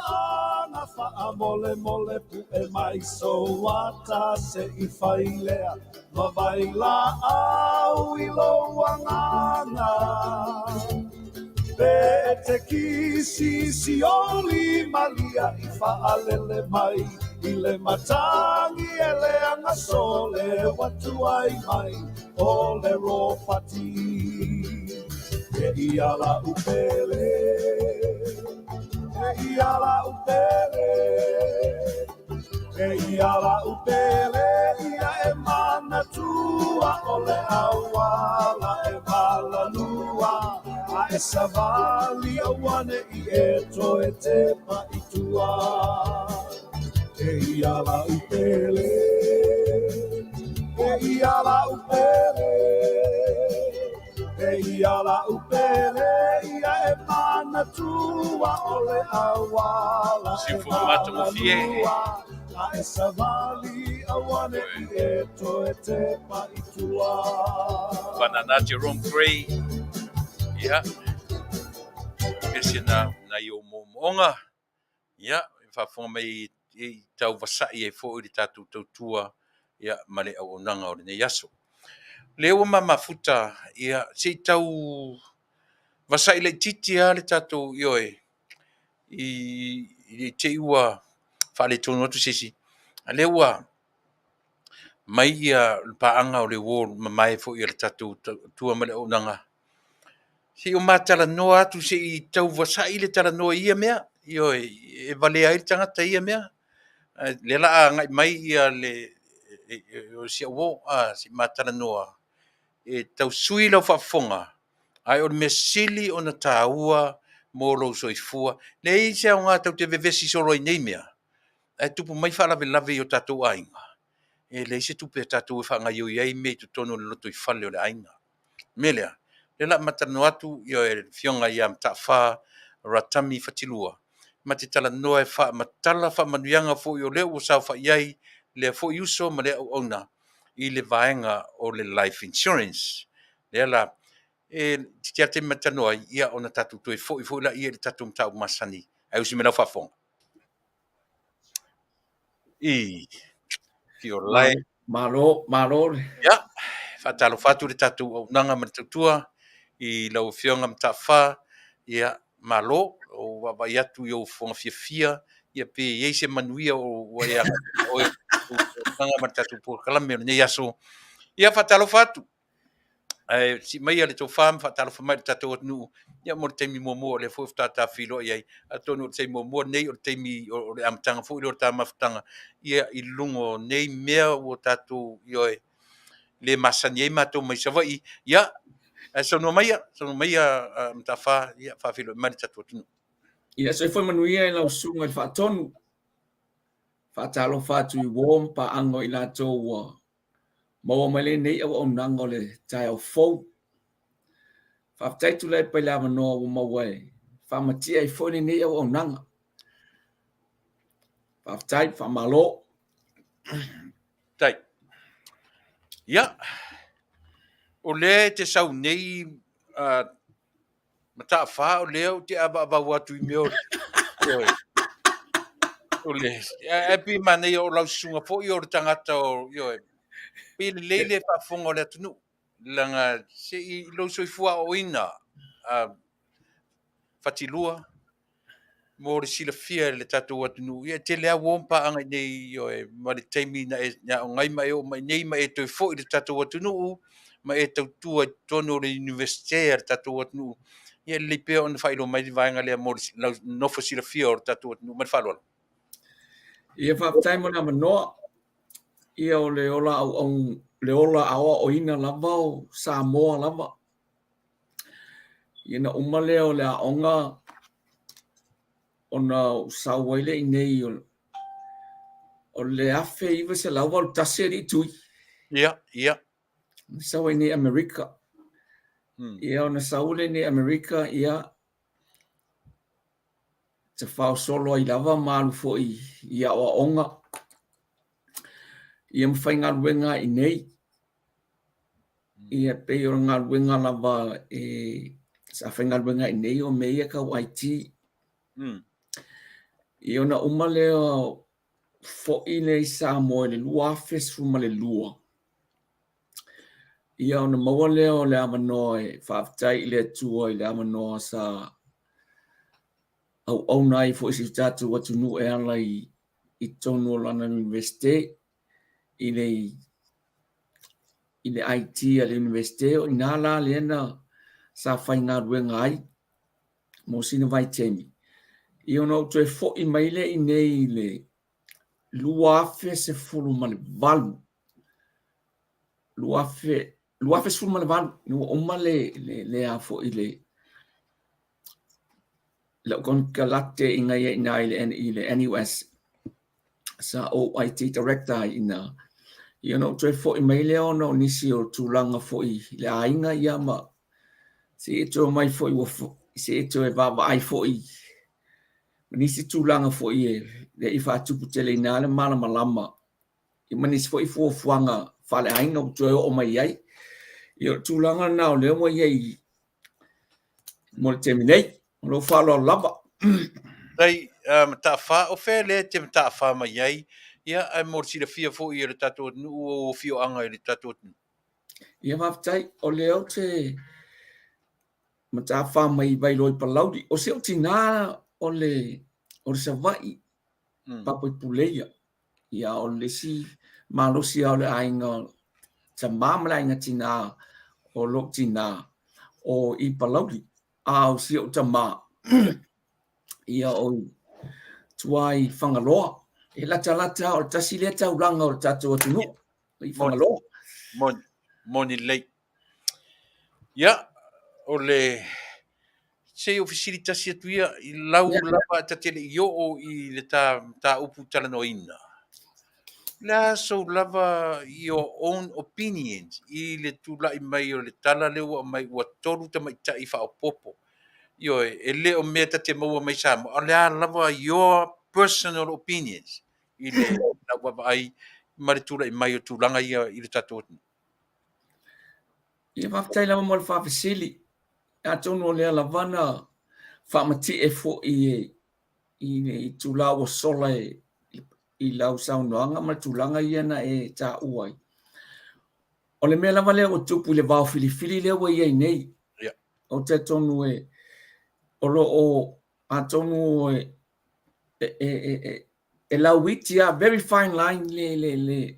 na faamolemole pu'e mai soata se i failea ma vai laau i lou agaga pe te kisi sioli malia i faalele mai i le matagi e leaga sole ua tuai mai o le ropati e ia la'u pele e ia la'u pele e ia la'u pele ia e manatua o le auala e valalua a e savali auane'i e toe tepa i tua e ia la'u pele e ia la'u pele e ia la'u pele ia e manatua o le auala e Siufoga matagofie. Valalua a e savali auane'i e toe tepa i tua. Fanana Jerome Gray. Ia, ese na nai o mo'omo'oga. Ia, e faafofoga mai i tau vasa'i ai fo'i le tatou tautua ia ma le auaunaga o lenei aso. Lea ua mamafuta, ia, se i tau vasa'i laitiiti lava le tatou ioe i te i ua faaletonu atu se isi. A lea ua mai ia le paaga o le uo mamae foi a le tatou tautua ma le auaunaga. Se i o matalanoa atu se i tau vasa'i le talanoa i ia mea. Ioe, e valea ai le tagata i ia mea. Lea la a agai mai ia le o si au uo, se i matalanoa e tau sui lau faafofoga, ae o le mea sili ona taua mo lou soifua. Leai se aoga tatou te vevesi solo ai nei mea, ae tupu mai faalavelave i o tatou aiga. E leai se tupe a tatou e faagaioi ai mea i totonu o le lotoifale o le aiga. Mea lea, lea la matalanoa atu ia le afioga ia Mataafa Ratami Fatilua, ma te talanoa e faamatala faamanuiaga foi o lea ua saofai ai lea foi uso ma lea auauna i le vaega o le life insurance. Lea la, E toeitiiti lava le taimi ma talanoa ai, ia ona tatou toe foi foi laia i le tatou mataupu masani. Ae usi mai lau faafofoga. I Fiolae. Malo, malo. Ia, faatalofa atu le tatou auaunaga ma le tautua i lau Afioga Mataafa. Ia, malo, ou vaavaai atu i ou fofoga fiafia, ia pe i ai se manuia ua e agai oe auaunaga ma le tatou polokalame o lenei aso. Ia, faatalofa atu. Ae sii maia le tofa ma faatalofa mai i le tatou atunuu, ia mo le taimi muamua o lea foi faatoa ta feiloai ai. Atonu o le taimi muamua lenei o le taimi o le amataga foi lea o le ta mafutaga, ia i luga o nei mea ua tatou, ioe, le masani ai matou mai Savaii. Ia, ae saunoa maia, saunoa maia Mataafa, ia faafeiloai mai le tatou atunuu. Ia, soifua manuia i lau susuga i le Faatonu. Faatalofa atu i uo ma paaga o i latou ua maua mai lenei auaunaga o le taeao fou. Faafetai Tuilaepa i le avanoa ua maua e faamatia ai foi lenei auaunaga. Faafetai, faamalo. Tai. Ia, o lea e te sau nei Mataafa, o lea ou te avaavau atu i mea o o le ae pei manaia o lau susuga foi o le tagata o ioe, pei lelei le faafofoga o le atunuu leaga se i lou soifua aoaoina Fatilua mo le silafia e le tatou atunuu. Ia e tele lava uo ma paaga i inei, ioe, ma le taimi na e aoga ai ma e oo mai i inei ma e toe foi i le tatou atunuu ma e tautua i totonu o le Iunivesite a le tatou atunuu. Ia e lelei pea ona faailoa mai le vaega lea mo le nofo silafia o le tatou atunuu. Ma le faaaloalo. Ia faafetai mo le avanoa. Ia o le ola auau, le ola aoaoina lava o Samoa lava. Ia na uma lea o le aoga ona ou sau ai lea i inei o le 1981 alii Tui. Ia, ia. Na sau ai i Amerika. Ia ona sau lea i Amerika, ia tafao solo ai lava ma alu foi i aoaoga. Ia ma faigaluega i inei. Ia pei o le galuega lava e sa faigaluega i inei o mea ia tau IT. Ia ona uma lea foi lea i Samoa i le 2012. Ia ona maua lea o le avanoa e faafetai i le Atua i le avanoa sa auauna ai foi i si o tatou atunuu e ala i totonu o lana Iunivesite i le i le IT a le Iunivesite, o i ina la lea na sa faigaluega ai mo sina vaitaimi. Ia ona ou toe foi mai lea i inei i le 2018, 2018, ina ua uma le, le, le a foi le, lau konekarate i ina i ina i le NUS sa ou IT Director ai i ina. Ia ona ou toe foi mai lea ona o nisi o tulaga foi i le aiga ia ma se i e toe omai foi ua se i e toe vaavaai foi ma nisi tulaga foi e le i faatupu tele ina le malamalama ia ma nisi foi fuafuaga faaleaiga ua toe oo mai ai. Ia o le tulaga lena o lea ua i ai mo le taimi nei. Ma lou faaaloalo lava. Tai Mataafa, o fea lea e te mataafa mai ai, ia, ae mo le silafia foi e le tatou atunuu o ou afioaga i le tatou atunuu? Ia faafetai, o lea ou te mataafa mai i Vailoa i Palauli. O si ou tinā o le o le Savaii, Papa i Puleia. Ia o le isi malosi lava o le aiga tama ma le aiga tinā o lou tinā o i Palauli. A o si ou tama, ia o tua i Fagaloa. E latalata o le tasi lea taulaga o le tatou atunuu i Fagaloa. Moni, moni lelei. Ia, o le se i ou fesili tasi atu ia i lau lava ta te le i oo i le ta mataupu talanoaina. O le a sou lava your own opinions i le tulai mai o le tala lea ua aumai ua 3 tamaitai faaopoopo. Ioe, e le o mea ta te maua mai Samoa, a o le a lava your personal opinions i le lau vaavaai ma le tulai mai o tulaga ia i le tatou atunuu? Ia faafetai lava mo le faafesili. Atonu o lea lava na faamatie foi i le itula ua sola i lau saunoaga ma le tulaga ia na e taua ai. O le mea lava lea ua tupu i le vao filifili lea ua i ai nei. Yeah. Ou te talitonu e o lo o atonu e e, e, e, e lauiti a very fine line le le le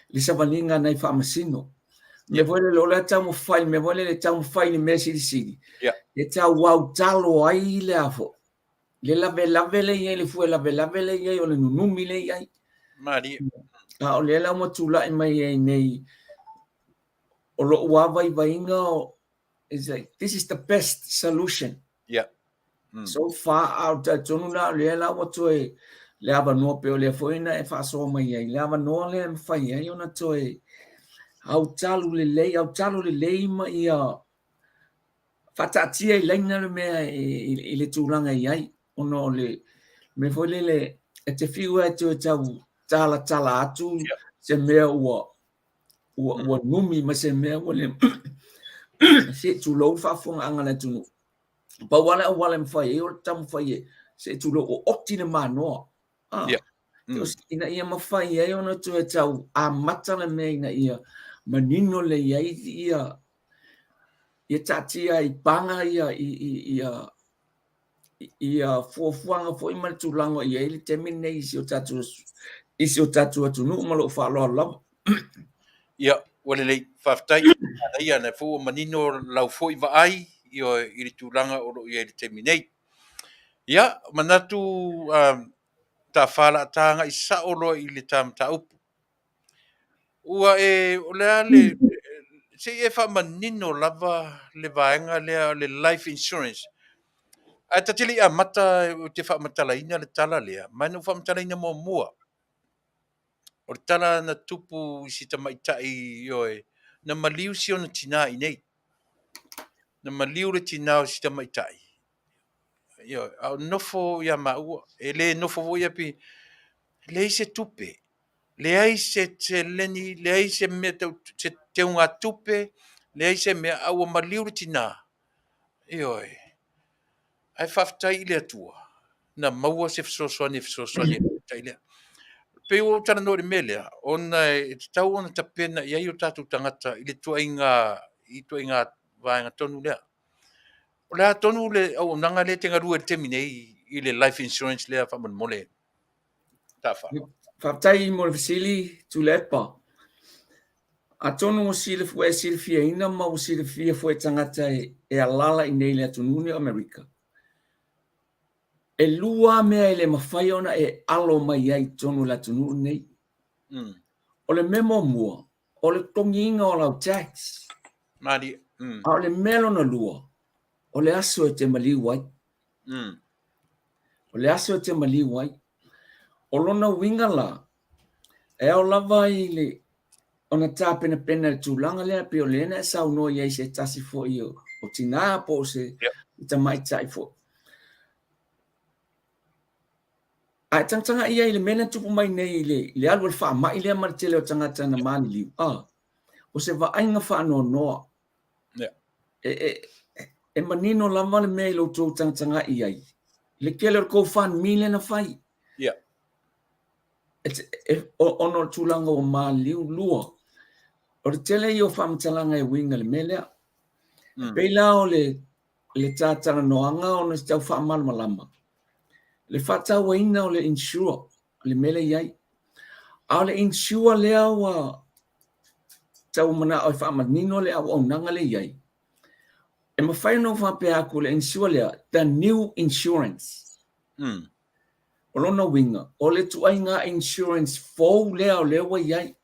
le savaliga a nai faamasino. Mea foi lele o le taumafai, mea foi lele taumafai le mea silisili. Yeah. E tau autalo ai le a foi. Le lavelave le i ai, le fue lavelave le i ai, o le nunumi le i ai. Malie. A o lea la ua tulai mai ai nei, o lou lava vaivaiga, is like, this is the best solution. Yeah. So far, a o talitonu la, o lea la ua toe le avanoa pei o lea foi na e faasoa mai ai, le avanoa lea e mafai ai ona toe autalu lelei, autalu lelei ma ia faataatia i laina le mea i le tulaga e i ai, ona o le mea foi lele e te fiu e toe tau talatala atu se mea ua ua, ua numi ma se mea ua le se i tulou le faafofogaaga a le atunuu. Pau lava le auala e mafai ai o le taumafai e se i tulou o oti le manoa. Ah, Yeah. Ina ia mafai ai ona toe tau amata le mea ina ia manino lelei ai ia ia taatia i paga ia i, i, ia ia fuafuaga foi ma le tulaga o i ai le taimi lenei i si o tatou i si o tatou atunuu ma lou faaaloalo lava. Ia, ua lelei, faafetai. Manaia, lea foi ua manino lau foi vaai i le tulaga o lo o i ai i le taimi nei. Ia, manatu Tafa o le a ta agai sao loa i le ta mataupu. Ua e, o le a le, se i e faamanino lava le vaega lea o le life insurance. Ae ta te le i amata ou te faamatalaina le tala lea, ma na ou faamatalaina muamua. O le tala na tupu i si tamaitai, ioe, na maliu si ona tinā i inei. Na maliu le tinā o si tamaitai. Ioe, a o nofo ia maua, e le nofo foi ia pi, leai se tupe, leai se seleni, leai se mea tau, se teugatupe, leai se mea, a ua maliu le tinā. Ioe. Ae faafetai i le Atua, na maua se fesoasoani e fesoasoani ai i le tamaitai lea. Pei ua ou talanoa i le mea lea, ona e tatau ona tapena i ai o tatou tagata i le ituaiga, i ituaiga vaega tonu lea. O le a tonu le auaunaga lea e te galue i le taimi nei i le life insurance lea faamolemole? Tafa. Faafetai mo le fesili, Tuilaepa. Atonu ua ua e silafiaina ma ua silafia foi e tagata e alaala i nei i le atunuu nei o Amerika, e lua lava mea e le mafai ona e alo mai ai i totonu o le atunuu lenei. O le mea muamua, o le totogiina o lau tax. Malie. A o le mea lona lua, o le aso e te maliu ai. O le aso e te maliu ai. O lona uiga la, e ao lava i le ona tapenapena i le tulaga lea, pei o lea na e saunoa i ai se tasi foi o, o tinā po o se yeah. tamaitai foi. A e tagatagai ai i le mea na tupu mai nei i le, i le alu o le faamai lea ma le tele o tagata na maliliu, ah, o se vaaiga faanoanoa. Yeah. E, e, e manino lava le mea i lo outou tagatagai i ai. Le tele o le GoFundMe lea na fai. Yeah. E, e, ona o le tulaga ua maliliu lua. O le tele ia o faamatalaga e uiga i le mea lea. Pei la o le, le ta talanoaga ona se tau faamalamalama. Le faatauaina o le insure, le mea lea i ai. A o le insure lea ua tau manao e faamanino le auaunaga lea i ai. E mafai ona ou faapea atu le insure lea, the new insurance. O lona uiga, o le ituaiga insurance fou lea o lea ua i ai.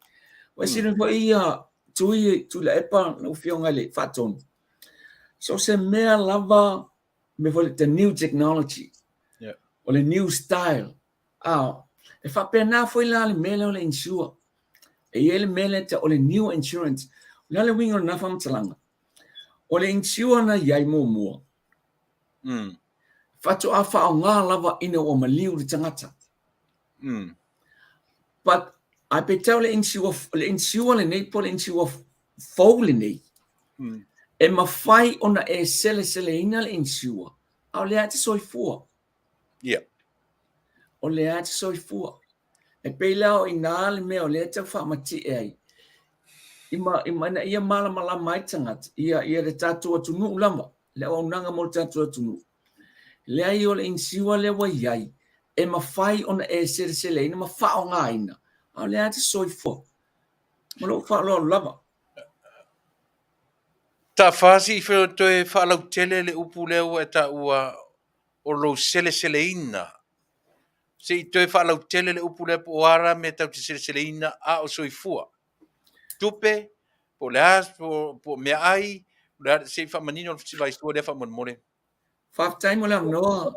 Ua silafia foi ia Tui, Tuilaepa, lau Afioga i le Faatonu, so o se mea lava, mea foi le the new technology, yeah. o le new style. Ah, e faapena foi la le mea lea o le insure. E i ai le mea lea o le new insurance. O le a le uiga o lena faamatalaga? O le insure na i ai muamua, faatoa faaaoga lava ina ua maliu le tagata. But ae peitai o le insure, le insure lenei po o le insure fou lenei, E mafai ona e seleseleina le insure, a o lea e te soifua. Yeah. O lea e te soifua. E pei la o i ina le mea o lea e tau faamatie ai, ima, ima, ina ia malamalama ai tagata, ia, ia le tatou atunuu lava, le auaunaga mo le tatou atunuu. Leai o le insure lea ua i ai, e mafai ona e seleseleina ma faaaogaina, a o lea e te soifua. Ma lou faaaloalo lava. Tafa se i toe faalautele le upu lea ua e taua o lou seleseleina. Se i toe faalautele le upu lea po o a la mea tatou te seleseleina a o soifua. Tupe, po o le a, po o meaai, se i faamanino si vaisua lea faamolemole. Faafetai mo le avanoa,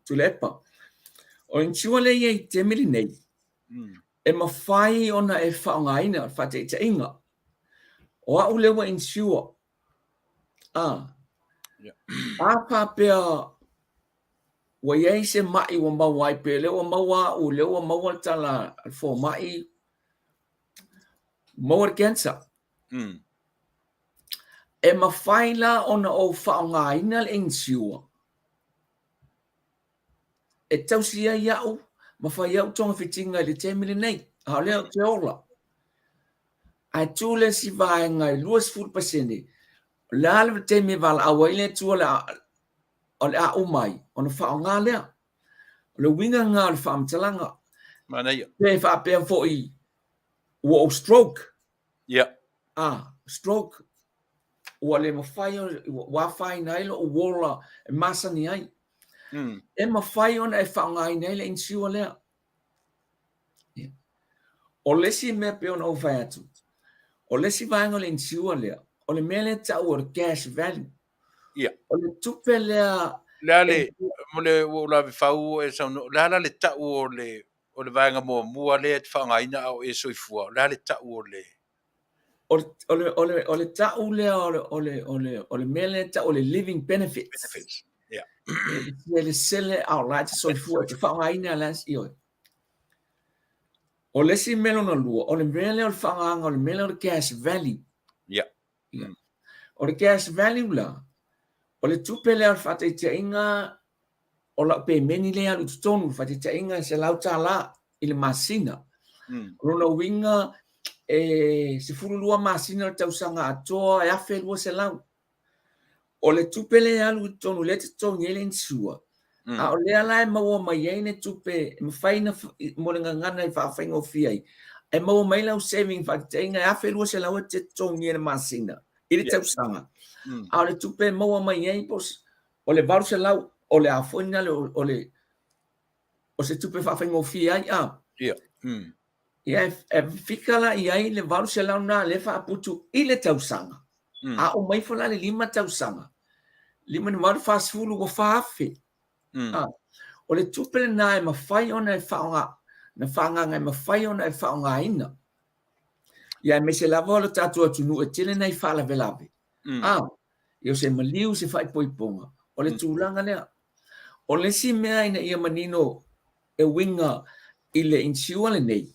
Tuilaepa. O le insure lea e i ai i le taimi lenei, e mafai ona e faaaogaina, faataitaiga, o au lea ua insure, a, a faapea ua i ai se mai ua maua ai, pe lea ua maua au, lea ua maua le tala a le fomai, maua le cancer. E mafai la ona ou faaaogaina le insure e tausi ai au ma fai au togafitiga i le taimi lenei, a o lea ou te ola. Ae tu le isi vaega i 20%, o le a le taimi e valaau ai le Atua o le a uma ai, ona faaaoga lea. O le uiga lena o le faamatalaga. Manaia. Pe faapea foi ua ou stroke. Yeah. Ah, stroke. Ua le mafai, ua afaina ai lou ola e masani ai. E mafai ona e faaaogaina ai le insure lea. Yeah. O le isi mea pei ona ou fai atu, o le isi vaega o le insure lea, o le mea lea e tau o le cash value. Yeah. O le tupe lea... Le a le, mo le ua ou lave fau e saunoa, le a la le tau o le, o le vaega muamua lea e te faaaogaina a o e soifua, o le a le tau o le... O le, o le, o le, o le tau lea o le, o le, o le, o le mea lea e tau o le living benefits. Benefits, yeah. E le sele a o la e te soifua, e te faaaogaina la, ioe. O le isi mea lona lua, o le mea lea o le faaaogaina o le mea lea o le cash value. Yeah. Yeah. O le cash value la, o le tupe lea o le faataitaiga o lau pemeni lea e alu i totonu, le faataitaiga e $100 i le masina. O lona uiga e 12 masina o le tausaga atoa e $1,200. O le tupe lea e alu i totonu lea e totogi ai le insure, a o lea la e maua mai ai le tupe e mafai na mo le gagana e faafaigofie ai, e maua mai lau saving faataitaiga e $1,200 e te totogi i le masina i le tausaga. A o le tupe e maua mai ai po o le 800 o le a foi lena o le o se tupe faafaigofie ai a. Yeah. Ia e fika la i ai le 800 na lea faaputu i le tausaga. A uma ifo la le 5 tausaga, lima ni valu 40 ua 4,000. A, o le tupe lena e mafai ona e faaaoga, na faaagaaga e mafai ona e faaaogaina. Ia aemaise lava o le tatou atunuu e tele nai faalavelave. A, ia o se maliu, se faaipoipoga, o le tulaga lea. O le isi mea ina ia manino e uiga i le insure lenei,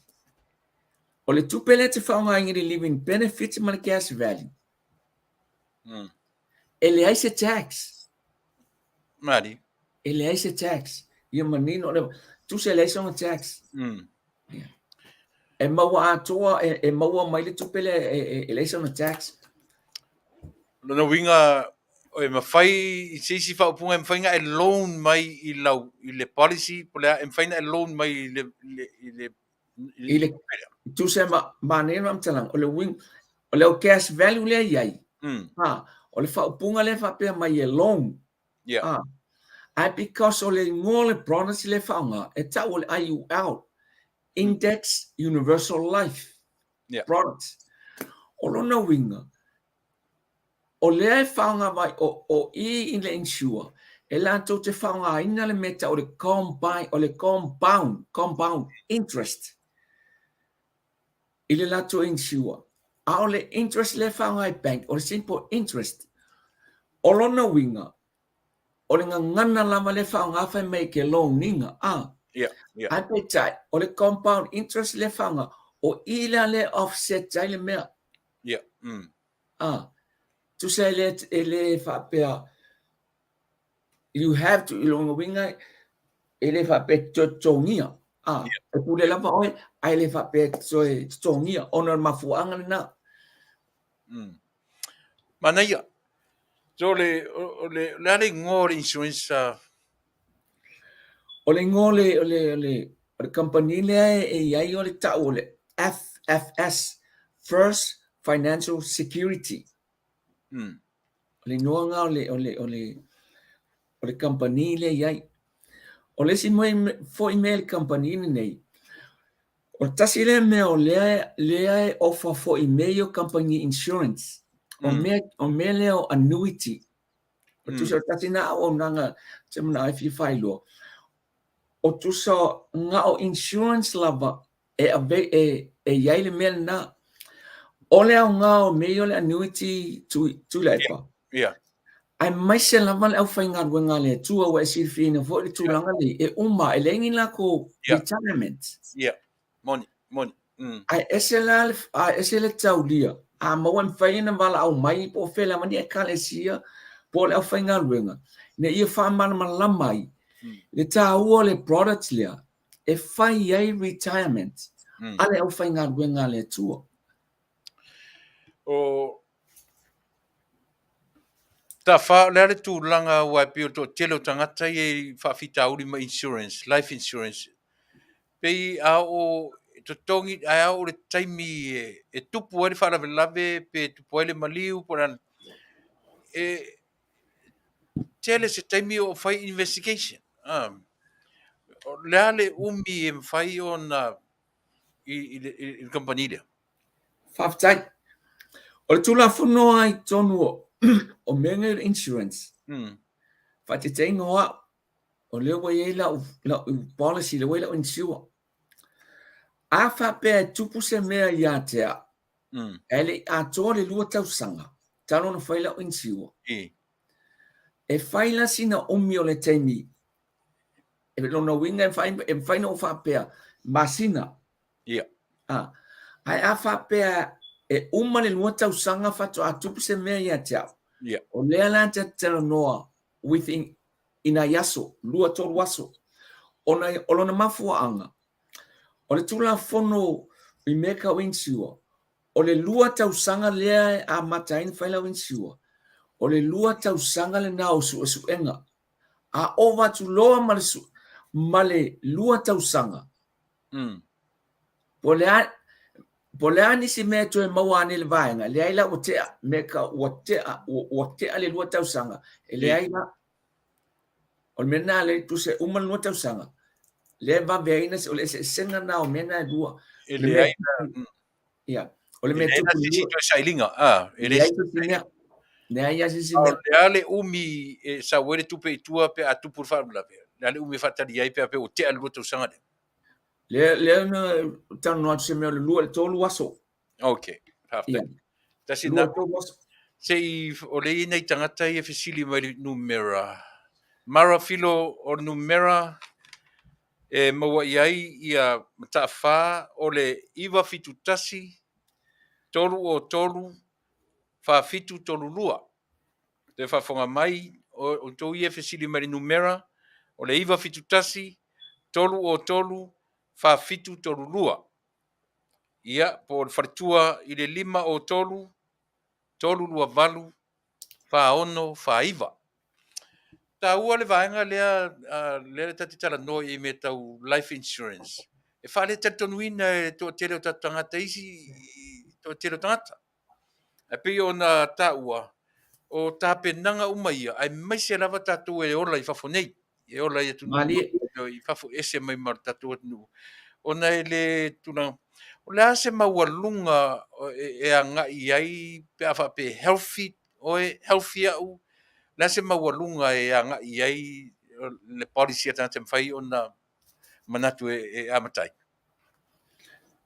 o le tupe lea e te faaaogaina i le living benefits ma le cash value, e leai se tax. Mali. E leai se tax. Ia manino, le, tusa e leai sona tax. Yeah. E maua atoa, e, e maua mai le tupe lea e, e, e leai sona tax. Lona uiga, e mafai i se isi faaupuga e mafai ona e loan mai i lau i le policy po o le a e mafai ona e loan mai i le i le i le i le tusa ma manaia le faamatalaga o le uiga o le cash value lea i ai ha o le faaupuga lea faapea mai e loan yeah. ha ae because o le igoa o le product lea faaaoga e tau o le IUL Index Universal Life yeah. product o lona uiga O lea e faaaoga mai o, o i i le insure, e latou te faaaogaina le mea e tau o le combine, o le compound, compound interest i le latou insure. A o le interest lea e faaaoga e bank, o le simple interest. O lona uiga, o le gagana lava lea e faaaoga fai mai ke loan iga, a. Yeah, yeah. Ae peitai, o le compound interest lea e faaaoga, o i lea lea e offset ai le mea. Yeah. A, tusa e le, e le faapea, you have to, i lona uiga, e le faapea e toe totogia. A, e pule lava oe, ae le faapea e toe totogia, ona o le mafuaaga lena. Manaia. So, le, o le, o le a le igoa o le insurance? O le igoa o le, o le, o le, o le kamupani lea e i ai o le tau o le FFS, First Financial Security. O le igoa lena o le, o le, o le, o le kamupani lea e i ai. O le isi foi mea i le kamupani lenei, o le tasi lea mea o lea, lea e offer foi i mea ia o company insurance, o mea, o mea lea o annuity. O tusa o le tasi lena auaunaga ou te manao e fia faailoa, o tusa na o insurance lava e ave e, e i ai le mea lena. O le aoga o mea ia o le annuity Tuilaepa. Yeah. Aemaise lava le aufaigaluega a le Atua ua e silifiaina foi le tulaga lenei, e uma, e leai ni latou retirement. Yeah. Moni, moni. Ae ese la le, ae ese le taulia, a maua e mafai ona valaau mai po o fea lava ni ekalesia po o le aufaigaluega, ina ia faamalamalama ai le taua o le product lea e fai ai retirement a le aufaigaluega a le Atua. O Tafa, o le a le tulaga aua e pei o le toatele o tagata ia i faafitauli ma insurance, life insurance, pei a oo e totogi, ae a oo i le taimi e tupu ai le faalavelave pe tupu ai le maliu po o le a, e tele se taimi o fai investigation. O le a le umi e mafai ona i le kamupani lea? Faafetai. O le Tulafono lava i totonu o mea nei o le insurance, faataitaiga o au, o lea ua i ai lau, lau policy, lea ua i ai lau insure. A faapea e tupu se mea ia te au, ae le i atoa le 2 tausaga talu ona fai lau insure, e fai la sina umi o le taimi, e lona uiga e mafai, e mafai ona ou faapea, masina. Ia. A, ae a faapea e uma le 2 tausaga faatoa tupu se mea ia te au, Ia. o lea la ta te talanoa within i nai aso, 2, 3 aso, ona o lona mafuaaga, o le Tulafono i mea tau insure, o le 2 tausaga lea e amata ai ona fai lau insure, o le 2 tausaga lena o suesuega. A ova atu loa ma le, ma le 2 tausaga, Po o le a, po o le a nisi mea e toe maua ane i le vaega, leai la ua tea, me ka ua tea, ua, ua tea le 2 tausaga, e leai la. O le mea lena lea tusa e uma le 2 tausaga, lea e vave ai o le eseesega lena o mea na e lua. E leai la. Ia, o le mea tupu i lua. Toe sailiga, a, e leai se isi mea. Leai lava se isi mea. O le a le umi e sau ai le tupe i tua pe a tupu le faalavelave? O le a le umi e faatali ai pe a pe ua tea le 2 tausaga lea? Lea, lea na talanoa atu se mea o le 2 i le 3 aso. Ok, faafetai. Ia. Tasi na, se i, o lea e i ai nai tagata ia e fesili mai i le numera. Mara Filo, o le numera e maua i ai ia Mataafa o le 971 303 4732. Toe faafofoga mai, o outou ia e fesili mai i le numera o le 971 303 4732. Ia, po o le faletua i le 503 328 4649. Taua le vaega lea, lea ta te talanoa i mea tau life insurance. E faalettalitonuina e le toatele o tatou tagata isi, toatele o tagata. Ae pei ona taua, o tapenaga uma ia, aemaise lava tatou e ola i fafo nei, e ola i atunuu i fafo ese mai ma le tatou atunuu, ona e le tulaga. O le a se maualuga e agai i ai pe a faapea e healthy oe, healthy au, o le a se maualuga e agai i ai le policy a le tagata e mafai ona manatu e amata ai?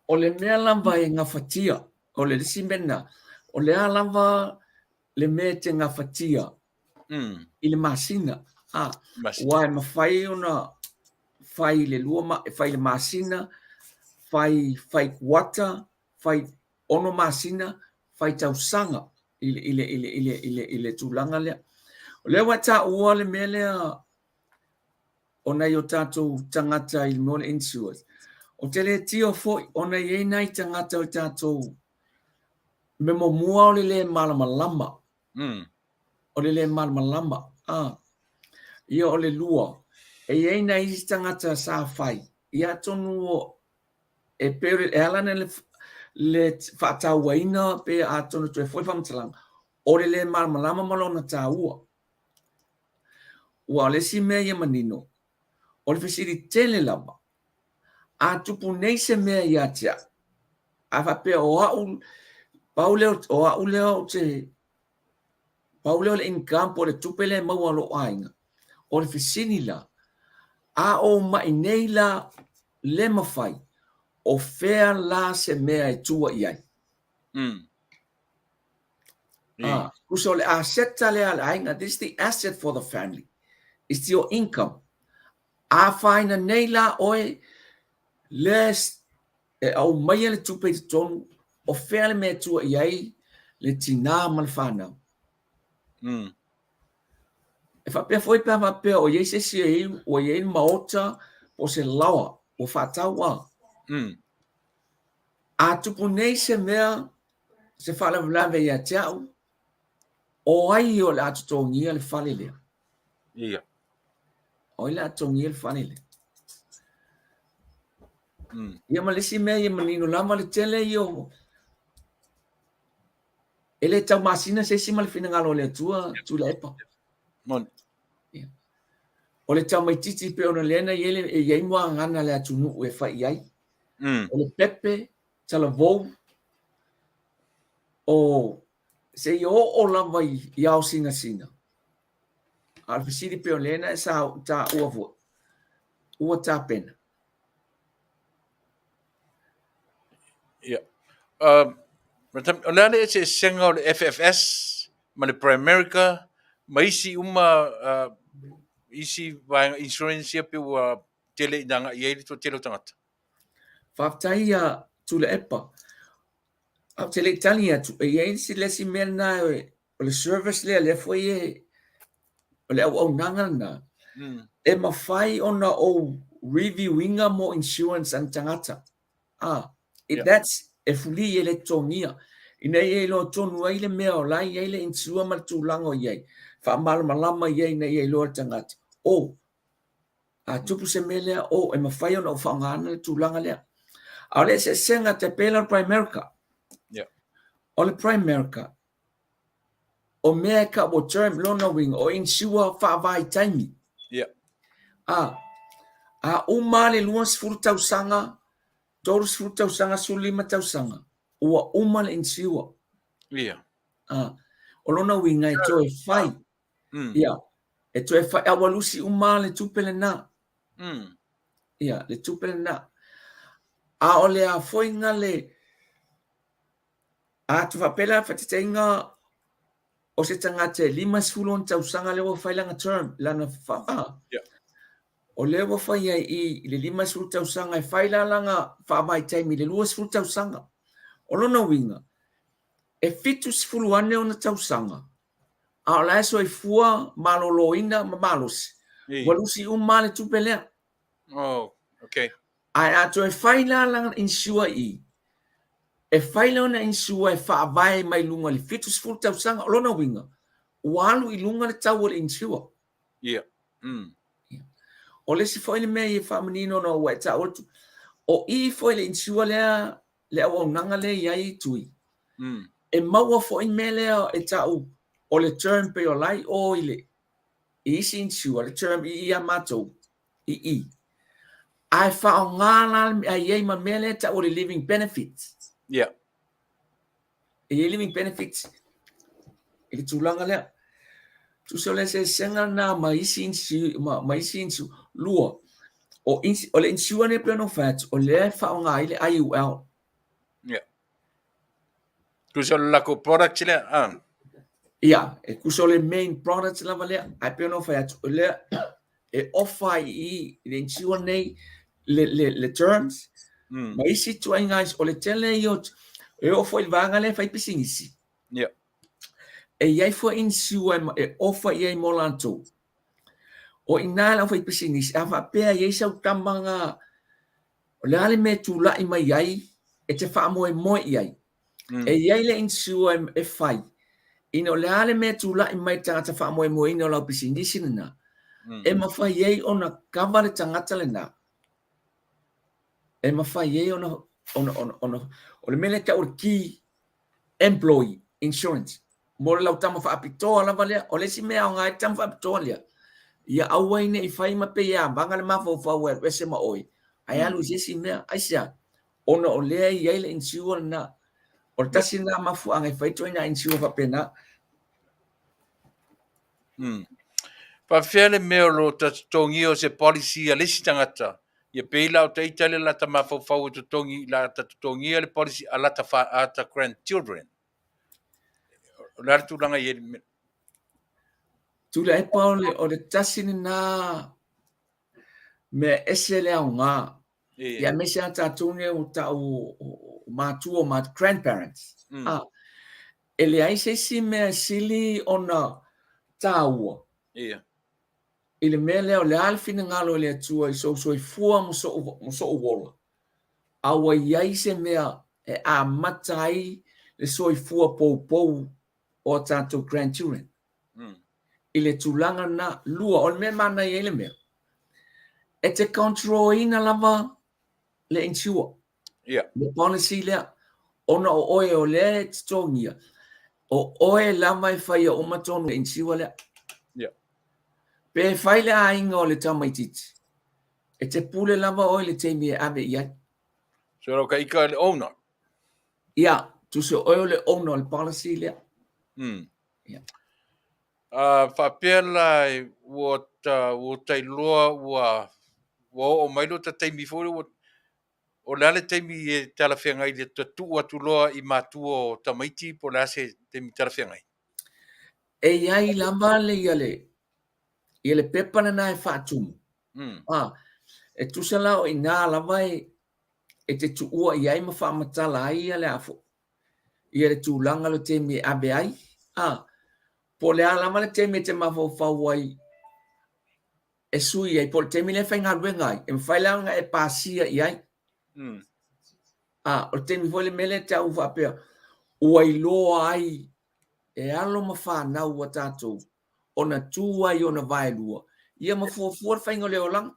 O le mea lava e gafatia, o le isi mea lena, o le a lava le mea e te gafatia i le masina, a, aua e mafai ona fai le lua, fai le masina, fai, fai kuata, fai 6 masina, fai tausaga. i le, i le, i le, i le, i le, i le tulaga lea. O lea ua taua le mea lea o nai o tatou tagata i le mea o le insurance. Ou te le tio foi ona e i ai nai tagata o tatou mea muamua o le le malamalama. O le le malamalama. Ah. Ia o le lua, e i ai nai isi tagata sa fai, ia atonu o e pei o le, e ala ona le, le faatauaina pe atonu toe foi faamatalaga, o le le malamalama ma lona taua. Ua o le isi mea ia manino, o le fesili tele lava, a tupu nei se mea ia te au, a faapea o au, pau lea, o au lea ou te, pau lea o le income po o le tupe lea e maua a lou aiga, o le fesili la, a ou mai nei la le mafai, o fea la se mea e tua i ai? Ah, tusa o le aseta lea a le aiga, this is the asset for the family. It's your income. A afaina nei la oe, lea e aumaia le tupe i totonu, o fea le mea e tua i ai le tinā ma le fanau? E faapea foi pe a faapea o i ai se isi e i ai, ua i ai le maota po o se laoa ua faatau a. A tupu nei se mea, se faalavelave ia te au, o ai o le a totogia le fale lea? Ia. O ai o le a totogia le fale lea? Ia ma le isi mea ia manino lava le tele ia o e le taumasina se isi ma le finagalo o le Atua Tuilaepa. Moni. Ia. O le tamaitiiti pei ona lea na i ai le, e i ai muagana a le atunuu e fai i ai. O le pepe, talavou, o seia oo lava i, i ao sinasina. A o le fesili pei o lea na e sa taua foi, ua tapena. Ia. O le a le eseesega o le FFS ma le Primerica ma isi uma isi vaega insurance ia pei ua tele ina agai i ai le toatele o tagata? Faafetai ia Tuilaepa. Ae ou te le i tali atu, e i ai le isi mea lena o le service lea, lea foi e, o le auaunaga lena, e mafai ona ou review ina mo insurance a ni tagata. Ah, yeah. That's e free e le totogia. Ina ia iloa tonu ai le mea o la e i ai le insure ma le tulaga o i ai. Faamalamalama i ai ina ia iloa le tagata. Oh, a tupu se mea lea, oh, e mafai ona ou faaaogaina le tulaga lea. A o le eseesega te pei la o le Primerica. O le Primerica, o mea e kau o term lona uiga, o insure faavaitaimi. A, a uma le 20 tausaga, 30 tausaga, 15 tausaga, ua uma le insure. A, o lona uiga e toe fai. Ia, e toe fai, a ua lusi uma le tupe lena. Ia, le tupe lena. A o le a foi nga le, a tu faapea la faataitaiga o se tagata e 50 ona tausaga lea ua fai lana term, lana fa, a. O lea ua fai ai i le 50 tausaga e fai la lana faavaitaimi i le 20 tausaga. O lona uiga, e 70 ane ona tausaga, a o la e soifua maloloina ma malosi, ua lusi uma le tupe lea. Oh, okay. Ae a toe fai la lana insure i, e fai lona insure e faavae mai luga i le 70 tausaga, o lona uiga, ua alu i luga le tau o le insure. Ia. O le isi foi le mea e faamanino ona ua e taua atu, o i foi le insure lea, le auaunaga lea e i ai Tui, e maua foi mea lea e tau o le term pei o la e i o i le i isi insure, le term i i a matou, i i. Ae faaaoga la ae i ai ma mea lea e tau o le living benefits. E i ai living benefits i le tulaga lea. Tusa o le eseesega lena ma isi insu, ma, ma isi insu. Lua, o, ins, o le insure nei pei ona ou fai atu, o lea e faaaoga ai le IUL. Tusa o le latou product lea, ah. Ia, e tusa o le main product lava lea, ae pei ona ou fai atu, o lea e offer ai i i le insure nei le, le, le terms, ma isi ituaiga, o le tele ia o, e oo foi i le vaega lea e fai pisinisi. Ia. E i ai foi insure e offer i ai mo latou. O i ina le aufaipisinisi, a faapea e i ai sau tama na, o le a le mea e tulai mai ai e te faamoemoe i ai. E i ai le insure e fai, ina o le a le mea e tulai mai i le tagata faamoemoeina o lau pisinisi lena, e mafai ai ona cover le tagata lena. E mafai ai ona, ona, ona, ona, o le mea lea e tau o le key employee insurance mo le lautama faapitoa lava lea. O le isi mea e aoga ai le tama faapitoa lea, ia aua ai ne i fai ma pei e avaga le mafaufau e alu ese ma oe, ae alu i se isi mea. Aisea? Ona o lea e i ai le insure lena. O le tasi lena mafuaaga e fai ai ituaiga insure faapena. Faafefea le mea o lo o ta totogia o se policy a le isi tagata, ia pei la o ta ita lea la ta mafaufau e totogi la ta totogia le policy a lata fa a ta grandchildren. O le a le tulaga i ai le mea? Tuilaepa o le, o le tasi lena mea ese le aoga. Ia aemaise lava tatou nei ua tau o matua o ma grandparents. Ah, e leai se isi mea e sili ona taua Ia. i le mea lea o le a le finagalo o le Atua i sou soifua ma sou, ma sou ola, a ua i ai se mea e amata ai le soifua poupou o a tatou grandchildren. I le tulaga lena. Lua, o le mea e manaia ai le mea, e te control ina lava le insure. Yeah. Le policy lea, ona o oe o lea e totogia, o oe lava e faia uma tonu le insure lea. Yeah. Pe fai le aiga o le tamaitiiti, e te pule lava oe i le taimi e ave i ai. So lau ka ika le owner. Ia, tusa o oe o le owner o le policy lea. Yeah. Faapea la ua ta, ua ta iloa ua, ua oo mai lo ta taimi foi lea ua, o le a le taimi e talafeagai le ta tuu atu loa i matua o tamaiti po o le a se taimi talafeagai? E i ai lava le ia le, ia le pepa lena e faatumu. Ah, e tusa la o i ina lava e, e te tuua i ai ma faamatala ai ia le a foi, ia le tulaga o le taimi e ave ai, a, po o le a lava le taimi e te mafaufau ai e sui ai, po o le taimi lea e faigaluega ai, e mafai la ona e pasia i ai. A, o le taimi foi le mea lea e tau faapea, ua iloa ai e alo ma fanau a tatou ona tu ai i ona vaelua, ia ma fuafua le faiga o le olaga.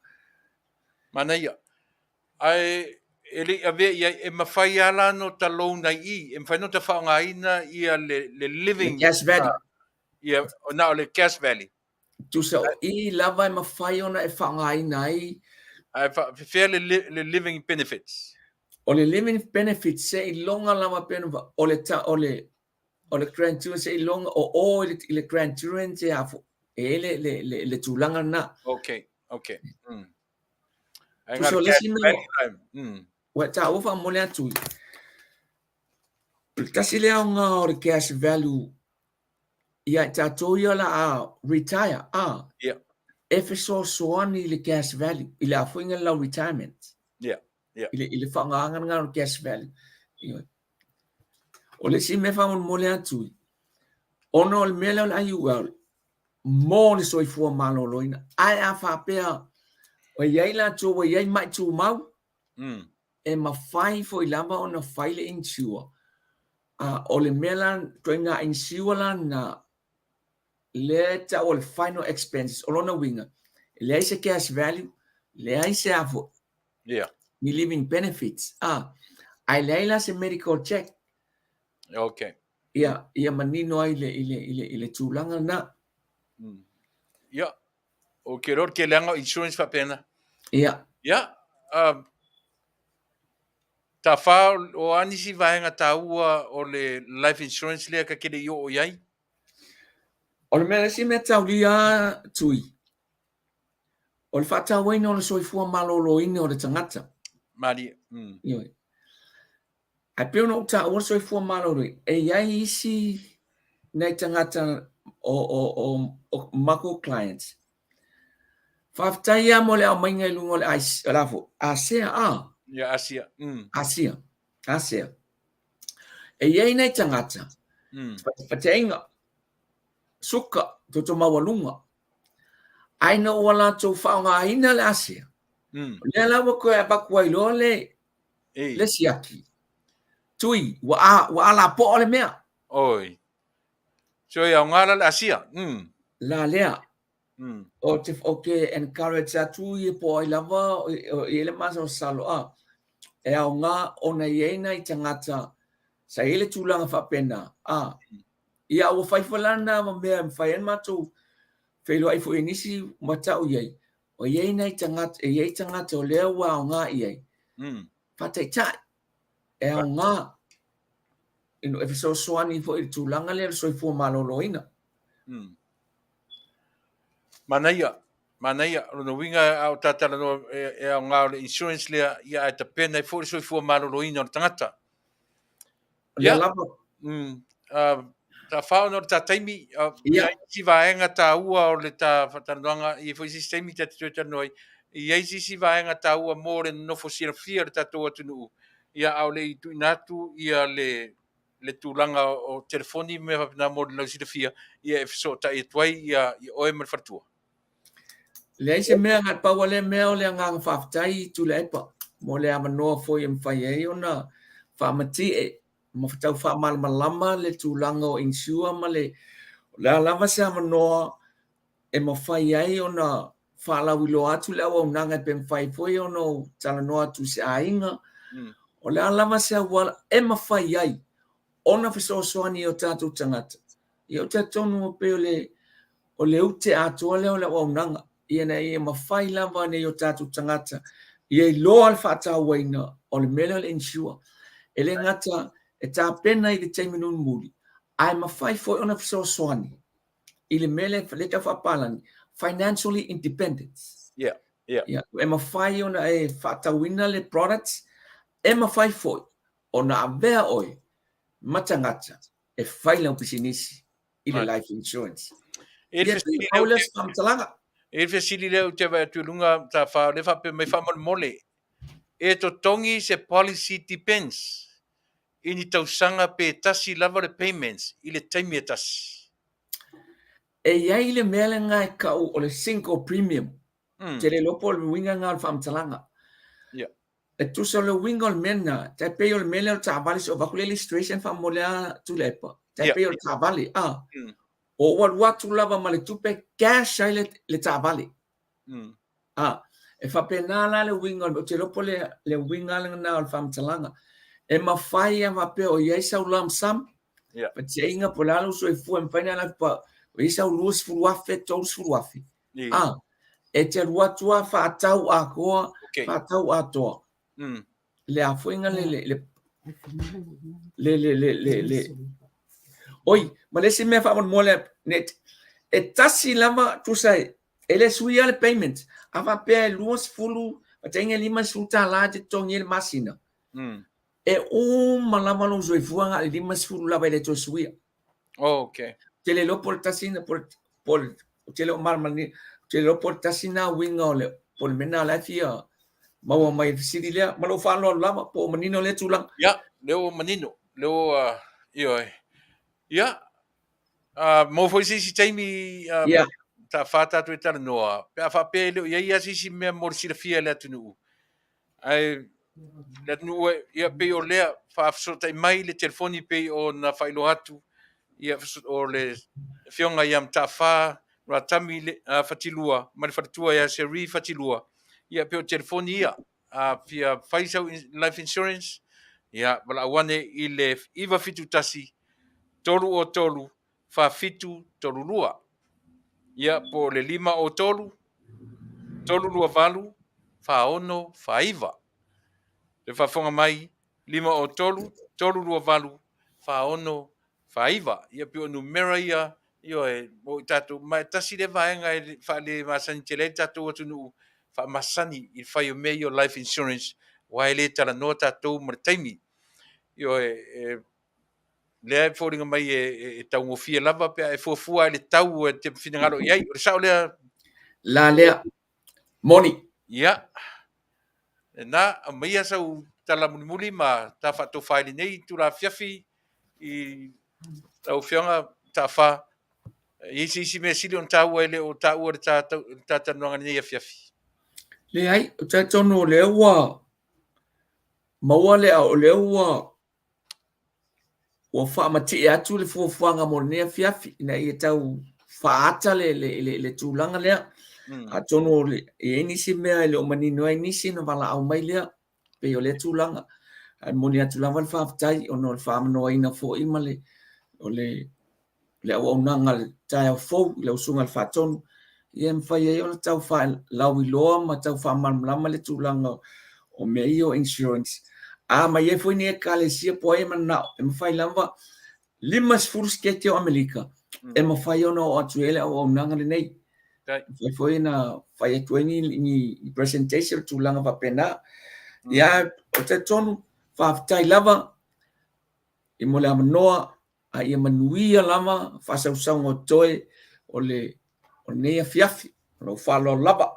Manaia. Ae e le i avea i ai, e mafai lava la ona ta loan ai i i, e mafai ona ta faaaogaina ia le, le living. Le cash value. Ia, na o le cash value. Tusa o i lava e mafai ona e faaaogaina ai. Ae faafefea le, le living benefits? O le living benefits seiloga lava pe o le, ta, o le, o le grandchildren seiloga o o i le, i le grandchildren se a fo, e i ai le, le, le, le tulaga lena. Okay, okay. Ae Tusa o le isi mea ua e taua faamolemole atu, o le tasi lea aoga o le cash value ia i tatou ia o le a retire, a, yeah. e fesoasoani i le cash value, i le afoiga le lau retirement. Yeah. Yeah. I le, i le faaaogaga lena o le cash value. Ioe. O le isi mea faamolemole atu, ona o le mea lea o le IUL, mo le soifua maloloina. Ae a faapea ua i ai latou ua i ai mai tumau, e mafai foi lava ona fai le insure. O le mea la, ituaiga insure la lena, lea e tau o le final expenses, o lona uiga, e leai se cash value, leai se a foi, ni living benefits, ae leai la se medical check. Okay. Ia, ia manino ai le, i le, i le, i le tulaga lena. Ia, o ke iloa o le tele o insurance faapena. Ia. Ia, tafa o a nisi vaega taua o le life insurance lea ka te le i oo i ai? O le mea, le isi mea taulia Tui, o le faatauaina o le soifua maloloina o le tagata. Malie. Ioe. Ae pei ona ou taua le soifua maloloina, e i ai isi nai tagata o, o, o, o matou clients, faafetai lava mo le aumaiga i luga o le o le a foi, ASEA, a? Ia, Asia. Asia, ASEA. E i ai nai tagata, faataitaiga, suka, toto maualuga. Ae ina ua latou faaaogaina le asia, o lea la ua toe avatu ai loa le, le siaki. Tui, ua, a, ua alapoa le mea. Oi. So e aoga la le asia. La lea. O te, o te encourage atu ia po o ai lava o i ai le masalosalo a e aoga ona i ai nai tagata sa i ai le tulaga faapena a ia ua fai foi la na ma mea e mafai ai ona matou feiloai foi i nisi ma tau i ai o i ai nai tagata e i ai tagata o lea ua aoga i ai faataitai e aoga e fesoasoani foi i le tulaga lea o le soifua maloloina. Manaia, manaia. O lona uiga a o ta talanoa e aoga o le insurance lea, ia ae tapena ai foi le soifua maloloina o le tagata. Ia lava. Ta fa ona o le ta taimi, ia isi vaega taua o le ta faatalanoaga, e i ai foi se isi taimi ta te toe talanoa ai, e i ai se isi vaega taua mo le nonofo silafia o le tatou atunuu, ia a o le i tuuina atu ia le le tulaga o telefoni ma mea faapena mo le lausilafia, ia e fesootai atu ai ia oe ma le faletua. Leai se mea, na o le pau lava lea mea o le agaga faafetai i Tuilaepa mo le avanoa foi e mafai ai ona faamatie ma tau faamalamalama le tulaga o insure ma le, o le a lava se avanoa e mafai ai ona faalauiloa atu le auaunaga pe mafai foi ona ou talanoa atu i se aiga. O le a lava se auala e mafai ai ona fesoasoani i o tatou tagata. Ia ou te talitonu e pei o le, o le ute atoa lea o le auaunaga, ina ia mafai lava nai o tatou tagata ia iloa le faatauaina o le mea lea o le insure. E le gata e tapena i le taimi mulimuli, ae mafai foi ona fesoasoani i le mea lea lea tau faapalagi, financially independence. Yeah. E mafai ona e faatauina le products, e mafai foi ona avea oe ma tagata e fai lau pisinisi i le life insurance. E Ia, pau lea o se faamatalaga. E le fesili lea ou te vaai atu i luga, ta wha, le faapea mai faamolemole. E totogi se policy depends i ni tausaga pe tasi lava le payments i le taimi e tasi. E i ai le mea lena e tau o le single premium. Te le iloa po o le uiga lena o le faamatalaga. E tusa o le uiga o le mea lena, tai pei o le mea lea o le taavale, se i ou avatu le illustration faamolemole lava Tuilaepa. Tai pei o le taavale, a. O ou alu atu lava ma le tupe cash ai le taavale. A, e faapena la le uiga, ou te iloa po o le, le uiga lena o le faamatalaga. E mafai lava faapea o i ai sau lump sum, fatiaiga po o le a lou soifua, e mafai ona alu atu o i ai sau $20,000, $30,000. A, e te alu atu lava faatau atoa, faatau atoa. Le a foi le le le le le le le le Oi, ma le isi mea faamolemole ne e tasi lava tusa e e le suia le payment. A faapea e 20, fatiaiga e $50 e te totogi ai le masina. E uma lava lou soifua na o le 50 lava e le toe suia. Oh, okay. Te le iloa po o le tasi na po o le ou te le o malamalama ou te le iloa po o le tasi na uiga o le po o le mea na la e fia maua mai i le fesili lea. Ma lou faaaloalo lava po o manino lea tulaga. Ia, lea ua manino. Lea ua, ioe. Ia, uh, maua foi se isi taimi uh, yeah. ta whā tātou e talanoa, pe a faapea e le o i ai lava se isi mea mo le silafia e le atunuu. Ae le atunuu e, ia pei o lea faafesootai mai le telefoni pei ona faailoa atu, ia o le afioga ia Mataafa Ratami le, uh, Fatilua ma le faletua ia Seri Fatilua, ia pei o telefoni ia a fia fai sau life insurance, ia valaau ane i le 971 303 4732. Ia po o le 503 328 4649. Le faafofoga mai 503 328 4649. Ia pei o numera ia, ioe, mo i tatou, ma e tasi lea vaega e faalemasani tele ai le tatou atunuu, faamasani i le fai o mea ia o life insurance, aua e le talanoa tatou ma le taimi. Ioe, e lea e foliga mai e, e taugofie lava pe a e fuafua i le tau e te finagalo i ai. O le sao lea? La lea. Moni. Ia. Lena, aumaia sau tala mulimuli ma ta faatofa i lenei itula afiafi i lau Afioga Taafa E i ai se isi mea sili ona taua e le o taua i le ta talanoaga i lenei afiafi? Leai, ou te talitonu o lea ua maua le, o lea ua ua faamatie atu le fuafuaga mo lenei afiafi ina ia tau faaata le, le, le, le tulaga lea. Atonu e i ai nisi mea e le o manino ai nisi ona valaau mai lea, pei o lea tulaga. Ae momoli atu lava le faafetai ona o le faamanoaina foi ma le, o le, le auaunaga a le taeao fou i lau Susuga i le Faatonu, ia e mafai ai ona tau faalauiloa ma tau faamalamalama le tulaga o mea ia o insurance. A ma i ai foi ni ekalesia po o ai e mananao, e mafai lava 50 siketi o Amerika e mafai ona oo atu i ai le auaunaga lenei. E mafai foi ona fai atu ai ni, ni presentation o tulaga faapena. Ia, ou te talitonu, faafetai lava i mo le avanoa a ia manuia lava faasausauga o totoe o le o lenei afiafi. Ma lou faaaloalo lava.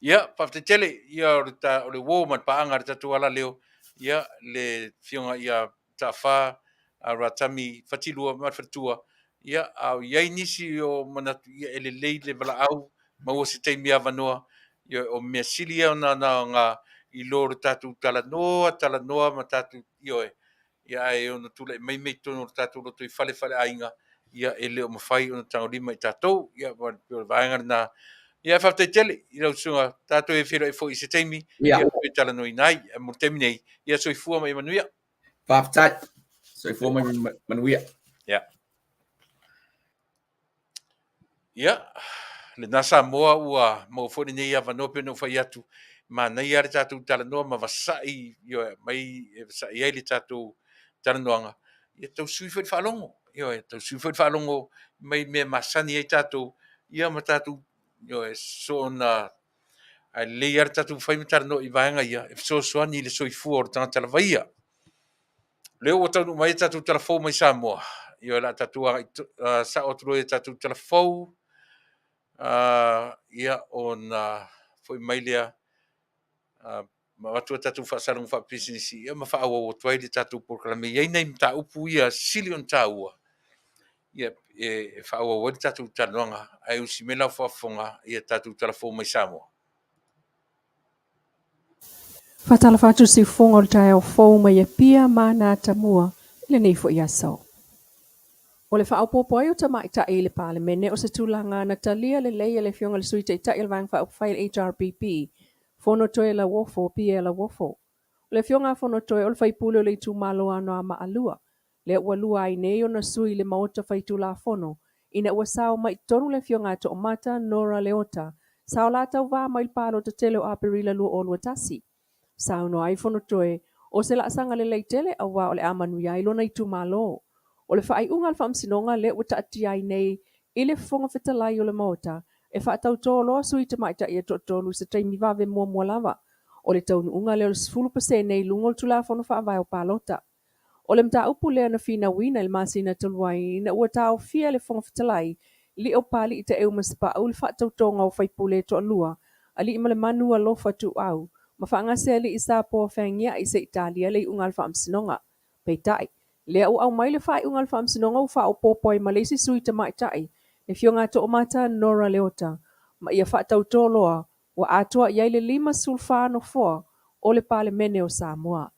Ia, faafetai tele, ia, o le, ta, o le uo ma le paaga a le tatou alaleo, ia, le Afioga ia Taafa Ratami Fatilua ma le faletua, ia, a o i ai nisi o manatu, ia, e lelei le valaau, maua se taimi avanoa, ia, o mea sili ia ona aoga i lo le tatou talanoa, talanoa ma tatou, ioe, ia ae ono tulai mai mea i totonu o le tatou lotoifale faaleaiga, ia e le o mafai ona tagolima i tatou. Ia o le vaega lena. Ia faafetai tele i lau susuga, tatou e feiloai foi i se taimi ia toe talanoaina ai. Ae mo le taimi nei, ia soifua ma ia manuia. Faafetai. Soifua ma ia manuia. Ia. Ia, lena Samoa ua maua foi lenei avanoa pei ona ou fai atu, manaia lava le tatou talanoa ma vasai, ioe, mai e vasai ai le tatou talanoaga. Ia tau sui foi le faalogo, ioe, tau sui foi le faalogo mai mea masani ai tatou, ia ma tatou, ioe, soona ae lelei lava le tatou fai ma talanoa i vaega ia e fesoasoani i le soifua o le tagata lava ia. O lea ua taunuu mai a tatou tala fou mai Samoa. Ioe, o le a tatou agai sao atu loa i a tatou tala fou. Ia, ona foi mai lea ma avatu a tatou faasalaga faapisinisi ia ma faaauau atu ai le tatou polokalame. E i ai nai mataupu ia sili ona taua ia e faaauau ai le tatou talanoaga, ae usi mai lau faafofoga i a tatou tala fou mai Samoa. Faatalofa atu le siufofoga o le taeao fou mai Apia ma Natamua i lenei foi aso. O le faaopoopo ai o tamaitai i le Palemene o se tulaga na talia lelei e le Afioga i le Sui Taitai o le Vaega Faaupufai a le HRPP, Fonotoe Lauofo Pierre Lauofo. O le Afioga a Fonotoe o le faipule o le itumalo o Anoamaa 2, lea ua lua ai nei ona sui i le Maota Faitulafono ina ua sao mai i totonu le Afioga a Toomata Norah Leota, sa o la tauva mai i le palota tele o Aperila 2021. Saunoa ai Fonotoe, o se laasaga lelei tele auā o le a manuia ai lona itumalo. O le faaiuga a le Faamasinoga lea ua taatia ai nei i le Fofoga Fetalai o le Maota e faatautō loa sui tamaitai e toatolu i se taimi vave muamua lava o le taunuuga lea o le 10% i luga o le Tulafono Faavae o Palota. O le mataupu lea na finauina i le masina talu ai ina ua taofia e le Fofoga Fetalai Lio Papalii Taeu Masepau le faatautoga o faipule e toalua, Aliimalemanu Alofa Tuuau ma Faagasealii Sapoa Feagiai se i talia le iuga a le Faamasinoga. Peitai, lea ua aumai le faaiuga a le Faamasinoga ua faaopoopo ai ma le isi sui tamaitai, le Afioga a Toomata Norah Leota, ma ia faatautō loa ua atoa i ai le 54 nofoa o le Palemene o Samoa.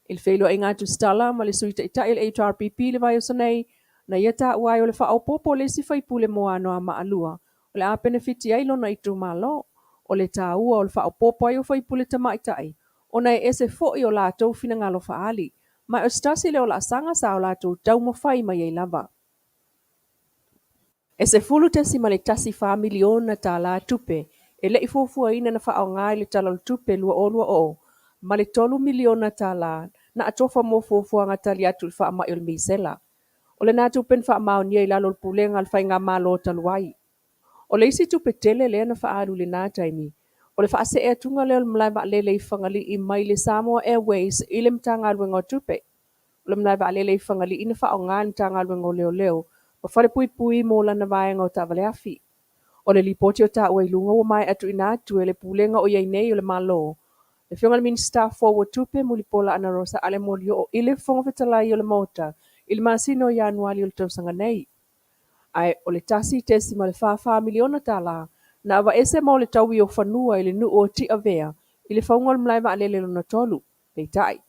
I le feiloaiga a Tusitala ma le Sui Taitai o le HRPP i le vaiaso nei, na ia taua ai o le faaopoopo o le isi faipule mo Anoamaa 2 o le a penefiti ai lona itumalo. O le taua o le faaopoopo ai o faipule tamaitai ona e ese foi o latou finagalo faaali, ma o se tasi lea o laasaga sa o latou taumafai mai ai lava. E $10.14 miliona tala tupe e le i fuafuaina na faaaoga i le Tala o le Tupe 2020 ma le $3 miliona tala na atofa mo fuafuaga tali atu i le faamai o le misela. O lena tupe na faamaonia i lalo o le pulega a le Faigamalo talu ai. O le isi tupe tele lea na faaalu i lena taimi, o le faasee atuga lea o le malae vaalele i Fagalii mai le Samoa Airways i le Matagaluega o Tupe. O le malae vaalele i Fagalii na faaaoga e le Matagaluega o Leoleo ma Falepuipui mo lana vaega o taavaleafi. O le lipoti o taua i luga ua maea tuuina atu e le Pulega o i ai nei o le Malo, le Afioga i le Minisita fou o Tupe Mulipola Anarosa Ale Molioo i le Fofoga Fetalai o le Maota i le masina o Ianuari o le tausaga nei. Ae o le $1.44 miliona tala na aveese mo le taui o fanua i le nuu o Tiavea i le fauga o le malae vaalele lona tolu. Peitai,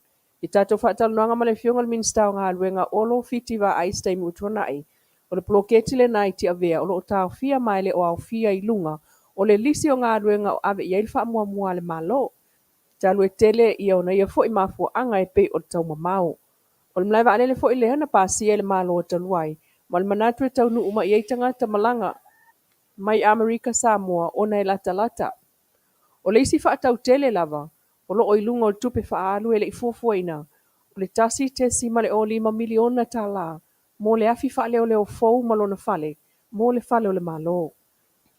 i tatou faatalanoaga ma le Afioga i le Minisita o Galuega Olo Fiti Vaai i se taimi ua tuanai, o le poloketi lena i Tiavea o lo o taofia ma e le o aofia i luga o le lisi o galuega o ave i ai le faamuamua a le Malo, talu e tele ia ona ia foi mafuaaga e pei o le taumamao. O le malae vaalele foi lea na pasia e le Malo talu ai, ma le manatu e taunuu mai i ai tagata malaga mai Amerika Samoa ona e latalata. O le isi faatau tele lava o lo o i luga o le tupe faaalu e le i fuafuaina, o le $1.05 miliona tala mo le afi faaleoleo fou ma lona fale mo le Fale o le Malo.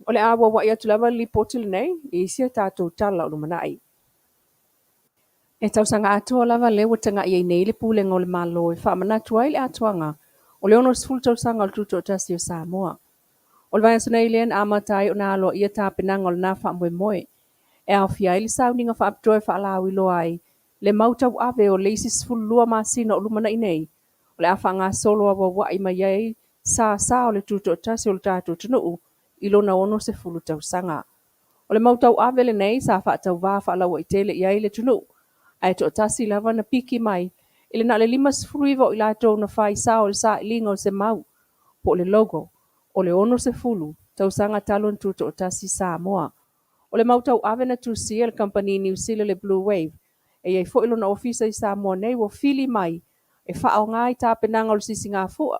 O le a auauai atu lava le lipoti lenei i isi a tatou tala o lumanai. E tausaga atoa lava lea ua tagai ai nei le Pulega o le Malo e faamanatu ai le atoaga o le 60 tausaga o le Tutoatasi o Samoa. O le vaiaso nei lea na amata ai ona aloaia tapenaga o lena faamoemoe, e aofia ai le sauniga faapitoa e faalauiloa ai le mau tauave o le isi 12 masina o lumanai nei, o le a faagasolo auauai mai ai sasa o le Tutoatasi o le tatou atunuu i lona 60 tausaga. O le mau tauave lenei sa faatauvā faalauaitele i ai le atunuu, ae toatasi lava na piki mai i le na o le 59 o i latou na fai sao i le sailiga o se mau, po o le logo, o le 60 tausaga talu ona tutoatasi Samoa. O le mau tauave na tusia e le kamupani Niu Sila le Blue Wave, e i ai foi lona ofisa i Samoa nei, ua fili mai e faaaoga i tapenaga o le sisigafua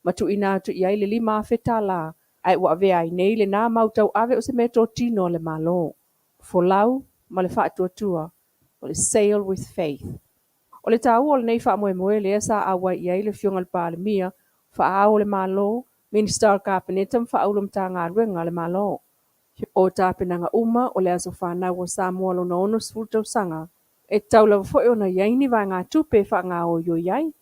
ma tuuina atu i ai le $5,000 ae ua avea ai nei lena mau tauave o se meatotino a le Malo. Folau ma le faatuatua, o le Sail with Faith. O le taua o lenei faamoemoe lea sa auai i ai le Afioga i le Palemia, Faa-Ao o le Malo, Minisita o le Kapeneta ma Faaulu o Matagaluega a le Malo. O tapenaga uma o le aso fanau o Samoa lona 60 tausaga, e tatau lava foi ona i ai ni vaegatupe e faagaoioi ai.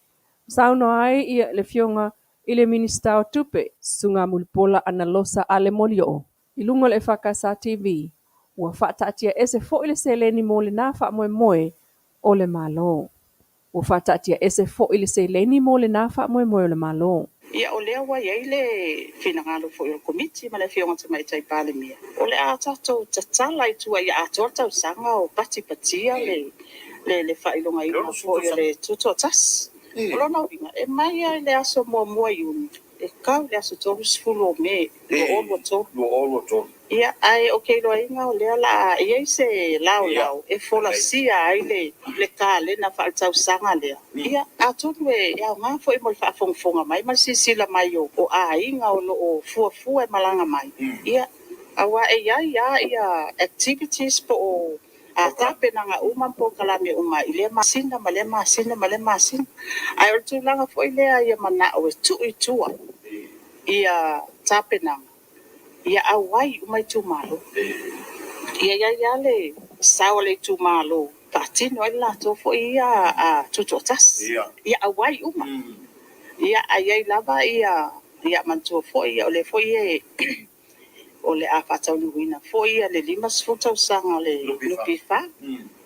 Saunoa ai le Afioga i le Minisita o Tupe, Susuga Mulipola Anarosa Ale Molioo, i luga o le EFKS TV, ua faataatia ese foi le seleni mo lena faamoemoe o le Malo. Ua faataatia ese foi le seleni mo lena faamoemoe o le Malo. Ia, o lea ua i ai le finagalo foi o le Komiti ma le Afioga Tamaitai Palemia, o le a tatou tatala i tua ia atoa le tausaga o patipatia le le faailogaina foi o le Tutoatasi. O lona uiga, e mai lava i le aso 1 Iuni e tau i le aso 30 o Me 2023. Ia, ae ou te iloaina o lea o le a i ai se laolao e folasia ai le kalena faaletausaga lea. Ia, atonu e aoga foi mo le faafogafoga mai ma le silasila mai o aiga o lo o fuafua e malaga mai. Ia, aua e i ai lava activities po o tapenaga uma ma polokalame uma i lea masina ma lea masina ma lea masina. Ae o le tulaga foi lea ia manao e tuu i tua ia tapenaga, ia auai uma itumalo. Ia i ai lava le sao a le itumalo faatino ai le latou foi ia tutoatasi. Ia auai uma. Ia ae i ai lava ia, ia manatua foi o lea foi e o le a faataunuuina foi le 50 tausaga o le NPF.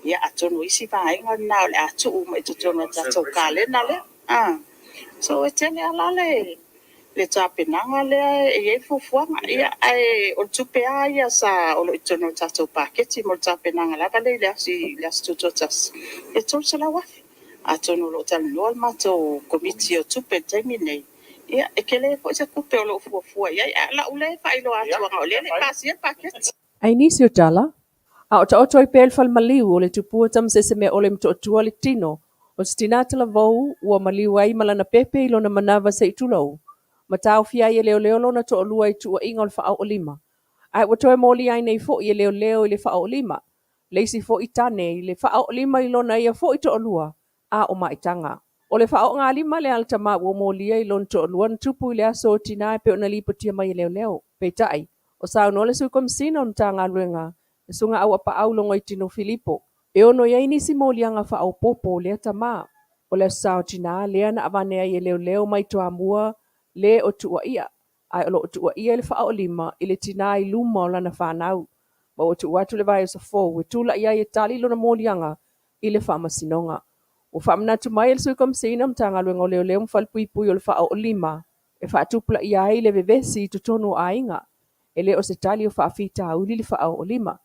Ia atonu o isi vaega lena o le a tuu uma i totonu o le tatou kalena lea. So e tele lava la le tapenaga lea e i ai le fuafuaga. Ia ae o le tupe lava ia sa o lo o i totonu o le tatou paketi mo le tapenaga lava lea i le aso Tutoatasi, e $300,000. Atonu o lo o talanoa le matou Komiti o Tupe i le taimi lenei, ia e tele foi se tupe o lo o fuafua i ai, ae o lau lea faailoa atu ona o lea e le i pasia le paketi. Ai nisi o tala, a o taoto ai pea i le fale maliu o le tupua Tamasese-meaole Motootua le tino o se tinā talavou ua maliu ai ma lana pepe i lona manava se i tulou, ma taofia ai e leoleo lona toalua i tuuaiga o le faaoo lima. Ae ua toe molia ai nei foi e leoleo i le faaoo lima le isi foi tane i le faaoo lima i lona ia foi toalua a o Maitaga. O le faaoogalima lea a le tama ua molia i lona toalua na tupu i le aso o Tinā e pei ona lipotia mai e leoleo. Peitai, o saunoa le Sui Komesina o le Matagaluega, le Susuga Auapaau Logoitino Filipo, e ono i ai nisi moliaga faaopoopo o lea tama. O le Aso Sa o Tinā lea na avane ai e leoleo mai Toamua le o tuuaia, ae o lo o tuuaia i le faaoo lima i le tinā i luma o lana fanau, ma ua tuu atu le vaiaso fou e tulai ai e tali lona moliaga i le faamasinoga. Ua faamanatu mai e le Sui Komesina o Matagaluega o Leoleo ma Falepuipui o le faaoo lima, e faatupulaia ai le vevesi i totonu o aiga. E le o se tali o faafitauli le faaoolima.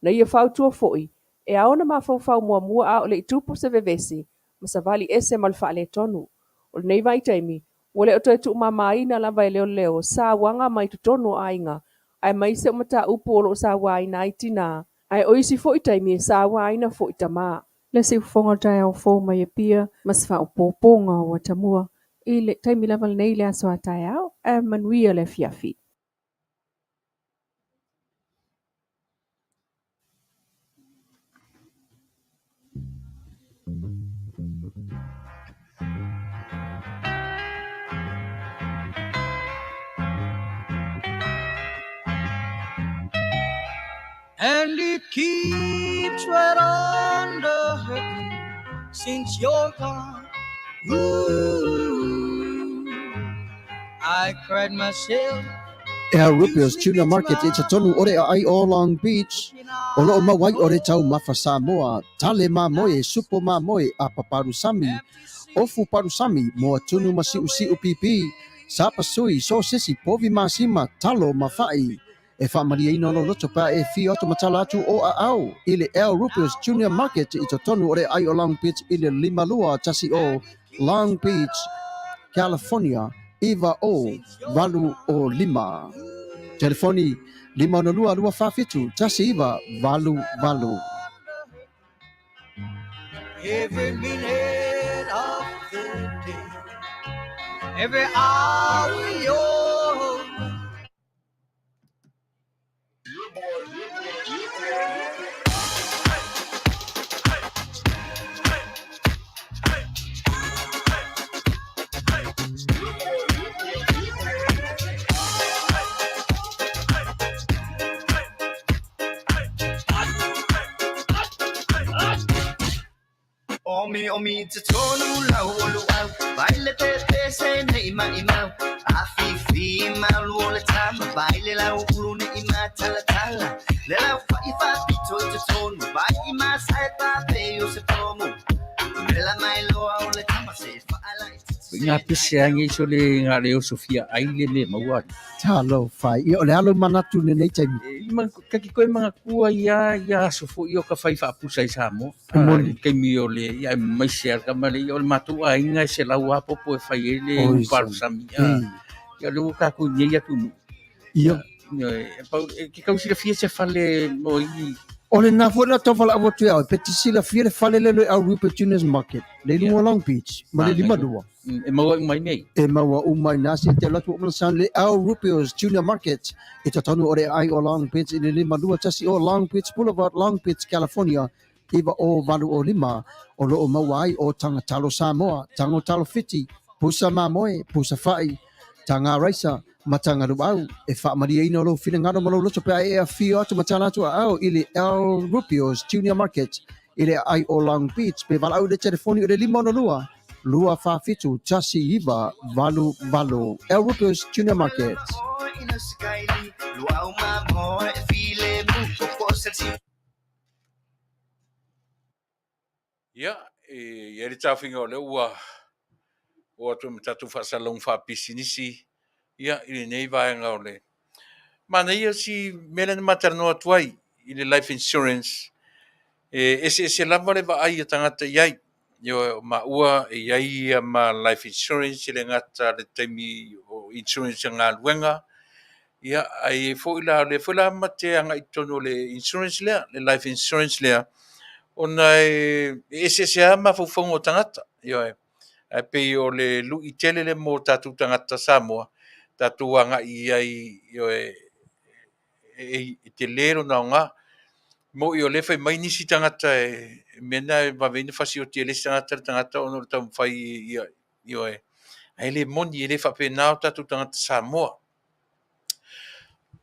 Na ia fautua foi, e ao ona mafaufau muamua a o le i tupu se vevesi ma savali ese ma le faaletonu. O lenei vaitaimi, ua le o toe tuumamaina lava e leoleo sauaga mai totonu o aiga, aemaise o mataupu o lo o sauaina ai tinā, ae o isi foi taimi e sauaina foi tamā. Le siufofoga o le taeao fou mai Apia ma se faaopoopoga ua tamua i le taimi lava lenei i le aso a taeao, ae manuia le afiafi. And it keeps right on the hurting since you're gone. Ooh, I cried myself. El Rubio's Tuna Market i totonu o le aai o Long Beach, o loo maua ai o le taumafa Samoa, tale mamoe, supo mamoe, apa palusami, ofu palusami, moa tunu ma siusiu pipi, sapasui, sosesi, povi masima, talo ma fa'i. E faamalieina lou loto pe a e afio atu ma tala atu o aao i le El Rubio's Junior Market i totonu o le aai o Long Beach i le 5210 Long Beach, California 90805. Telefoni 562 247 1988. Every minute of the day, every hour you're Omi omi te tonu lau o luau Vai le te te se nei mai mau A fi fi malu o le tama Vai le lau ulu nei ma tala tala Le lau fa i fa pito i te tonu Vai i ma sae pa pe o se pomu Le la mai loa o le tama se fa ala i te Ngā pese angi so le ngā leo Sofia ai le le maua. Talofa, ia o le alo manatu lenei taimi. E, kaki koe mga kua ia ia aso fo i o ka whai whaapusa i Samoa. E moni. Kaimi o le ia mai se ka male ia o le mātou aiga e se lau apopo e whai e le Oi, upalusami. Ei, Ia le ua kākou nei atu nu. ia. E pau, e ke kau silafia se fale mo i O le nā foi na tau whalaau atu ia, pe te silafia le fale le le au Rupert Junior's Market, le Ia. lunga Long Beach, ma le Ah, lima lua. e maua mai nei. E maua uma i nā se te latu o san le au Rupio's Junior Market, i totonu o le ai o Long Beach i le 52 o Long Beach Boulevard, Long Beach, California, iwa o valu o lima, o loo maua ai o tanga talo Samoa, tango talo Fiti, pusa mamoe, pusa fa'i, tanga raisa, ma tanga luau, e faamalieina lou finagalo ma lou loto pe a e afio atu ma tala atu aao i le El Rupio's Junior Market i le aai o Long Beach pe valaau i le telefoni o le 562 247 1988. El Rupio's Junior Market. Ia, e i ai le taofiga o lea ua oo atu ma tatou faasalalauga faapisinisi ia i lenei vaega o le manaia si mea lea na ma talanoa atu ai i le life insurance. E eseese lava le vaai a tagata i ai. Ioe, o maua e i ai ia ma life insurance e le gata le taimi o insurance a galuega, ia ae i ai foi la, o lea foi la ma te agai i totonu o le insurance lea, le life insurance lea, ona e eseese lava mafaufauga o tagata. Ioe, ae pei o le lui tele lea mo tatou tagata Samoa, tatou agai i ai, ioe, e tele lona aoga. Mo'i o lea fai mai nisi tagata e mea na e vave ai ona fasioti e le isi tagata le tagata ona o le taumafai ia, ioe, ae le moni, e le faapena o tatou tagata Samoa.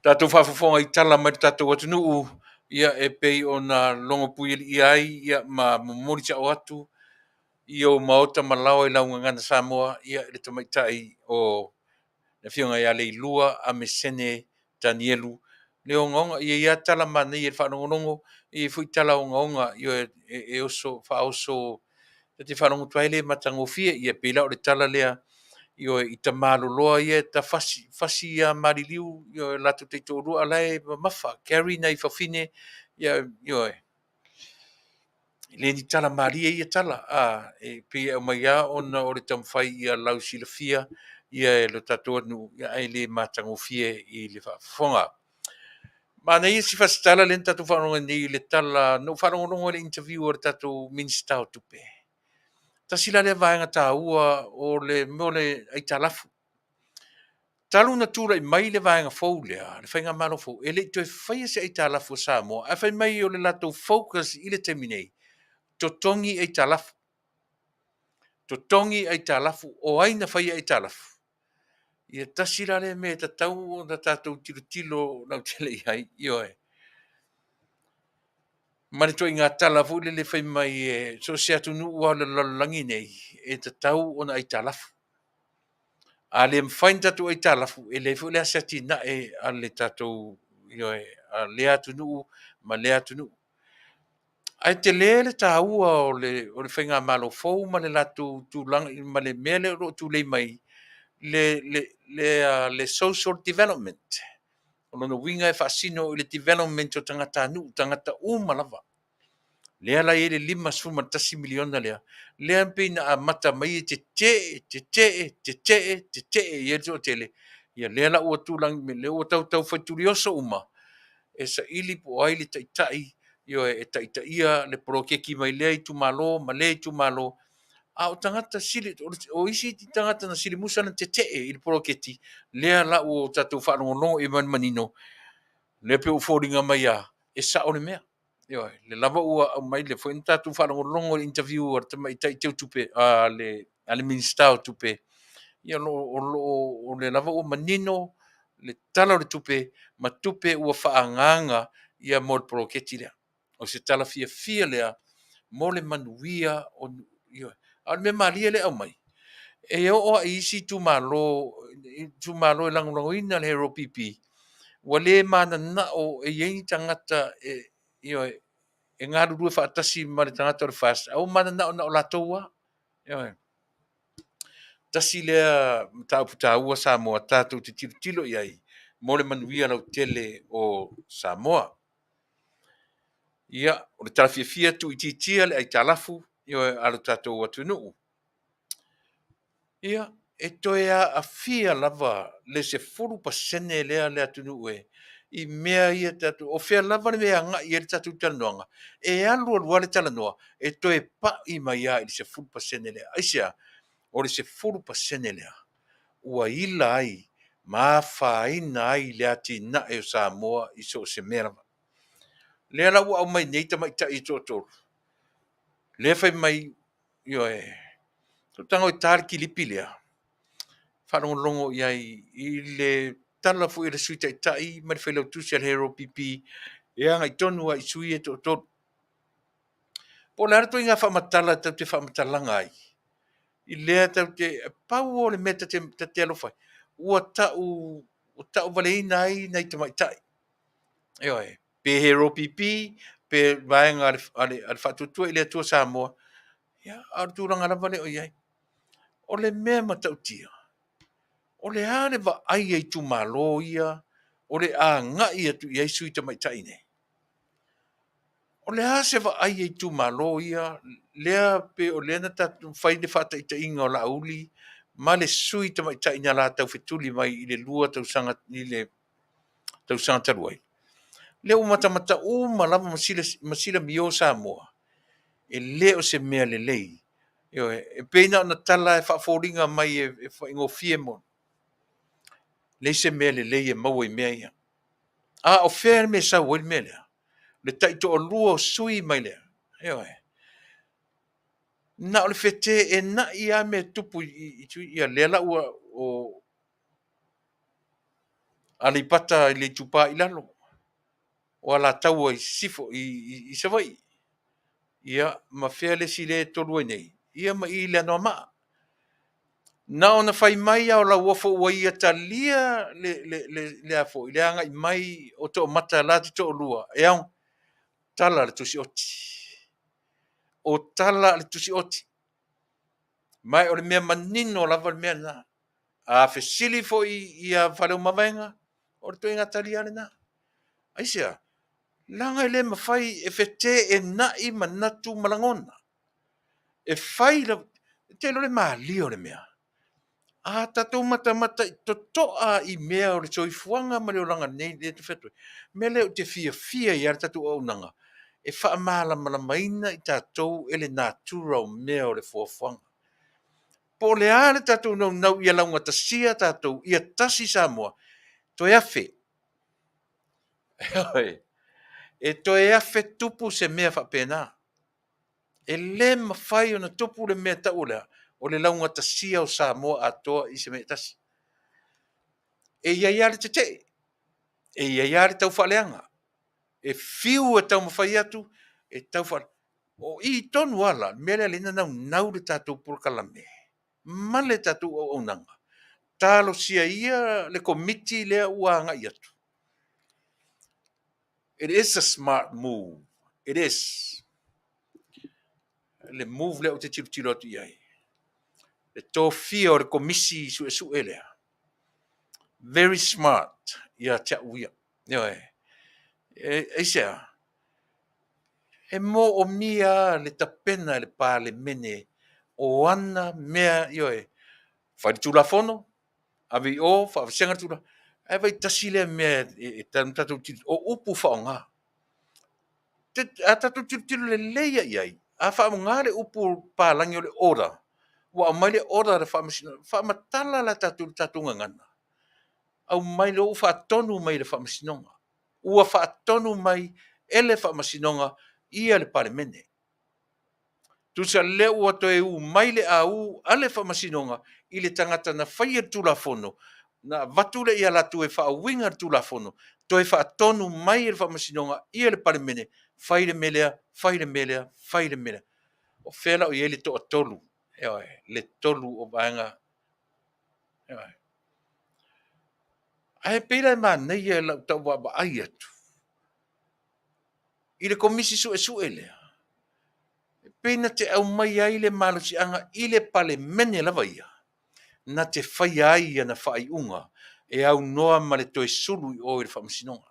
Tatou faafofoga i tala mai le tatou atunuu, ia e pei ona logo puialiia ai ia ma momoli sa'o atu i ou maota ma laoa i lau gagana Samoa, ia le tamaitai o le afioga ia Leilua Amesene Tanielu le ogaoga. Ia ia tala manaia i le faalogologo, e i ai foi tala ogaoga ioe, e oso faaoso ta te faalogo atu ai le matagofie. Ia pei la o le tala lea Ioe, i tamaloloa ia e ta fasi, fasi ia Maliliu, ioe, latou taitoalua, a la e mamafa, carry nai fafine, ia, ioe. E le ni tala malie ia tala, a, e pei e aumai lava ona o le taumafai ia lausilafia ia e lo tatou atunuu, ia, ae le matagofie i le faafofoga. Manaia si fasitala lea na tatou faalogo ai nei i le tala, na ou faalogologo i le interview a le tatou Minisita o Tupe. Tasi la lea vaega taua o le mea o le aitalafu. Talu ona tulai mai le vaega fou lea, le faigamalo fou, e le i toe faia se aitalafu a Samoa, ae fai mai o le latou focus i le taimi nei, totogi aitalafu. Totogi aitalafu, o ai na faia aitalafu? Ia tasi la lea mea e tatau ona tatou tilotilo lautele i ai, ioe. Ma le ituaiga tala foi lele fai mai e so o se atunuu lava o le lalolagi nei, e tatau ona aitalafu. A le mafai ona tatou aitalafu, e leai foi la se atinae a le tatou, ioe, a lea atunuu ma lea atunuu. Ae tele le taua o le faigamalo fou ma le latou tulaga ma le mea lea o lo o tulei mai, le social development. O lona uiga e faasino i le development o tagatanuu, tagata uma lava. Lea la e i ai le $51 miliona lea, lea pei na amata mai e tetee, tetee, tetee, tetee i ai le toatele, ia lea la ua tulaga mai, lea ua tau tau fai tulioso uma, e saili po o ai le taitai, ioe, e taitaia le poloketi mai lea itumalo ma lea itumalo. A o tagata sili, o isi tagata na silimusa na tetee i le poloketi, lea la ua tatou faalogologo i ai ma le manino, lea pei ua foliga mai lava e sao le mea. Ioe, lea lava ua aumai, lea foi na tatou faalogologo i le interview a le tamaitai teutupe, a le Minisita o Tupe, ia o lo o lea lava ua manino le Tala o le Tupe ma tupe ua faaagaaga ia mo le poloketi lea. O se tala fiafia lea mo le manuia o, ioe. A o le mea malie lea e aumai, e oo lava i isi itumalo, itumalo e lagolagoina le HRPP, ua le mananao e i ai ni tagata e, ioe, e galulue faatasi ma le tagata o le FAST, ae ua mananao na o latou lava. Ioe. Tasi lea mataupu taua Samoa tatou te tilotilo i ai mo le manuia lautele o Samoa. Ia, o le tala fiafia tuuitiitia le aitalafu, ioe, a lo tatou atunuu. Ia, e toe aafia lava le 10% lea le atunuu e i mea ia tatou, o fea lava le mea e agai i ai le tatou talanoaga, e alu alu lava le talanoa, e toe pai mai lava i le 10% lea. Aisea? O le 10% lea ua ila ai ma afaina ai le atinae o Samoa i so o se mea lava. Lea la ua aumai nei tamaitai e toatolu, lea fai mai, ioe, ua tago e ta le kilipi lea, faalogologo i ai i le tala foi a le Sui Taitai ma le Failautusi a le HRPP e agai tonu lava i sui ia e toatolu. Po o le a le ituaiga faamatala tatou te faamatalaga ai i lea tatou te, pau o le mea ta te alofa ai, ua tau, ua tauvaleina ai nai tamaitai. Ioe, pe HRPP, pe vaega a le Faatuatua i le Atua Samoa, ia, a o le tulaga lava lea o i ai. O le mea matautia, o le a le vaai a itumalo ia o le agai atu i ai sui tamaitai nei? O le a se vaai a itumalo ia lea pei o lea na tatou fai le faataitaiga o Laauli ma le sui tamaitai na la taufetuli mai i le 2 tausaga i le tausaga talu ai? Lea ua matamata uma lava ma silamio Samoa, e le o se mea lelei. Ioe, e pei na ona tala e faafoliga mai e faigofie mo. Leai se mea lelei e maua i mea ia. A o fea le mea e sau ai le mea lea? Le taitoalua o sui mai lea. Ioe. Na o le feteenai lava mea e tupu i sui ia lea la ua o Aleipata i le Itupa i Lalo, o Alataua i Sisifo i Savaii. Ia, ma fea le isi lea e tolu ai nei? Ia ma i i le Anoamaa. Na ona fai mai lava o Lauofo ua ia talia le agai mai o Toomata la te toalua e ao tala le Tusioti. O tala a le Tusioti. Ma o le mea manino lava le mea lena. A fesili foi ia Faleomavaega, o le ituaiga tali lava lena. Aisea? Leaga e le mafai e feteenai manatu ma lagona. E fai la, e te iloa le malie o le mea. A tatou matamata totoa i mea o le soifuaga ma le olaga nei, lea ou te fai atu ai, o le mea lea ou te fiafia ai lava le tatou auaunaga, e faamalamalamaina i tatou e le natura o mea o le fuafuaga. Po o le a le tatou naunau ia laugatasia tatou, ia tasi Samoa, toe afe. E toe afe tupu se mea faapena. E le mafai ona tupu le mea tau o lea, o le laugatasia o Samoa atoa i se mea e tasi. E i ai lava le tetee, e i ai lava le taufaaleaga, e fiu e taumafai atu e tau faale... O i tonu lava la, le mea lea e ala ai ona naunau le tatou polokalame ma le tatou auaunaga, talosia ia le Komiti lea ua agai atu. It is a smart move. It is. Le move lea ou te tilotilo atu i ai. Le tofia o le Komisi Suesue lea. Very smart ia te au ia. Ioe. E, aisea? E moomia le tapena e le Palemene o ana mea, ioe, fai le Tulafono, ave i o, faavasega le Tulafono. Ae vaai tasi lea mea e tatou tilotilo, o upu faaaoga. A tatou tilotilo lelei lava i ai, a faaaoga le upu palagi o le order, ua aumai le order a le Faamasinoga, faamatala la tatou i le tatou gagana, aumai lea ua faatonu mai e le Faamasinoga. Ua faatonu mai e le Faamasinoga ia le Palemene. Tusa lea ua toe u mai le au a le Faamasinoga i le tagata na faia le Tulafono, na avatu lea ia latou e faauiga le Tulafono, toe faatonu mai e le Faamasinoga ia le Palemene, fai le mea lea, fai le mea lea, fai le mea lea. O fea la o i ai le toatolu? Ioe, le tolu o vaega. Ioe. Ae pei la e manaia i lau tau vaavaai atu i le Komisi Suesue lea, e pei na te aumai ai le malosiaga i le Palemene lava ia, na te faia ai ana faaiuga e aunoa ma le toe sulu i o i le Faamasinoga.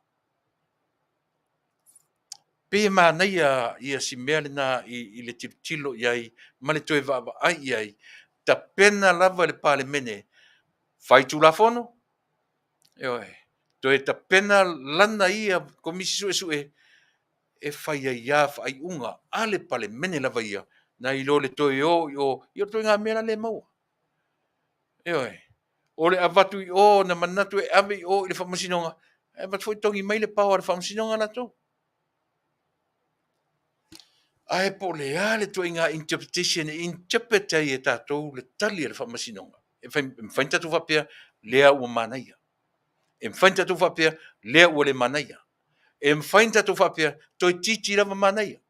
Pei e manaia ia si mea lena i le tilotilo i ai ma le toe vaavaai i ai, tapena lava e le Palemene, fai Tulafono, ioe, toe tapena lana ia Komisi Suesue e fai ai lava faaiuga a le Palemene lava ia, nai lo le toe o i o, ia o le ituaiga mea la le maua. Ioe, o le avatu i o na manatu e ave i o i le Faamasinoga, ae avatu foi togi mai le pao a le Faamasinoga latou. Ae po o le a le ituaiga interpretation e interpret ai e tatou le tali a le Faamasinoga. E mafai ona tatou faapea, lea ua manaia. E mafai ona tatou faapea, lea ua le manaia. E mafai ona tatou faapea, toeitiiti lava manaia.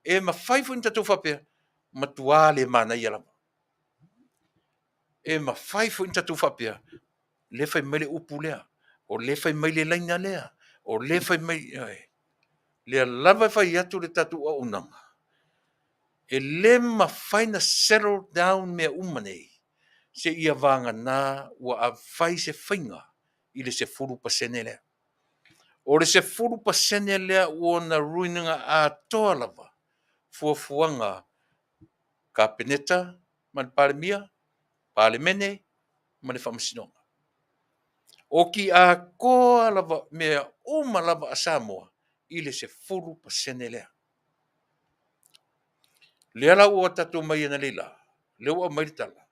E mafai foi ona tatou faapea, matua le manaia lava. E mafai foi ona tatou faapea, lea fai mai le upu lea, o lea fai mai le laina lea, o lea fai mai, lea lava e fai atu le tatou auaunaga, e le mafai ona settle down mea uma nei, seia vagana ua fai se faiga i le 10% lea. O le 10% lea ua ona ruin-ina atoa lava fuafuaga Kapeneta ma le Palemia, Palemene ma le Faamasinoga. Oki atoa lava mea uma lava a Samoa i le 10% lea. Lea la ua tatou omai analeila, lea ua aumai le tala,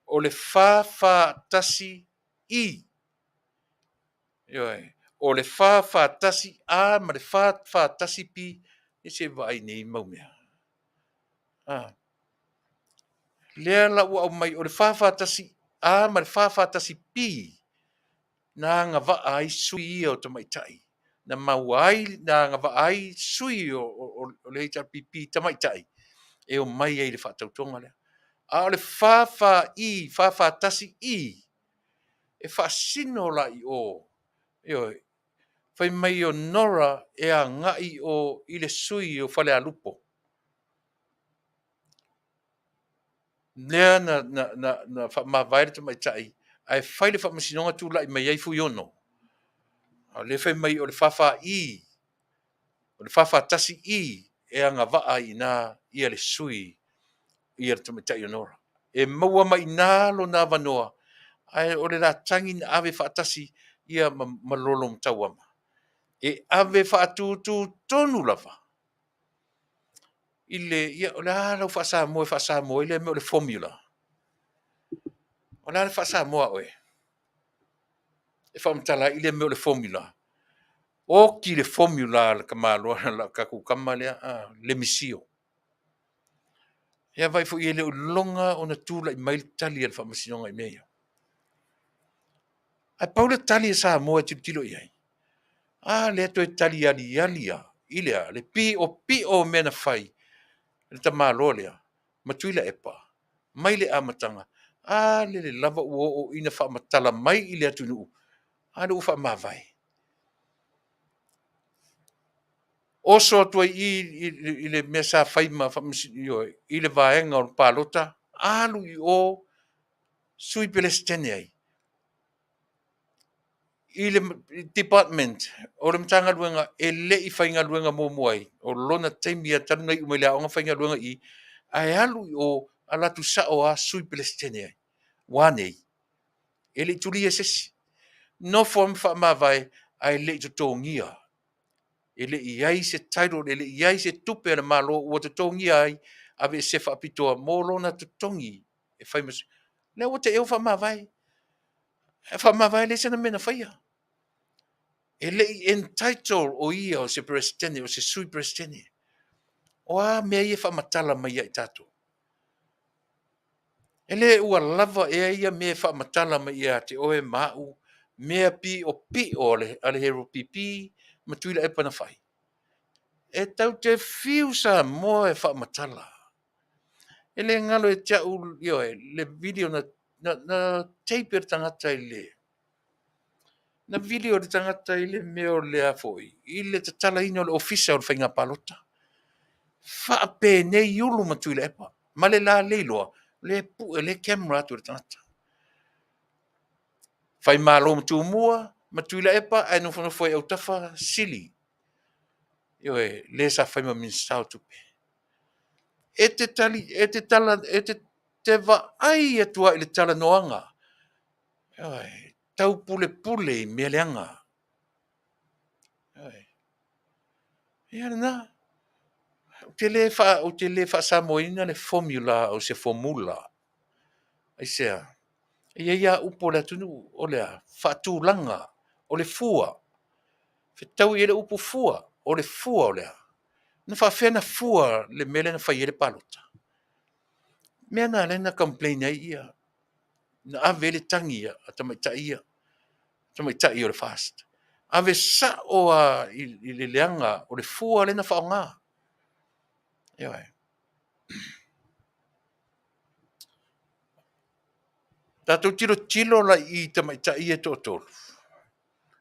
o le 441 I. Ioe, o le 441 A ma le 441 B, ia se i vaai i nei mau mea. Ah. Lea la ua aumai, o le 441 A ma le 441 B, na agavaa ai sui ia o tamaitai, na maua ai, na agavaa ai sui o le HRPP tamaitai e omai ai i le faatautoga lea. A o le 44I, 441I, e faasino la i o, ioe, fai mai o Nora e agai i o i le sui o Falealupo. Lea na faamavae le tamaitai Ae fai le faamasinoga tulai mai ai Fuiono. A o lea fai mai o le 44E, o le 441E e agavaa ai i ina ia le sui ia le tamaitai o Nora. E maua mai i ina lona avanoa, ae o le latagi na ave faatasi ia ma, ma Lolomatauama. E ave faatututonu tonu lava i le, ia, o le a lau faa-Samoa e faa-Samoa ai lea mea o le formula? O le a le faa-Samoa a oe? E faamatala ai lea mea o le formula. Oti le formula a le tamaloa la tatou tama lea, a, le misio. Ia vaai foi e le o iloga ona tulai mai le tali a le Faamasinoga i mea ia. Ae pau le tali a Samoa e tilotilo i ai, a lea toe tali aliali lava i le a? Le piopio o mea na fai e le tamaloa lea ma Tuilaepa mai le amataga, a lele lava ua oo ina faamatala mai i le atunuu, a lea ua faamavae. Oso atu ai i i i le mea sa fai ma i le vaega o le palota, alu i o Sui Peresetene ai i le department o le Matagaluega e le i faigaluega muamua ai, o lona taimi lava talu ona iu mai le aoga faigaluega i i, ae alu i o alu atu sao lava Sui Peresetene ai. Ua a nei? E le i tulia e se isi. Nofo lava ma faamavae ae le i totogia. E le i i ai se title, e le i i ai se tupe a le Malo ua totogia ai, aveesea faapitoa mo lona totogi e fai ma lea ua te i ua faamavae. E faamavae leai sana mea na faia. E le i entitle o ia o se Peresetene, o se Sui Peresetene. O a mea ia e faamatala mai ia i tatou? E le ua lava ea ia mea e faamatala mai ia te oe ma au mea piopio a le Harold PP ma Tuilaepa na fai? E tatou te fiu Samoa e faamatala. E le galo ia te au, ioe, le video na, na, na tape e le tagata i le na video e le tagata i le mea o le a foi, i le tatalaina o le ofisa o le faiga palota. Faapenei Ulu ma Tuilaepa ma le la leiloa, le pue le camera atu e le tagata. Faimalo ma Tumua ma Tuilaepa ae nofonofo ai autafa Sili. Ioe, le sa fai ma Minisita o Tupe. E te tali, e te tala, e te, te vaai atu lava i le talanoaga. Ioe, taupulepule i mea leaga. Ioe. Ia lena. Ou te le faa, ou te le faasamoaina le formula o se formula. Aisea? E i ai lava upu a le atunuu, o le a? Faatulaga, o le fua. Fetaui i ai le upu fua, o le fua o le a? Na faafefea na fua le mea lea na fai ai le palota? Mea na lea na complain ai ia, na ave ai le tagi a tamaitai ia, tamaitai o le FAST. Ave sao lava i le leaga o le fua lea na faaaoga. Ioe. Tatou tilotilo la i tamaitai ia e toatolu.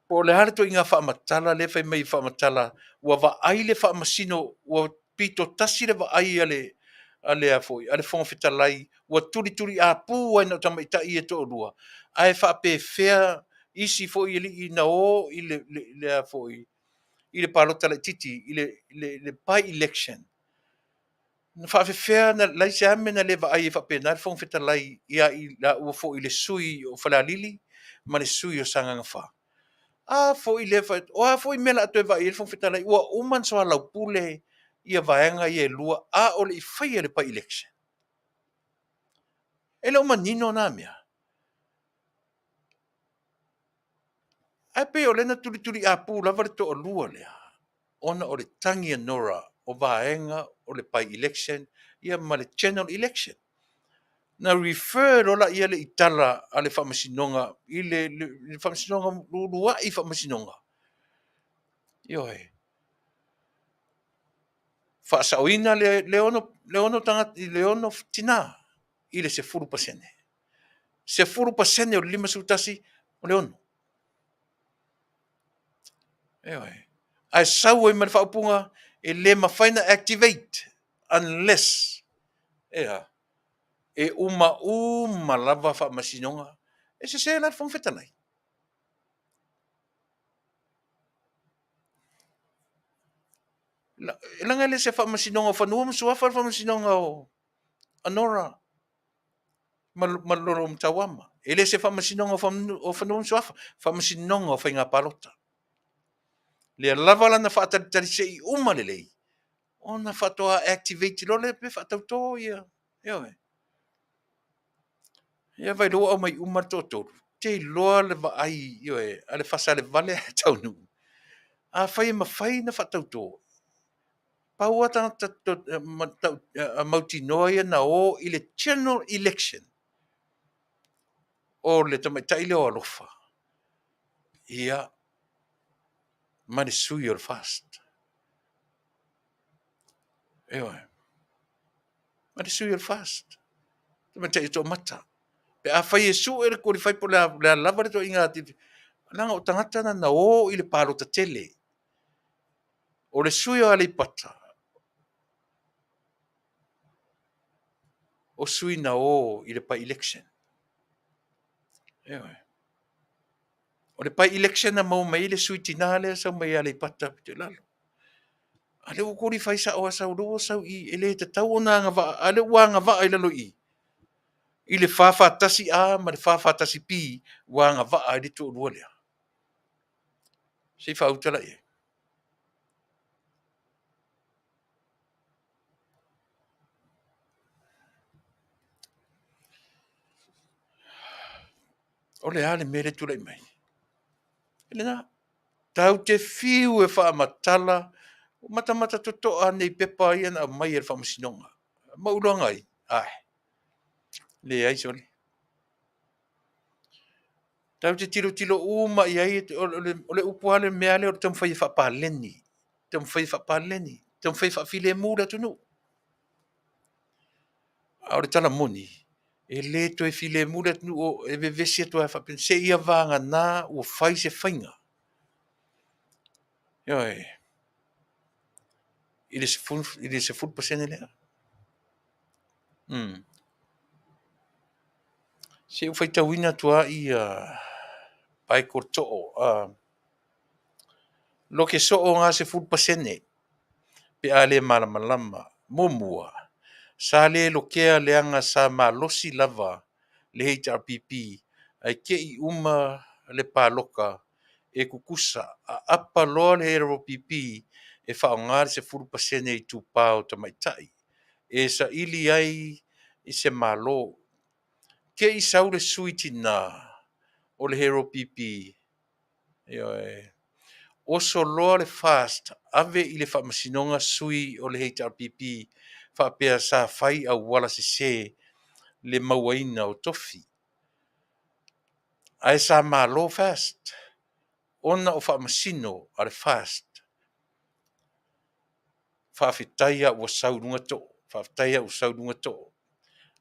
Po o le a le ituaiga faamatala lea e fai mai e faamatala ua vaai le faamasino, ua pito tasi le vaai a le a le a foi, a le Fofoga Fetalai, ua tulituliapu ai na o tamaitai ia e toalua, ae faapefea isi foi alii na o i le, le, le a foi, i le palota laitiiti, i le, le, le by-election. Na faafefea na leai se a mea na le vaai ai faapena le Fofoga Fetalai ia i laua foi le sui o Falealili ma le sui o Sagaga 4. A foi lea fa, o a foi mea o le a toe vaai ai le Fofoga Fetalai, ua uma ona soalaupule ia vaega ia e lua a o le i faia le by-election. E le o manino na mea. Ae pei o lea na tulituliapu lava le toalua lea ona o le tagi a Nora o vaega o le by-election ia ma le general election. Na refer loa laia le i tala a le Faamasinoga i le, le, le Faamasinoga, uluai Faamasinoga. Ioe. Faasaoina le, le ono, le ono tagata, le ono tina i le 10%. 10% o le 51 o le ono. Ioe. Ae sau ai ma le faaupuga e le mafai na activate unless ea, e uma uma lava faamasinoga. E sese la le Fofoga Fetalai. Leaga e le se faamasinoga o fanua ma suafa le faamasinoga o Anora ma Lolo Tauama. E le se faamasinoga o fanua ma suafa, faamasinoga o faiga palota. Lea lava lana faatalitali se i uma lelei, ona faatoa activate loa lea pe faatauto ia, ioe. Ia vaai loa ua aumai uma le toatolu, te iloa le vaai, ioe, a le fasa levale ae taunuu. Afai e mafai ona faatauto, pau lava tagata mautinoa ia na o i le general election, o le tamaitai lea o Alofa, ia, ma le sui o le FAST. Ioe. Ma le sui o le FAST. Tamaitai o Toomata. Pe afai e sue le qualify po o le a lava le ituaiga, leaga o tagata na na o i le palota tele. O le sui o Aleipata, o sui na o i le by-election. Ioe. O le by-election na maua mai ai le sui tinā lea sau mai Aleipata pito i lalo. A lea ua qualify sao a sau lea ua sau i, e le tatau ona agavaa, a lea ua agavaa i lalo i i, i le 441 A ma le 441 B ua agavaa ai le toalua lea. Se i faauta la i ai. O le a le mea lea e tulai mai? E lena. Tatou te fiu e faamatala, matamata totoa nei pepa ia na aumai e le Faamasinoga. Ma ou iloaga ai? Ai, leai sole. Tatou te tilotilo uma i ai, o le upu lava le mea lea o le taumafai e faapaleni, taumafai e faapaleni, taumafai e faafilemu le atunuu. A o le tala moni, e le toe filemu le atunuu, e vevesi atu lava faapena, seia vagana ua fai se faiga. Ioe, i le 10% lea. Se i ou faitauina atu lava ia Michael Too. Loke soo ga 10% pe a le malamalama. Muamua, sa le lokea leaga sa malosi lava le HRPP ae te i uma le paloka e tutusa aapa loa le HRPP e faaaoga le 10% itupa o tamaitai e saili ai i se Malo. Te i sau le sui tinā o le HRPP, ioe, oso loa le FAST ave i le faamasinoga sui o le HRPP faapea sa fai auala sese le mauaina o tofi. Ae sa malo FAST ona o faamasino a le FAST. Faafetai a ua sau i luga too. Faafetai a ua sau i luga too.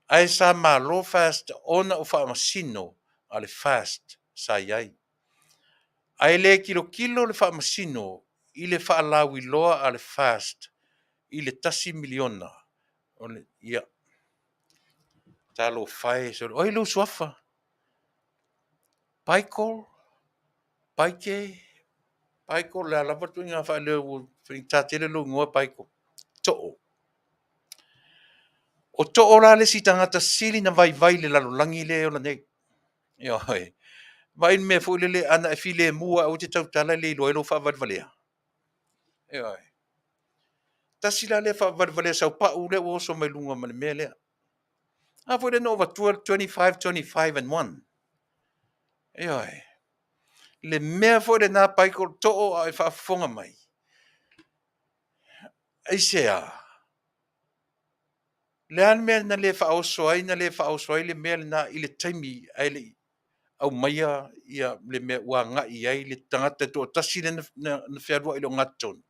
Ae sa malo FAST ona o faamasino a le FAST sa i ai. Ae le tilotilo le faamasino i le faalauiloa a le FAST i le $1 miliona. Ia, talofa e, o ai lou suafa? Michael, Paike, Michael, le a lava le ituaiga faaleo ua faigata tele lou igoa Michael. Too. O Too la le isi tagata sili na vaivai i le lalolagi lea e ola nei. Ioe. Vaai le mea foi lele, ana e filemu lava aua e te tautala e le iloa ai lou faavalevalea. Ioe. Tasi la lea faavalevalea saupau lea ua oso mai luga ma le mea lea. A foi lea na ou avatua le 25, 25 and 1. Ioe. Le mea foi lena Michael Too a o e faafofoga mai. Aisea? Le a le mea na le faaoso ai, na le faaoso ai le mea lena i le taimi ae le i aumaia ia le mea ua agai i ai le tagata e toatasi lea na fealuai i le ogatotonu.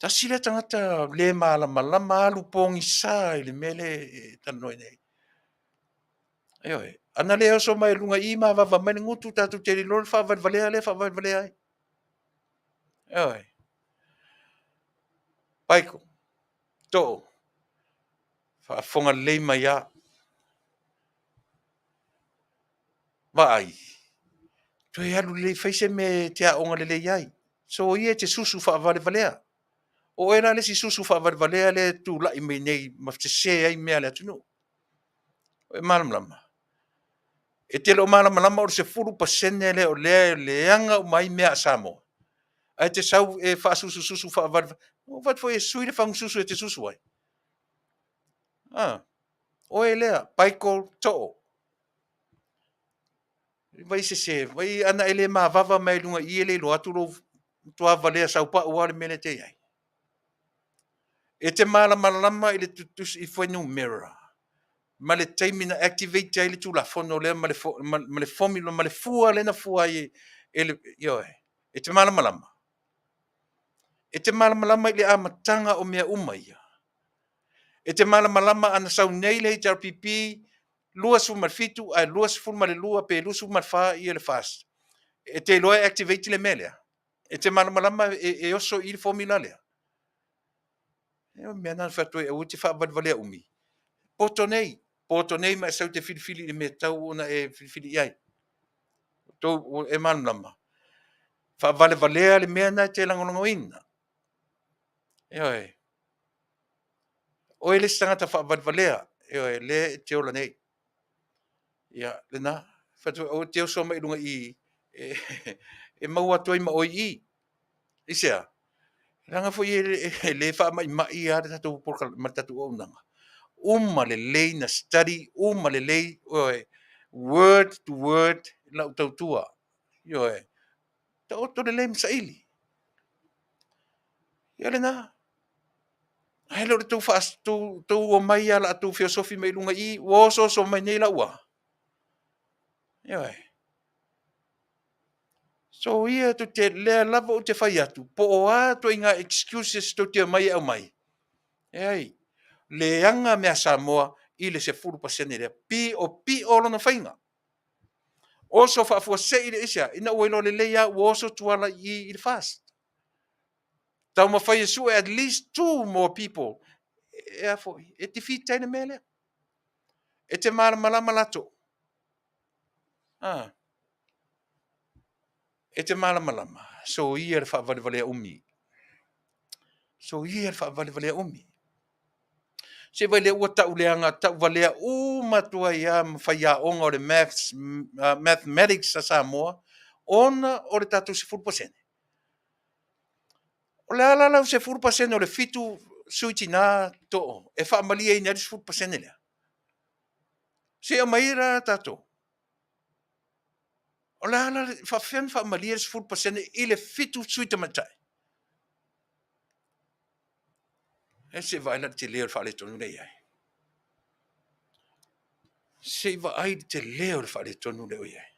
Tasi lea tagata le malamalama alu pogisa i le mea lea e talanoa nei. Ioe, ana le oso mai luga i i ma vava mai le gutu, tatou te le iloa le faavalevalea lea e faavalevalea ai. Ioe. Paiko, Too, faafofoga lelei mai lava. Vaai, toe alu lelei fai se mea e te aoga lelei ai. Soia e te susu faavalevalea. O oe la le isi susu faavalevalea lea e tulai mai nei ma sese ai mea a le atunuu. E malamalama. E te le o malamalama o le 10% lea o lea e leaga uma ai mea a Samoa. Ae te sau e faasusususu faavalevalea. Ua fai atu foi e sui le fagususu e te susu ai. Ah, oe lea, Michael Too. Vai sese, vai ana e le mavava mai luga i i e le iloa atu lou matua valea saupau lava le mea lea e te i ai. E te malamalama i le tutusi i fuainumera ma le taimi na activate ai le Tulafono lea ma le, ma le formula ma le fua lea na fua ai e le, ioe, e te malamalama. E te malamalama i le amataga o mea uma ia. E te malamalama ana sau nei le HRPP 27 ae 22 pe 24 ia le FAST. E te iloa e activate le mea lea. E te malamalama e oso i le formula lea. E o mea na fai atu ai aua e te faavalevalea umi. Poto nei, poto nei ma e sau te filifili i le mea tau ona e filifili i ai. Tou e malamalama. Faavalevalea le mea na e te lagolagoina. Ioe. Oe le isi tagata faavalevalea, ioe, lea e te ola nei. Ia, lena, fai atu, aua e te oso mai i luga i i, e, e maua atu ai ma oe i i. Aisea? Leaga foi e, e le faamaimai lava le tatou ma le tatou auaunaga. Uma lelei na study, uma lelei, ioe, word to word lau tautua. Ioe, taoto lelei ma saili. Ia lena. Ae le o le tou faas, tou, tou omai lava la tou feosofi mai luga i i, ua osooso mai nei lau a. Ioe. So ia tou te, lea lava ou te fai atu, po o a ituaiga excuses tou te omai e aumai, leai, leaga mea Samoa i le 10% lea. Piopio lona faiga. Oso faafuasei le aisea, ina ua iloa lelei lava ua oso Tuala i i i le FAST. Taumafai e sue at least two more people e a foi, e defeat ai le mea lea. E te malamalama latou. Ah. E te malamalama. Soia le faavalevalea umi. Soia le faavalevalea umi. Se vai lea ua tau leaga, tau valea uma atu ai lava ma faiaoga o le maths, mathematics a Samoa, ona o le tatou 10%. O le a la lau 10% o le fitu sui tina too e faamalieina ai le 10% lea? Se i aumai la tatou. O le a la, faapefea ona faamalie le 10% i le fitu sui tamaitai? E se i vaai la i le tele o le faaletonu lea e i ai. Se i vaai i le tele o le faaletonu lea o i ai.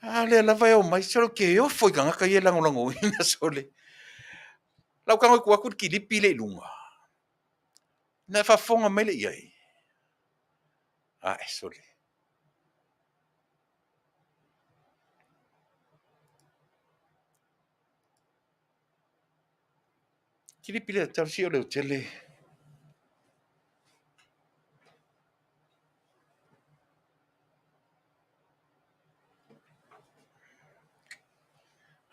A lea lava e omai, sole ou te ofo i tagata ia e lagolagoina sole. Lau tago e tuu atu le kilipi lea i luga. Na e faafofoga mai lea i ai. Ae sole. Kilipi lea talosia o le hotele.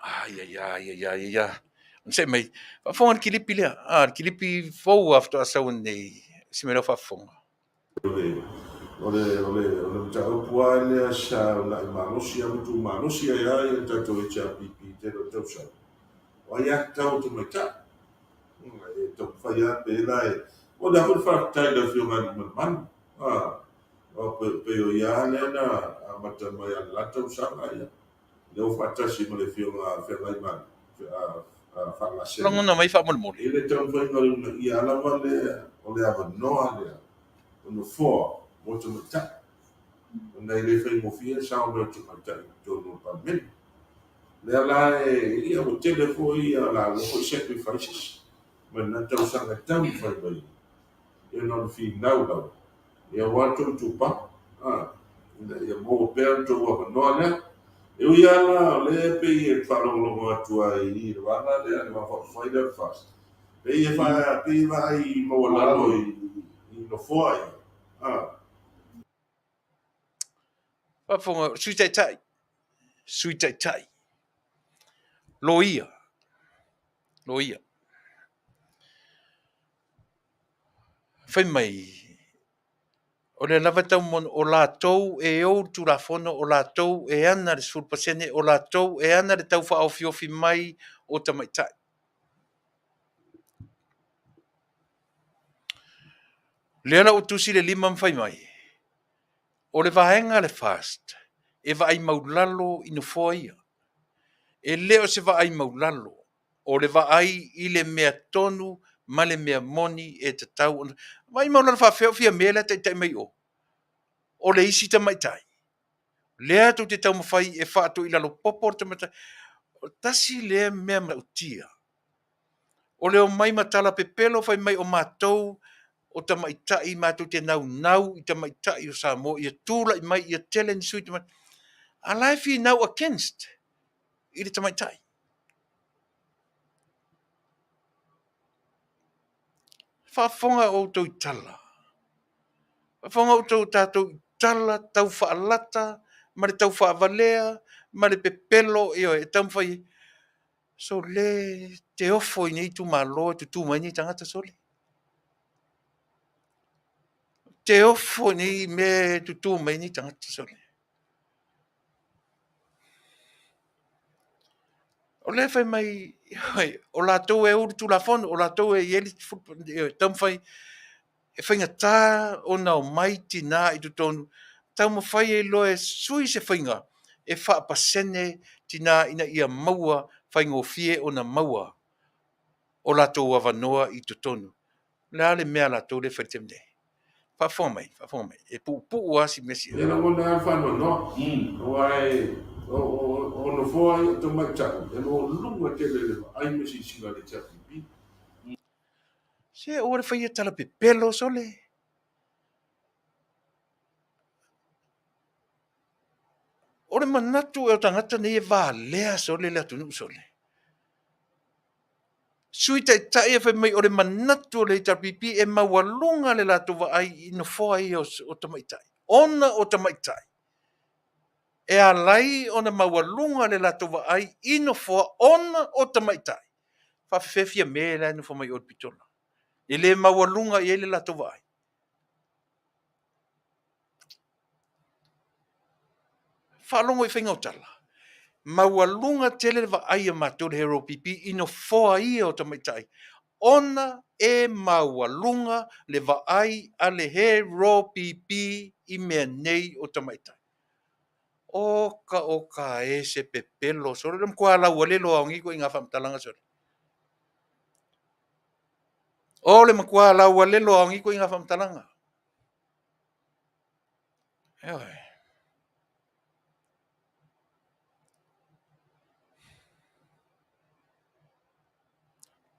Ai, ai, ai, ai, ai, ai. Onosai mai, faafofoga le kilipi lea. Ah, le kilipi fou lava faatoa sau nei. Se mea lea o faafofoga. O le, o le, o le, o le mataupu lava lea sa uunai malosi lava ma tumalosi ai lava le tatou HRPP i le tele o tausaga, o aiatatau a tamaitai. E taumafai lava pei la e momoli lava foi le faafetai i le Afioga ia Aliimalemanu, pei o ia lea na amata mai i le la tausaga, ia, lea ua faatasi ma le Afioga Feagaimalie, Faalasema. Lagona mai faamolemole. I le taumafaiga o le uunaia lava lea o le avanoa lea o nofoa mo tamaitai, ona e le faigofie le sao mai o tamaitai i totonu o le Palemene. Lea la e, ia ua tele foi a laua foi sacrifices mai lena tausaga e taumafai mai ai, ia na o le finau lava, ia aua le tou itupa, a, ina ia maua pea le tou avanoa lea. E ui lava la o lea e pei e faalogologo atu ai i le vaega lea, le Vaega Faaupufai lea o le FAST, pei e, pei e vaai maualalo i nofoa ia. A. Faafofoga, Sui Taitai, Sui Taitai, Loia, Loia. Fai mai, o lea lava e tau mono, o latou e ou le Tulafono, o latou e ana le 10%, o latou e ana le tau faaofiofi mai o tamaitai. Lea la ua tusi le 5 ma fai mai, o le vaega a le FAST e vaai maulalo i nofoa ia. E le o se vaai maulalo, o le vaai i le mea tonu ma le mea moni e tatau ona... Vaai maulalo faafefea o Fiame la e taitai mai o? O le isi tamaitai. Lea tou te taumafai e faatoilalo popo le tamaitai. Tasi lea mea matautia. O le omai ma tala pepelo fai mai o matou o tamaitai matou te naunau i tamaitai o Samoa ia tulai mai ia tele ni sui tamaitai. A la e finau against i le tamaitai. Faafofoga outou i tala. Faafofoga outou tatou i tala tau faalata ma le tau faavalea ma le pepelo, ioe, e taumafai sole te ofo i nei itumalo e tutu mai nei tagata sole. Te ofo i nei mea e tutu mai nei tagata sole. O lea e fai mai, o latou e ou le Tulafono, o latou e i ai le taumafai e faigata ona omai tina i totonu, taumafai ai loa e sui se faiga e faapasene tina ina ia maua faigofie ona maua o latou avanoa i totonu. O le a le mea a latou lea e fai i le taimi nei? Faafofoga mai, faafofoga mai. E puupuu lava si mea sia. E lagona lava le faanoanoa, aua o nofoa ia o tamaitai e maualuluga tele i le vaai ma silasila a le HRPP. Se aua le faia tala pepelo sole. O le manatu ea o tagata nei e valea sole le atunuu sole. Sui Taitai e fai mai o le manatu o le HRPP e maualuga le latou vaai i nofoa ia o tamaitai, ona o tamaitai e ala ai ona maualuga le latou vaai i nofoa ona o tamaitai. Faafefea Fiame la e nofo mai o i le pitola, e le maualuga i ai le latou vaai. Faalogo i faiga o tala. Maualuga tele le vaai a matou le HRPP i nofoa ia o tamaitai, ona e maualuga le vaai a le HRPP i mea nei o tamaitai. Oka oka e se pepelo sole, o le matua laualelo lava o nei ituaiga faamatalaga sole. O le matua laualelo lava o nei ituaiga faamatalaga. Ioe.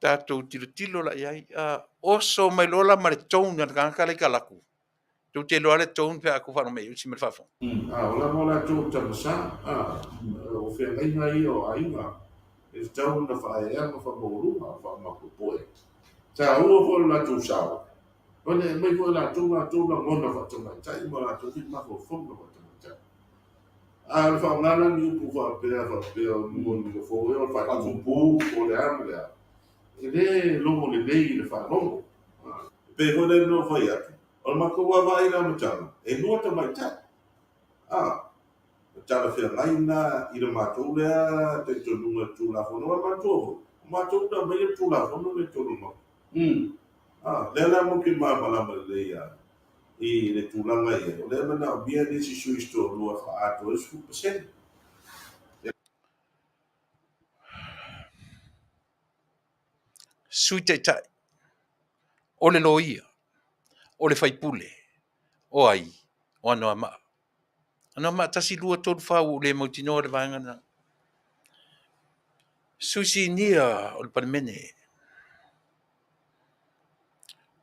Tatou tilotilo la i ai. Oso mai loa la ma le tone a le tagata la i talaatu. Tou te iloa le tone pe a tou faalogo mai i usi ma le faafofoga. A o lava o latou tamasa, a, o feagaiga ia o aiga, e tatau ona faaeaea ma faamaualuga, faamapupue. Taua foi lo latou sao, ona e aumai foi e latou latou lagona faatamaitai ma latou foi mafaufauga faatamaitai. A o le faaaoga la ni upu faapea faapea o ni nofoa o le faatupu po o le a ma le a, e le logo lelei i le faalogo. E pei foi lea na ou fai atu, o le matou vaavaai i le amataga, e lua tamaitai. A, o talafeagai lena i le matou lea talitonuga i le Tulafono. Aua manatua foi, o matou na aumaia le Tulafono lea i totonu o le Maota. A, lea la matou te malamalama lelei lava i le tulaga e i ai, o lea e manaomia nisi sui se toalua e faaatoa ai le 10%. Sui Taitai, o le Loia, o le Faipule, o ai? O Anoamaa. Anoamaa 1, 2, 3, 4, ua ou le mautinoa le vaega lena. Sui Sinia o le Palemene.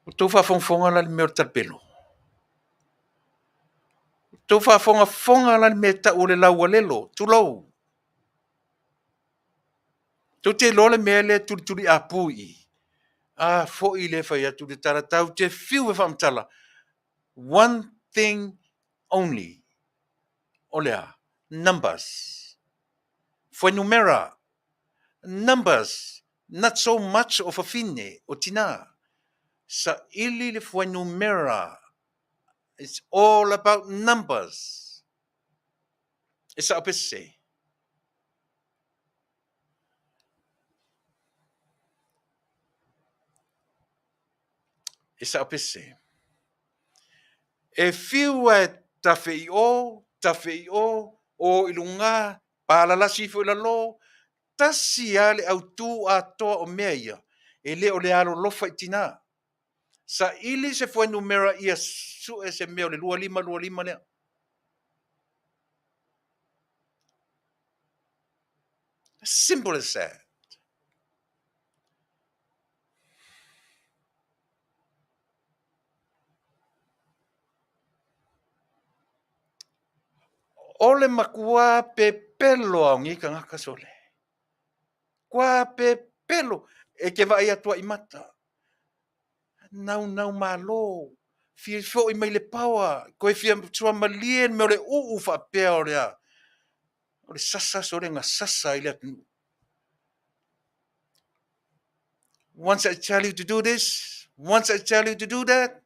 Ua outou faafogafoga la i le mea o le talapelo? Ua outou faafogafoga la i le mea e tau o le laualelo, tulou. Tou te iloa le mea lea e tulituliapu i i? A foi lea e fai atu le tala, tatou te fiu e faamatala. One thing only. O le a? Numbers. Fuainumera. Numbers. Not so much o fafine, o tinā. Saili le fuainumera. It's all about numbers. E sao pe sese? E sao pe sese? E fiu a e tafe i o, tafe i o, o i luga, palalasi ifo i lalo, tasi lava le autū atoa o mea ia, e le o le alolofa i tinā. Saili se fuainumera ia sue se mea o le 25 25 lea. As simple as that. O le makuā pepelo a o nei tagata sole. Kua pepelo e te vaai atu ai mata. Naunau malo, fia foʻi mai le power, toe fia suamalie le mea o le uu faapea o le a? O le sasa sole na sasa ai le atunuu. Once I tell you to do this, once I tell you to do that,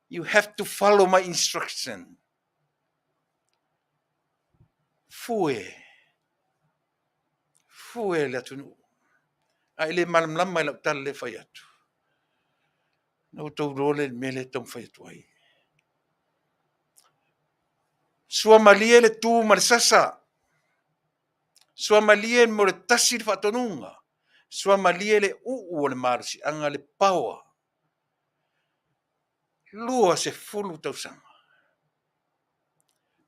you have to follow my instruction. Fue. Fue le atunuu. A e le malamalama i lau tala lea e fai atu. Na outou iloa lea i le mea lea e taumafai atu ai. Suamalie le tu ma le sasa. Suamalie mo le tasi le faatonuga. Suamalie le uu o le malosiaga le power. 20 tausaga.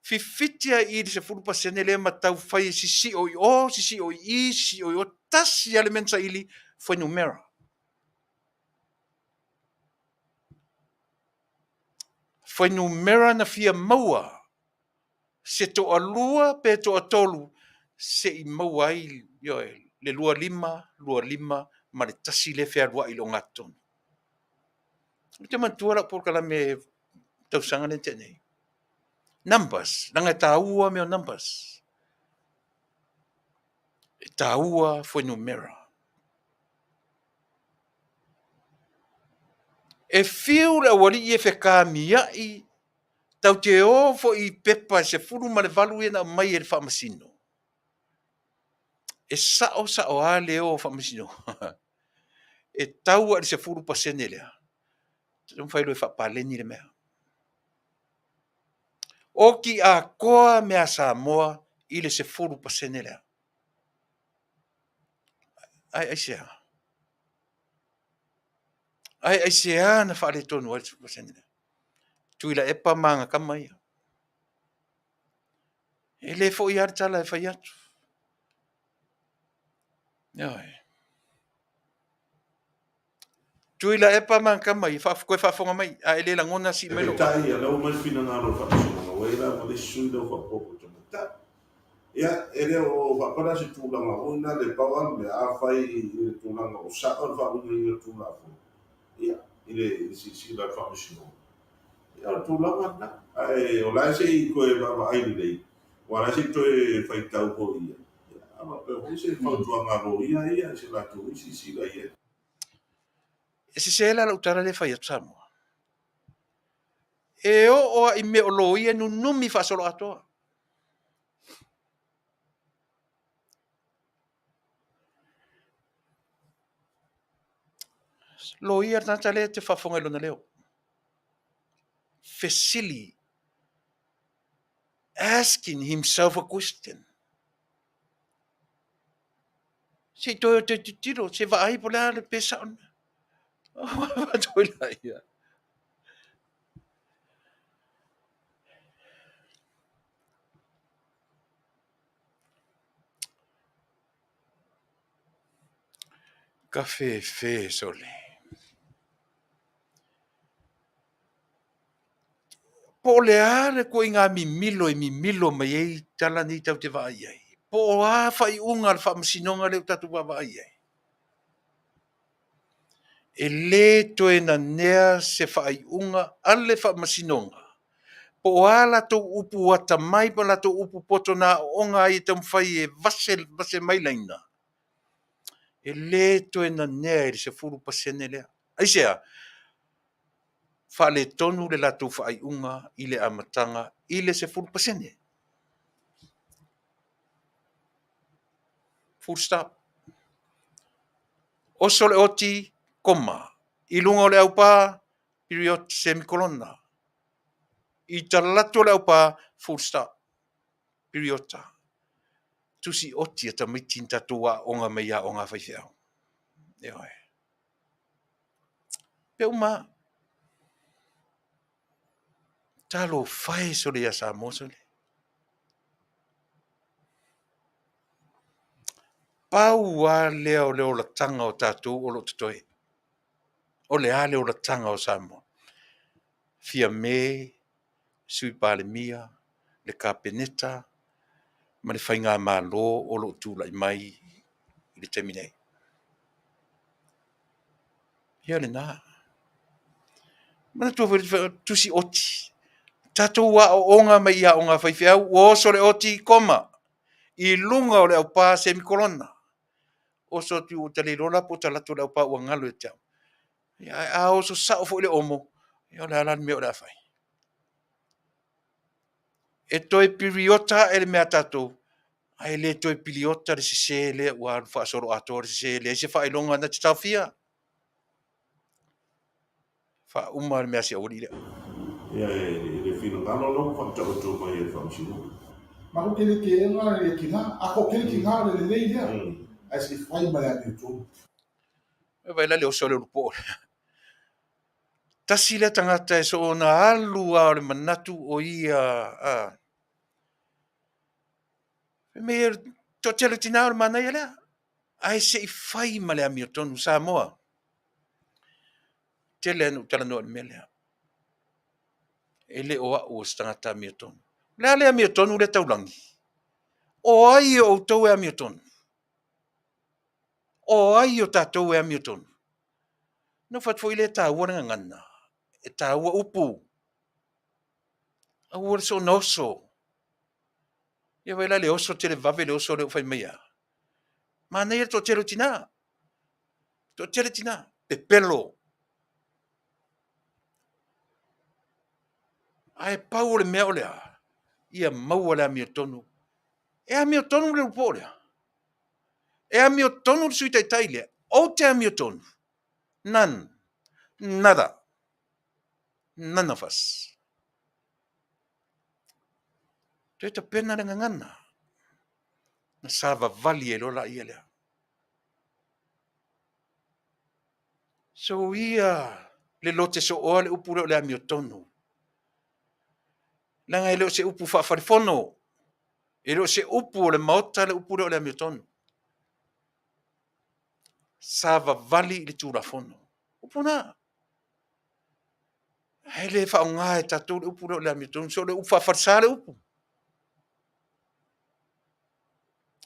Fifiti a i le 10% lea ma tau fai e sisio i o, sisio i i, sisio i o, tasi lava le mea na saili, fuainumera. Fuainumera na fia maua se toalua pe toatolu se i maua ai, ioe, le 25, 25 ma le tasi lea e fealuai i le ogatotonu. Ou te manatua lau polokalame tausaga lea na tea nei. Numbers, leaga e taua mea o numbers. E taua fuainumera. E fiu le aualii e fekamiai, tatou te o foi i pepa e 18 ia na aumai e le Faamasino. E sao sao lava le o Faamasino. E tau lava i le 10% lea. Taumafai loa e faapaleni le mea. Oti atoa mea a Samoa i le 10% lea. Ae aisea? Ae aisea na faaletonu ai le 10% lea? Tuilaepa ma ana tama ia. E le foi lava le tala e fai atu. Ioe. Tuilaepa ma ana tama ia, toe faafofoga mai, a e le lagona sii mai lou. Peitai, ia lau mai le finagalo o le Faamasinoga, ua i ai lava le isi sui lea ua faaopoopo i tamaitai. Ia, e le o faapea la se tulaga foi lea, e pau lava le mea, afai i le tulaga o sao le faauigaina o le Tulafono, ia, i le silasila a le Faamasinoga, Ia o le tulaga lena. Ae o la e se i toe vaavaai lelei, aua o la e se i toe faitau foi ia. Ia, a faapea foi se fautuaga a loia ia i se latou foi silasila i ai. E sese la lau tala lea e fai atu Samoa. E oo lava i mea o loia e nunumi faasoloatoa. Loia le tagata lea e te faafofoga i lona leo. Fesili. Asking himself a question. Se i toe o te titilo, se vaai po o le a le pe sao le mea. Faatoi laia. Kafefe sole. Po o le a le ituaiga mimilo e mimilo mai ai tala nei tatou te vaai i ai? Po o a faaiuga a le Faamasinoga lea ua tatou vaavaai i ai? E lē toe nanea se faaiuga a le Faamasinoga po o a latou upu atamai po o latou upu poto na aooga ai e taumafai e vase, vase mai laina, e lē toe nanea i le 10% lea. Aisea? Faaletonu le latou faaiuga i le amataga i le 10%. Full stop. Oso le oti, koma. I luga o le aupā, period, semikolona. I talaatu o le aupā, full stop, piriota. Tusi oti a tamaiti na tatou aooga mai i aoga a faifeau. Ioe. Pe uma lava. Talofa e sole ia Samoa sole. Pau lava lea o le olataga o tatou o lo o totoe. O le a le olataga o Samoa? Fiame, Sui Palemia, le Kapeneta ma le Faigamalo o lo o tulai mai i le taimi nei. Ia lena. Manatua foi le tusi oti. Tatou aooga mai i aoga a faifeau, ua oso le oti, koma, i luga o le aupā, semikolona. Oso atu ua ta le iloa la po o talaatu o le aupā ua galo ia te au. Ia, ae a oso sao foi le omo, ia o le a la le mea o le a fai? E toe piriota ae le mea a tatou, ae le toe piliota le sese lea ua alu faasoloatoa le sese, e leai se faailoga na te taofia. Faauma le mea a si aualii lea. Ia, e le finagalo la ua faataoto mai e le Faamasinoga. Matou te le teena le tina, a toatele tina o le lelei lea, ae se i fai ma le amiotonu. Vaai la le oso a le ulupoo lea. Tasi lea tagata e soona alu lava o le manatu o ia a. Fai mai e toatele o tina o le manaia lea. Ae se i fai ma le amiotonu Samoa. Tele lava ina ou talanoa i le mea lea. E le o au o se tagata amiotonu. O le a le amiotonu lea taulagi? O ai o outou e amiotonu? O ai o tatou e amiotonu? Na ou fai atu foi lea e taua le gagana, e taua upu. Aua le soona oso. Ia vaai la i le oso televave le oso lea ua fai mai a. Manaia le toatele o tina. Toatele tina. Pepelo. Ae pau o le mea o le a? Ia maua le amiotonu. E amiotonu le ulupo lea? E amiotonu le Sui Taitai lea? Ou te amiotonu? None. Nada. None of us. Toe tapena le gagana. Na savavali ai loa laia lea. So ia le lote sooa le upu lea o le amiotonu. Leaga e le o se upu faafalefono. E le o se upu o le Maota le upu lea o le amiotonu. Savavali i le Tulafono. Upu na. Ae le faaaoga e tatou le upu lea o le amiotonu. So o le upu faafalesa le upu.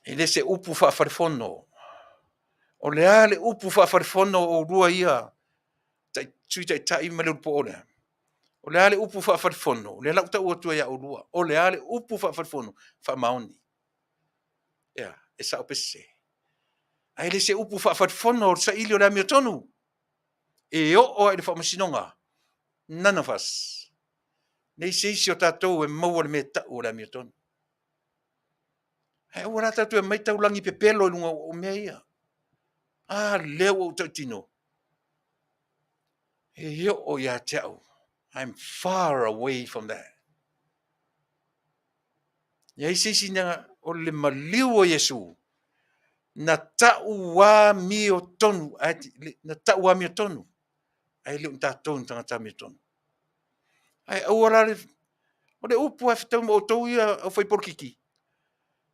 E le se upu faafalefono. O le a le upu faafalefono o oulua ia, Sui Taitai ma le ulupo lea? O le a le upu faafalefono? O lea la ua tau atu ai ia oulua. O le a le upu faafalefono? Faamaoni. Ea, e sao pe sese? Ae le se upu faafalefono o le saili o le amiotonu. E oo lava i le faamasinoga. None of us. Leai se isi o tatou e maua le mea e tau o le amiotonu. Ae aua la tatou e aumai taulagi pepelo i luga o mea ia. A lea ua ou tautino. E oo ia te au. I'm far away from that. Leai se isi na o le maliu o Iesu na tau amiotonu, na tau amiotonu, ae le o ni tatou ni tagata amiotonu. Ae aua la le, o le upu lava e fetaui ma outou ia aufai polokiki,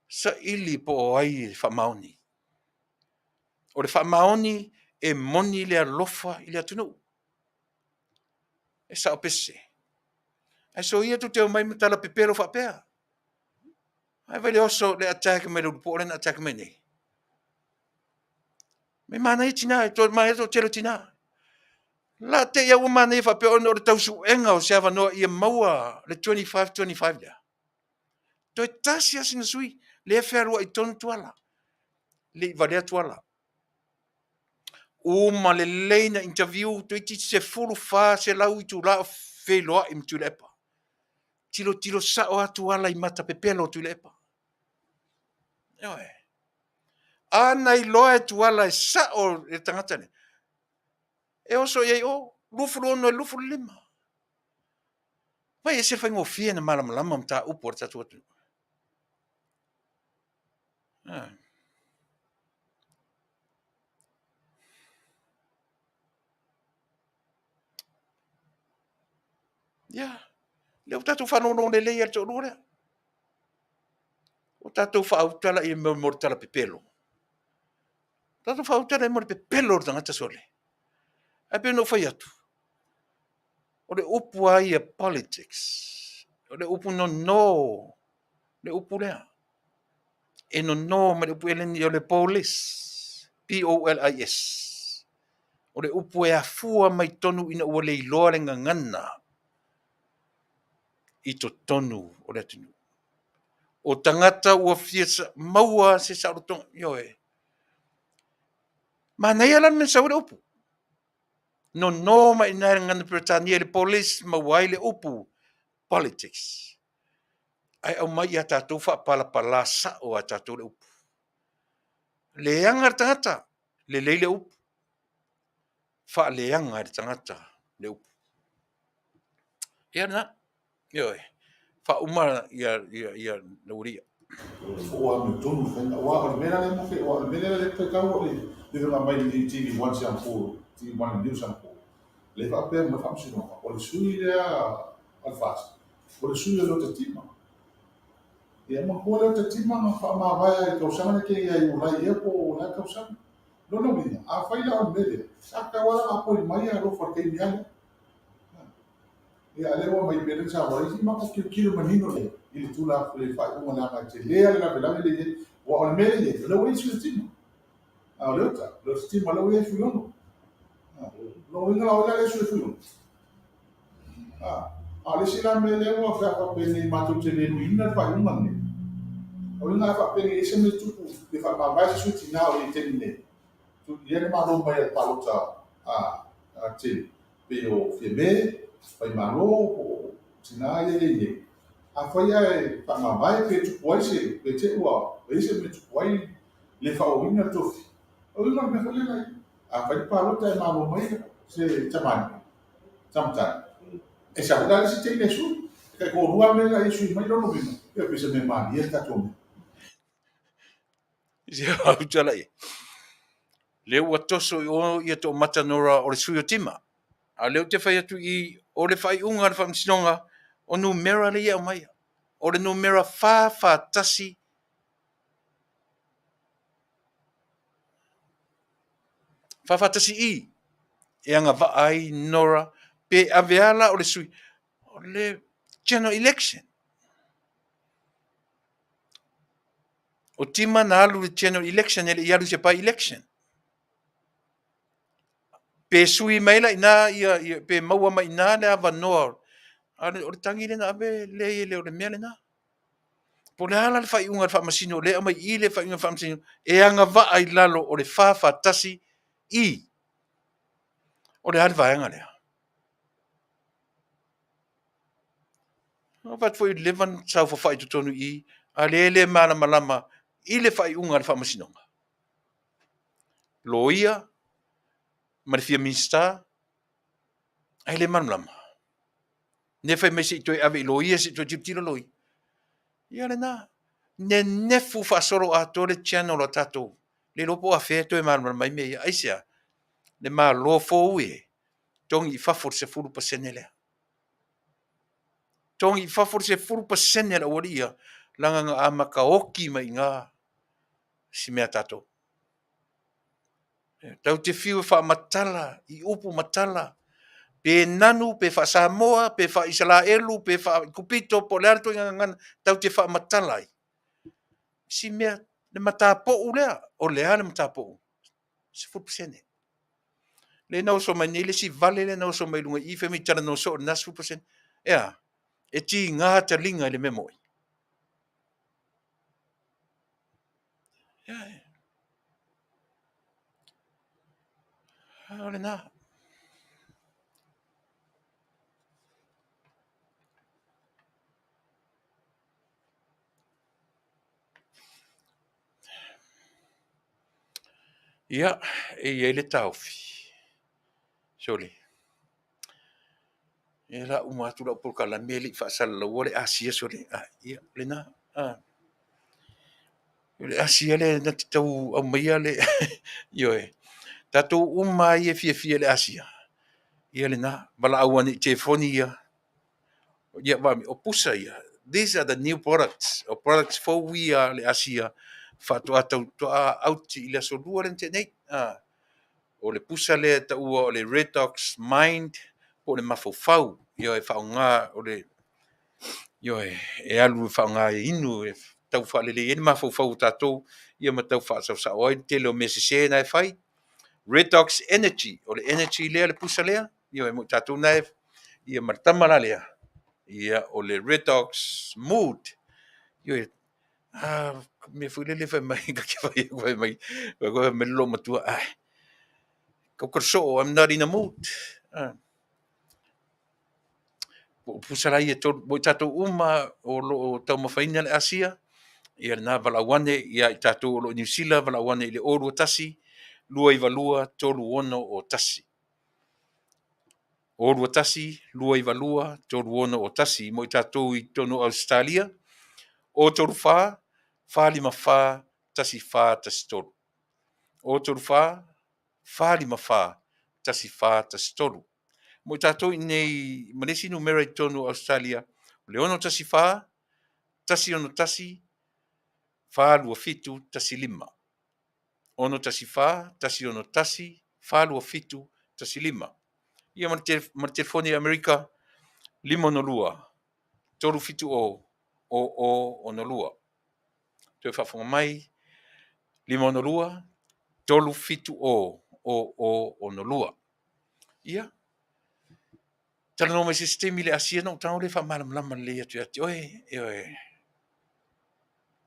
saili po o ai e faamaoni. O le faamaoni e moni le alofa i le atunuu. E sao pe sese? Ae soia tou te omai ma tala pepelo faapea. Ae vaai le oso, le attack mai le ulupo lea na attack mai nei. Mai manaia tina, e manaia toatele o tina. La te i a ua manaia faapea ona o le tausuega o se avanoa ia maua le 25-25 lea. Toe tasi lava sina sui, lea e fealuai tonu Tuala. Le i valea Tuala. Uma lelei na interview, toeitiiti 1400 itula o feiloai ma Tuilaepa. Tilotilo sao lava Tuala i mata pepelo o Tuilaepa. Ioe. A na iloa e Tuala e sao le tagata lea, e oso i ai o, 26 i le 25. Vai e ese le faigofie na malamalama mataupu a le tatou atunuu. Ah. Ia, lea ua tatou faalogologo lelei lava i le toalua lea. Ua tatou faauta la i mea mo le tala pepelo. Tatou faauta la mo le pepelo o le tagata sole. Ae pei ona ou fai atu, o le upu lava ia politics, o le upu nono, le upu lea. E nono mai le upu eleni o le polis, P-O-L-I-S. O le upu e afua mai tonu ina ua le iloa le gagana i totonu o le atunuu. O tagata ua fia maua se saolotoga, ioe. Manaia la le mea na sau ai le upu. Nono mai i ina i le gagana Peretania i le polis maua ai le upu politics. Ae aumai ia tatou faapalapala sao a tatou le upu. Leaga le tagata, lelei le upu. Faaleaga e le tagata le upu. Ia lena. Ioe. Faauma ia ia ia Laualia. Ua amiotonu le faiga, aua o le mea la lea ma aua o le mea lea la faitau o le le aumai i le TV1 Singapore, TV1 News Singapore, lea faapea mai faamasinoga, o le sui lea o le FAST, o le sui o Leota Tima. Ia manatua Leota Tima na faamavae i tausaga lea kei ia Iulai ea po o le a tausaga. Lona uiga, afai la o le mea lea, sa tatau lava ona appoint mai ia Alofa i le taimi lava lea. Ia, a lea ua aumai pea le Samoa, i matou tilotilo manino lelei i le tulaga i le faaiuga leaga e tele lava le lavelave lea e i ai. Aua o le mea lea e i ai, o lea ua i ai Suetima, a o Leota, Leota Tima, o lea ua i ai Fuiono. O lona uiga la o ai la lea e sui Fuiono? A o le isi la mea lea ua faapenei matou te le luiina le faaiuga lenei. O uiga a faapenei ai se mea tupu pe faamavae se sui tina o i ai i le taimi nei, ia le malo mai a le palota a tele, pei o Fiame, Faimalo, po o tina ia e i ai nei. Afai ae faamavae pe tupu ai se, pe te i ua i ai se mea e tupu ai le faaauauina le tofi, o uiga o le mea foi lea, afai le palota e malo mai se tamalii, tama tane, e sau la le isi teine e sui, e taitoalua lava mea la e sui mai lona uiga, ia pei se mea malie le tatou mea. Lea ua toso i o ia Toomata Nora o le sui o Tima. A o lea ou te fai atu i o le faaiuga a le Faamasinoga, o numera lea e aumaia. O le numera 441 441 i e agavaa ai Nora pe ave la o le sui o le general election. O Tima na alu i le general election e le i alu i se by election. Pe sui mai la ina ia, ia pe maua mai ina le avanoa o le tagi lea na ave le le o le mea lena. Po o le a la le faaiuga a le faamasino o lea e aumai i le faaiuga a le faamasino e agavaa i lalo o le 441 i. O le a le vaega lea? Na avatu foi leva na saofafai i totonu i i, a lea e le malamalama i le faaiuga a le faamasinoga. Loia ma le fia Minisita, ae le malamalama. Ne fai mai se i toe ave i loia, se i toe tilotilo loia. Ia lena, nenefu faasolo atoa le channel a tatou. Le iloa po o afea e toe malamalama ai mea ia. Aisea? Le Malo fou e togi i fafo le 10% lea. Togi i fafo le 10% a le aualii ia, leaga na amata oti mai i ina si mea a tatou. Tatou te fiu e faamatala i upu ma tala, pe nanu, pe faa-Samoa, pe faa-Isalaelu, pe faa-Ikupito, po o le a le ituaiga gagana, tatou te faamatala ai. Si mea, le matapou lea, o le a le matapou? 10%. Lea na oso mai nei le isi vale lea na oso mai i luga i i, fai mai talanoa soo i lena 10%. E a? E tiga taliga i le mea moni. O lena. Ia, e i ai le taofi, sole, ia la uma atu lau polokalame e le i faasalalaua le Asia sole, ah, ia, lena, ah. O le Asia lea na te tau aumaia le, ioe, tatou uma lava ia e fiafia i le Asia, ia lena, valaau ane i telefoni ia, ia, o pusa ia, these are the new products, o products fou ia a le Asia faatoa tau toa out i le aso Lua lea na tea nei. Ah, o le pusa lea e taua o le Redox Mind po o le mafaufau, ia e faaaoga o le ioe, e alu e faaaoga e inu e tau faalelei ai le mafaufau o tatou, ia ma tau faasaosao ai le tele o mea sese na e fai. Redox Energy, o le energy lea, le pusa lea, ioe, mo i tatou na e, ia ma le tama la lea, ia o le Redox Mood, ioe, a mea foi lele fai mai, ka te fai atu fai mai, fai mai le loomatua, ai, kau ka soo, I'm not in a mood. Ah. Po o pusa la ia e tolu, mo i tatou uma o lo o taumafaina le Asia, ia lena valaau ane ia i tatou o lo o i Niu Sila, valaau ane i le 021 292 3601. 021 292 3601 mo i tatou i totonu o Ausetalia, 034 454 1413. 034 454 1413. Mo i tatou i inei ma le isi numera i totonu o Ausetalia, o le 614 161 427 15. 614 161 427 15. Ia ma le telefoni i Amerika, 512 370 0062. Toe faafofoga mai, 562 370 0062. Ia, talanoa mai se isi taimi i le Asia na ou tago lea e faamalamalama lelei atu ia te oe, ioe.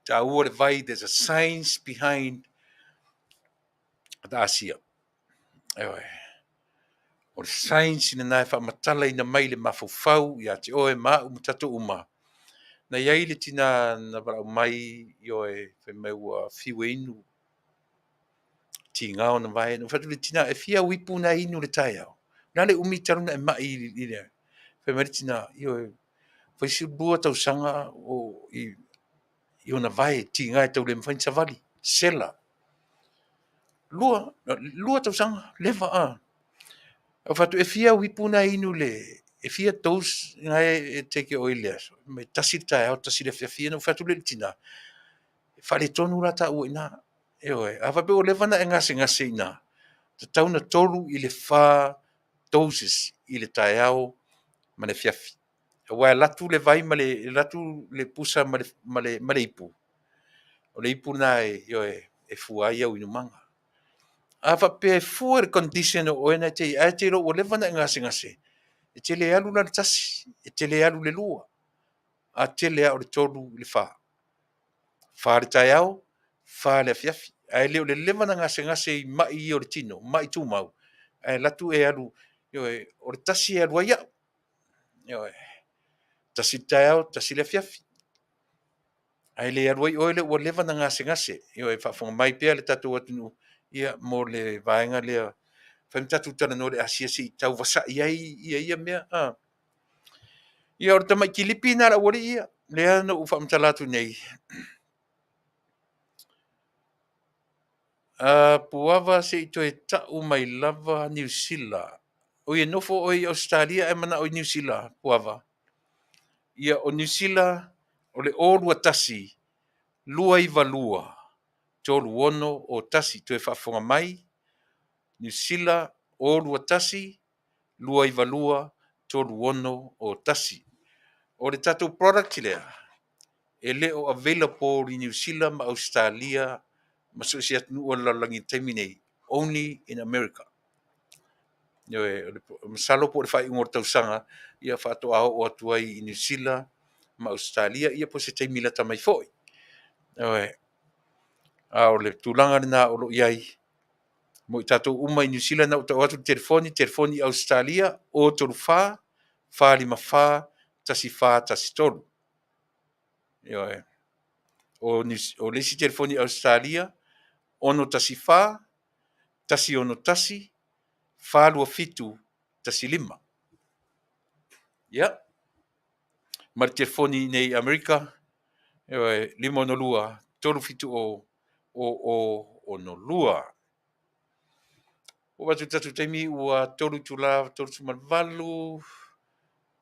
Taua le vai, there's a science behind the Asia. Ioe. O le science lena e faamatalaina mai le mafaufau ia te oe ma au ma tatou uma. Na i ai le tina na valaau mai, ioe, fai mai ua fiu e inu, tiga ona vae. Na ou fai atu i le tina, e fia au ipu na e inu i le taeao? O le a le umi talu ona e mai i le... Fai mai le tina, ioe, fai si 2 tausaga o i, i ona vae, tiga e tau le mafai ona savali, sela. 2 tausaga, leva a. Ou fai atu, e fia au ipu na e inu le, e fia dose na e take oe i le aso? Mai tasi le taeao, tasi le afiafi. Na ou fai atu lea i le tina, e faaletonu la taua i ina. Ioe, a faapea ua leva ona e gasegase i ina, tatau ona 3 i le 4 doses i le taeao ma le afiafi. Aua e alu atu le vai ma le, e alu atu le pusa ma le, ma le, ma le ipu. O le ipu lena e, ioe, e fua ai au inumaga. A faapea e fua i le condition o oe na e te i ai, ae te iloa ua leva ona e gasegase, e te le alu la i le tasi, e te le alu i le lua, a tele lava o le tolu i le fa. Fa le taeao, fa le afiafi. Ae le o le leva ona gasegase i mai ia o le tino, mai tumau, ae alu atu e alu, ioe, o le tasi e alu ai au. Ioe. Tasi le taeao, tasi le afiafi. Ae le alu ai oe lea ua leva ona gasegase. Ioe, faafofoga mai pea le tatou atunuu, ia, mo le vaega lea. Fai ma tatou talanoa i le Asia se i tau vasai ai ia ia mea. A. Ia, o le tamai kilipi lena a le aualii ia, lea na ou faamatala atu nei. A, Puava se i toe tau mai lava Niu Sila. Oi, e nofo oe i Ausetalia ae manao i Niu Sila, Puava. Ia, o Niu Sila, o le 021 292 3601. Toe faafofoga mai, Niu Sila, 021 292 3601. O le tatou product lea, e le o available i Niu Sila ma Ausetalia ma so o se atunuu o le lalolagi i le taimi nei, only in America. Ioe, masalo po o le faaiuga o le tausaga, ia faatoa oo atu ai i Niu Sila ma Ausetalia, ia po o se taimi lata mai foi. Ioe, a o le tulaga lena o lo o i ai mo i tatou uma i Niu Sila, na ou tau atu le telefoni, telefoni i Ausetalia, 034 454 1413. Ioe. O, o le isi telefoni i Ausetalia, 614 161 427 15. Ia, ma le telefoni nei i Amerika, ioe, 562 370 0062. Ua atu tatou taimi ua 3 itula 38,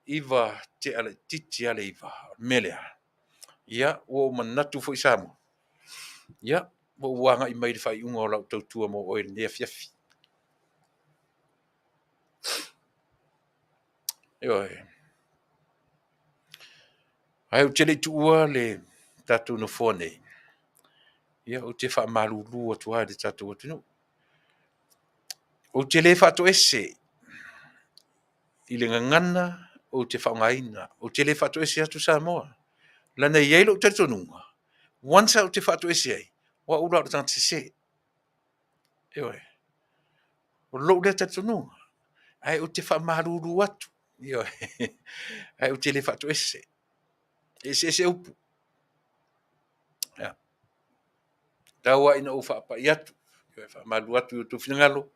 9 tea laitiiti lava le 9. O le mea lea, ia, ua ou manatu foi Samoa, ia, ua ou agai mai i le faaiuga o lau tautua mo oe i lenei afiafi. Ioe. Ae ou te le i tuua le tatou nofoa nei, ia, ou te faamalulu atu lava i le tatou atunuu. Ou te le faatoese i le gagana ou te faaaogaina. Ou te le faatoese atu Samoa. Leaga e i ai lou talitonuga, once ou te faatoese ai, o au la o le tagata sese. Ioe. O lou lea talitonuga. Ae ou te faamalulu atu. Ioe. Ae ou te le faatoese. E eseese upu. Ia. Tau lava ina ou faapai atu, e faamalulu atu i o outou finagalo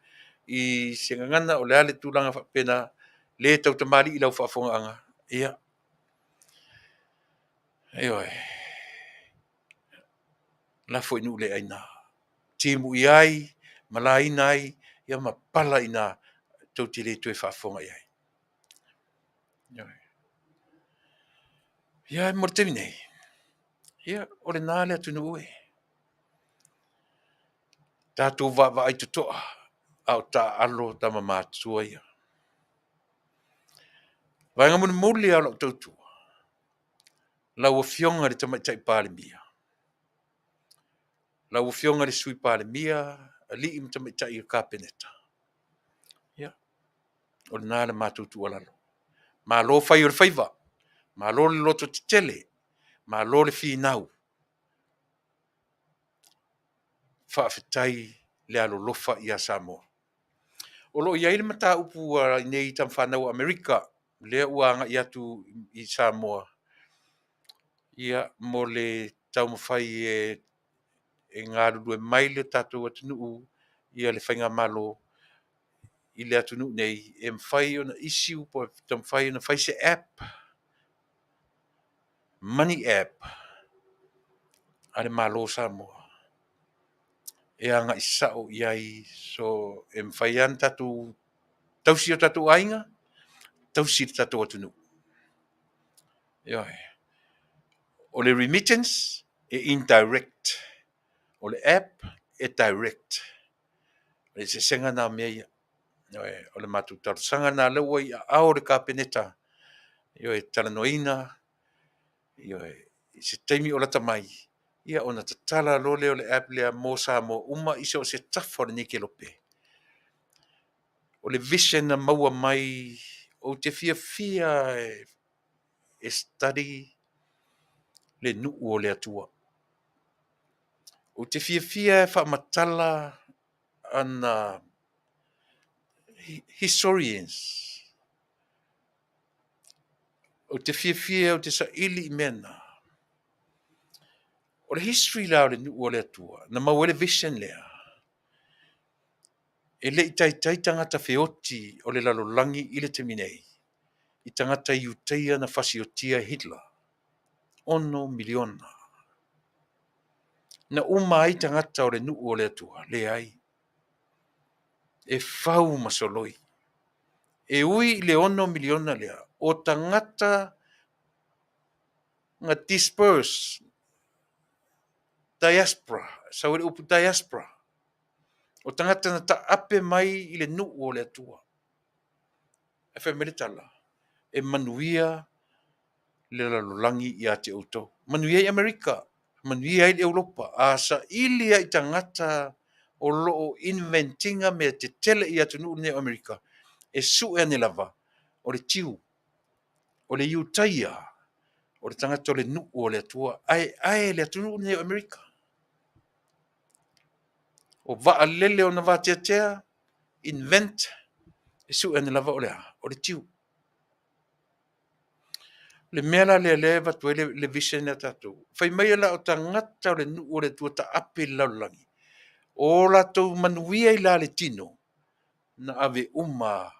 i se gagana o le a le tulaga faapena, le tautamalii i lau faafofogaaga. Ia. Ioe. Lafo i nuu le aina. Timuia ai, ma laina ai, ia ma pala i ina tou te le toe faafofoga i ai. Ioe. Ia, mo le taimi nei, ia, o lena le atunuu e. Tatou vaavaai totoa a o taaalo tama matutua ia. Vaega mulimuli lava o lau tautua, lau Afioga i le Tamaitai Palemia, lau Afioga i le Sui Palemia, alii ma tamaitai o le Kapeneta, ia, o lena le matou tuualalo. Malo fai o le faiva, malo le loto tetele, malo le finau. Faafetai le alolofa ia Samoa. O lo o i ai le mataupu a nei tamafanau a Amerika lea ua agai atu i Samoa, ia, mo le taumafai e galulue mai le tatou atunuu, ia le faigamalo i le atunuu nei, e mafai ona issue po o taumafai ona fai se app, money app a le Malo o Samoa e agai sao i ai, so e mafai lava ona tatou tausi o tatou aiga, tausi le tatou atunuu. Ioe. O le remittance e indirect, o le app e direct. O le eseesega lena o mea ia. Ioe. O le matou talosaga lena lea ua i aao o le Kapeneta, ioe, talanoaina, ioe, i se taimi o lata mai, ia ona tatala loa lea o le app lea mo Samoa uma i so o se tafa o lenei kelope. O le vision na maua mai, ou te fiafia e study le nuu o le Atua. Ou te fiafia e faamatala ana historians. Ou te fiafia ou te saili i mea na. O le history la o le nuu o le Atua, na maua ai le vision lea. E le i taitai tagata feoti o le lalolagi i le taimi nei, i tagata Iutaia na fasiotia e Hitler, 6 miliona. Na uma ai tagata o le nuu o le Atua? Leai. E fau ma soloi. E ui i le 6 miliona lea, o tagata na disperse, diaspora, sau ai le upu diaspora, o tagata na taape mai i le nuu o le Atua. Ae fai mai le tala, e manuia le lalolagi ia te outou. Manuia ai Amerika, manuia ai le Europa. A saili lava i tagata o lo o invent ina mea tetele i atunuu nei o Amerika, E sue ane lava o le Tiu, o le Iutaia, o le tagata o le nuu o le Atua, aeae le atunuu lenei o Amerika. O vaalele ona vateatea, invent, e sue ane lava o le a? O le Tiu. Le mea la lea lea e avatu ai le vision lea tatou. Fai mai la o tagata o le nuu o le Atua taape i le lalolagi, o latou manuia i la le tino, na ave uma,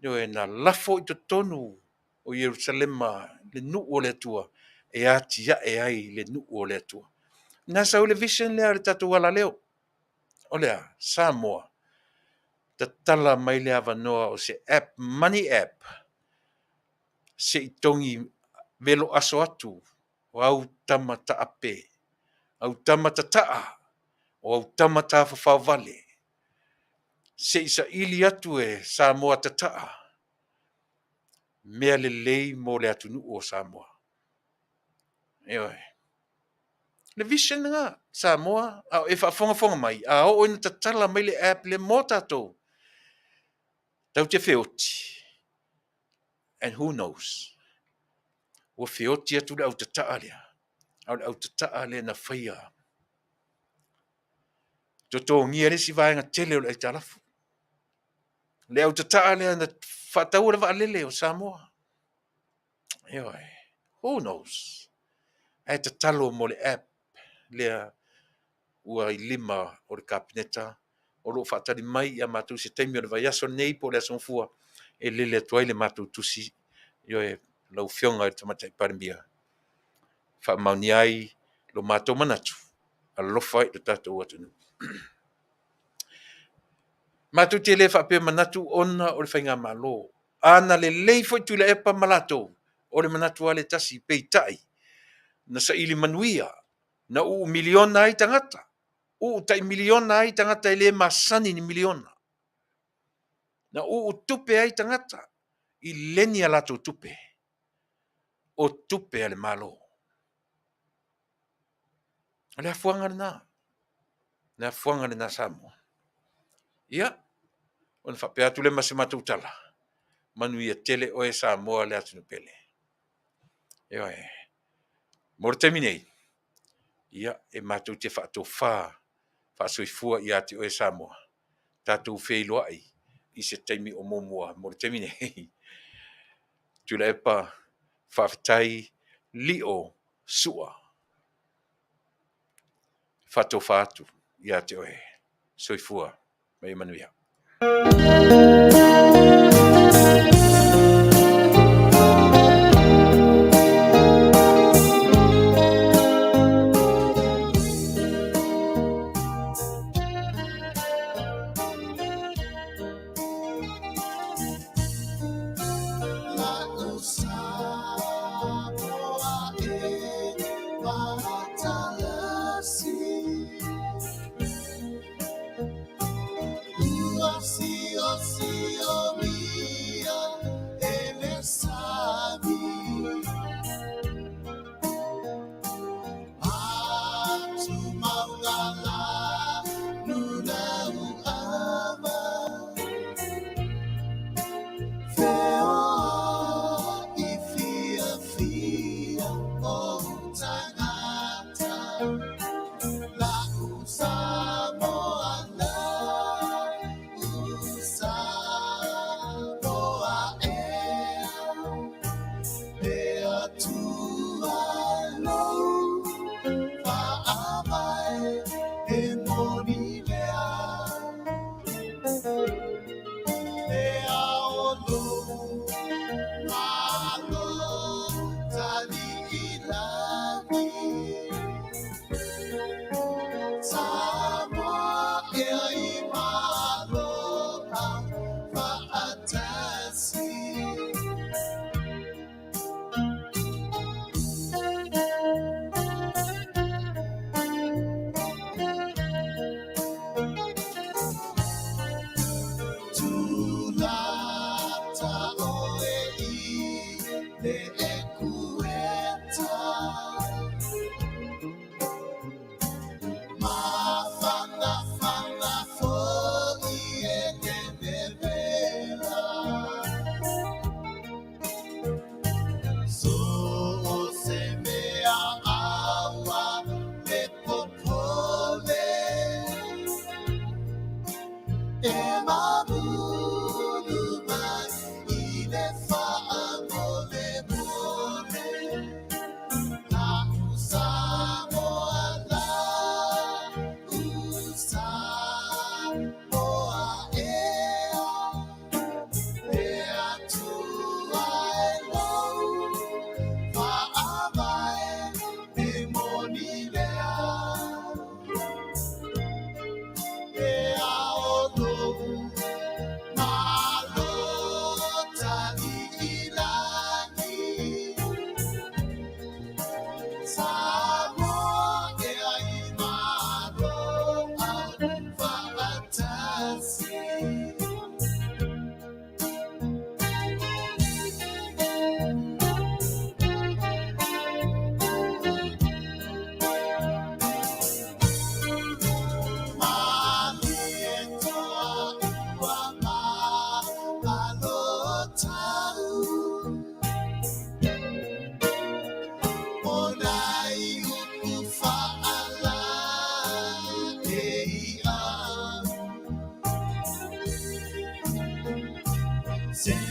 ioe, na lafo i totonu o Ierusalema le nuu o le Atua e atiae ai le nuu o le Atua. Na sau le vision lea o le tatou alaleo. O le a? Samoa. Tatala mai le avanoa o se app, money app, se i togi velo aso atu o au tama taape, au tama tataa, o au tama tafafao vale, se i saili atu e Samoa tataa mea lelei mo le atunuu o Samoa. Ioe. Le vision lena, Samoa, a o e faafogafoga mai, a oo ina tatala mai le app lea mo tatou, tatou te feoti, and who knows, ua feoti atu le au tataa lea, a o le au tataa lea na faia totogia le isi vaega tele o le aitalafu. Le au tataa lea na faataua le vaalele o Samoa. Ioe, who knows? Ae tatalo mo le app lea ua i lima o le Kapeneta o lo o faatali mai ia matou se taimi o le vaiaso lenei po o le aso Gafua e lele atu ai le matou tusi, ioe, lau Afioga i le Tamaitai Palemia, faamaonia ai lo matou manatu, alofa i lo tatou atunuu. Matou te le faapea manatu ona o le faigamalo. A na lelei foi Tuilaepa ma latou, o le manatu lava lea e tasi, peitai, na saili manuia, na uu miliona ai tagata, uu tai miliona ai tagata e le masani ni miliona. Na uu tupe ai tagata i leni a latou tupe, o tupe a le Malo. O le afuaga lena, le afuaga lena Samoa. Ia, ona faapea atu lea ma se matou tala, manuia tele oe Samoa le atunuu pele. Ioe. Mo le taimi nei, ia, e matou te faatofa faasoifua ia te oe Samoa, tatou feiloai i se taimi o muamua. Mo le taimi nei, Tuilaepa, faafetai, lio, sua. Faatofa atu ia te oe. Soifua ma ia manuia. Yeah.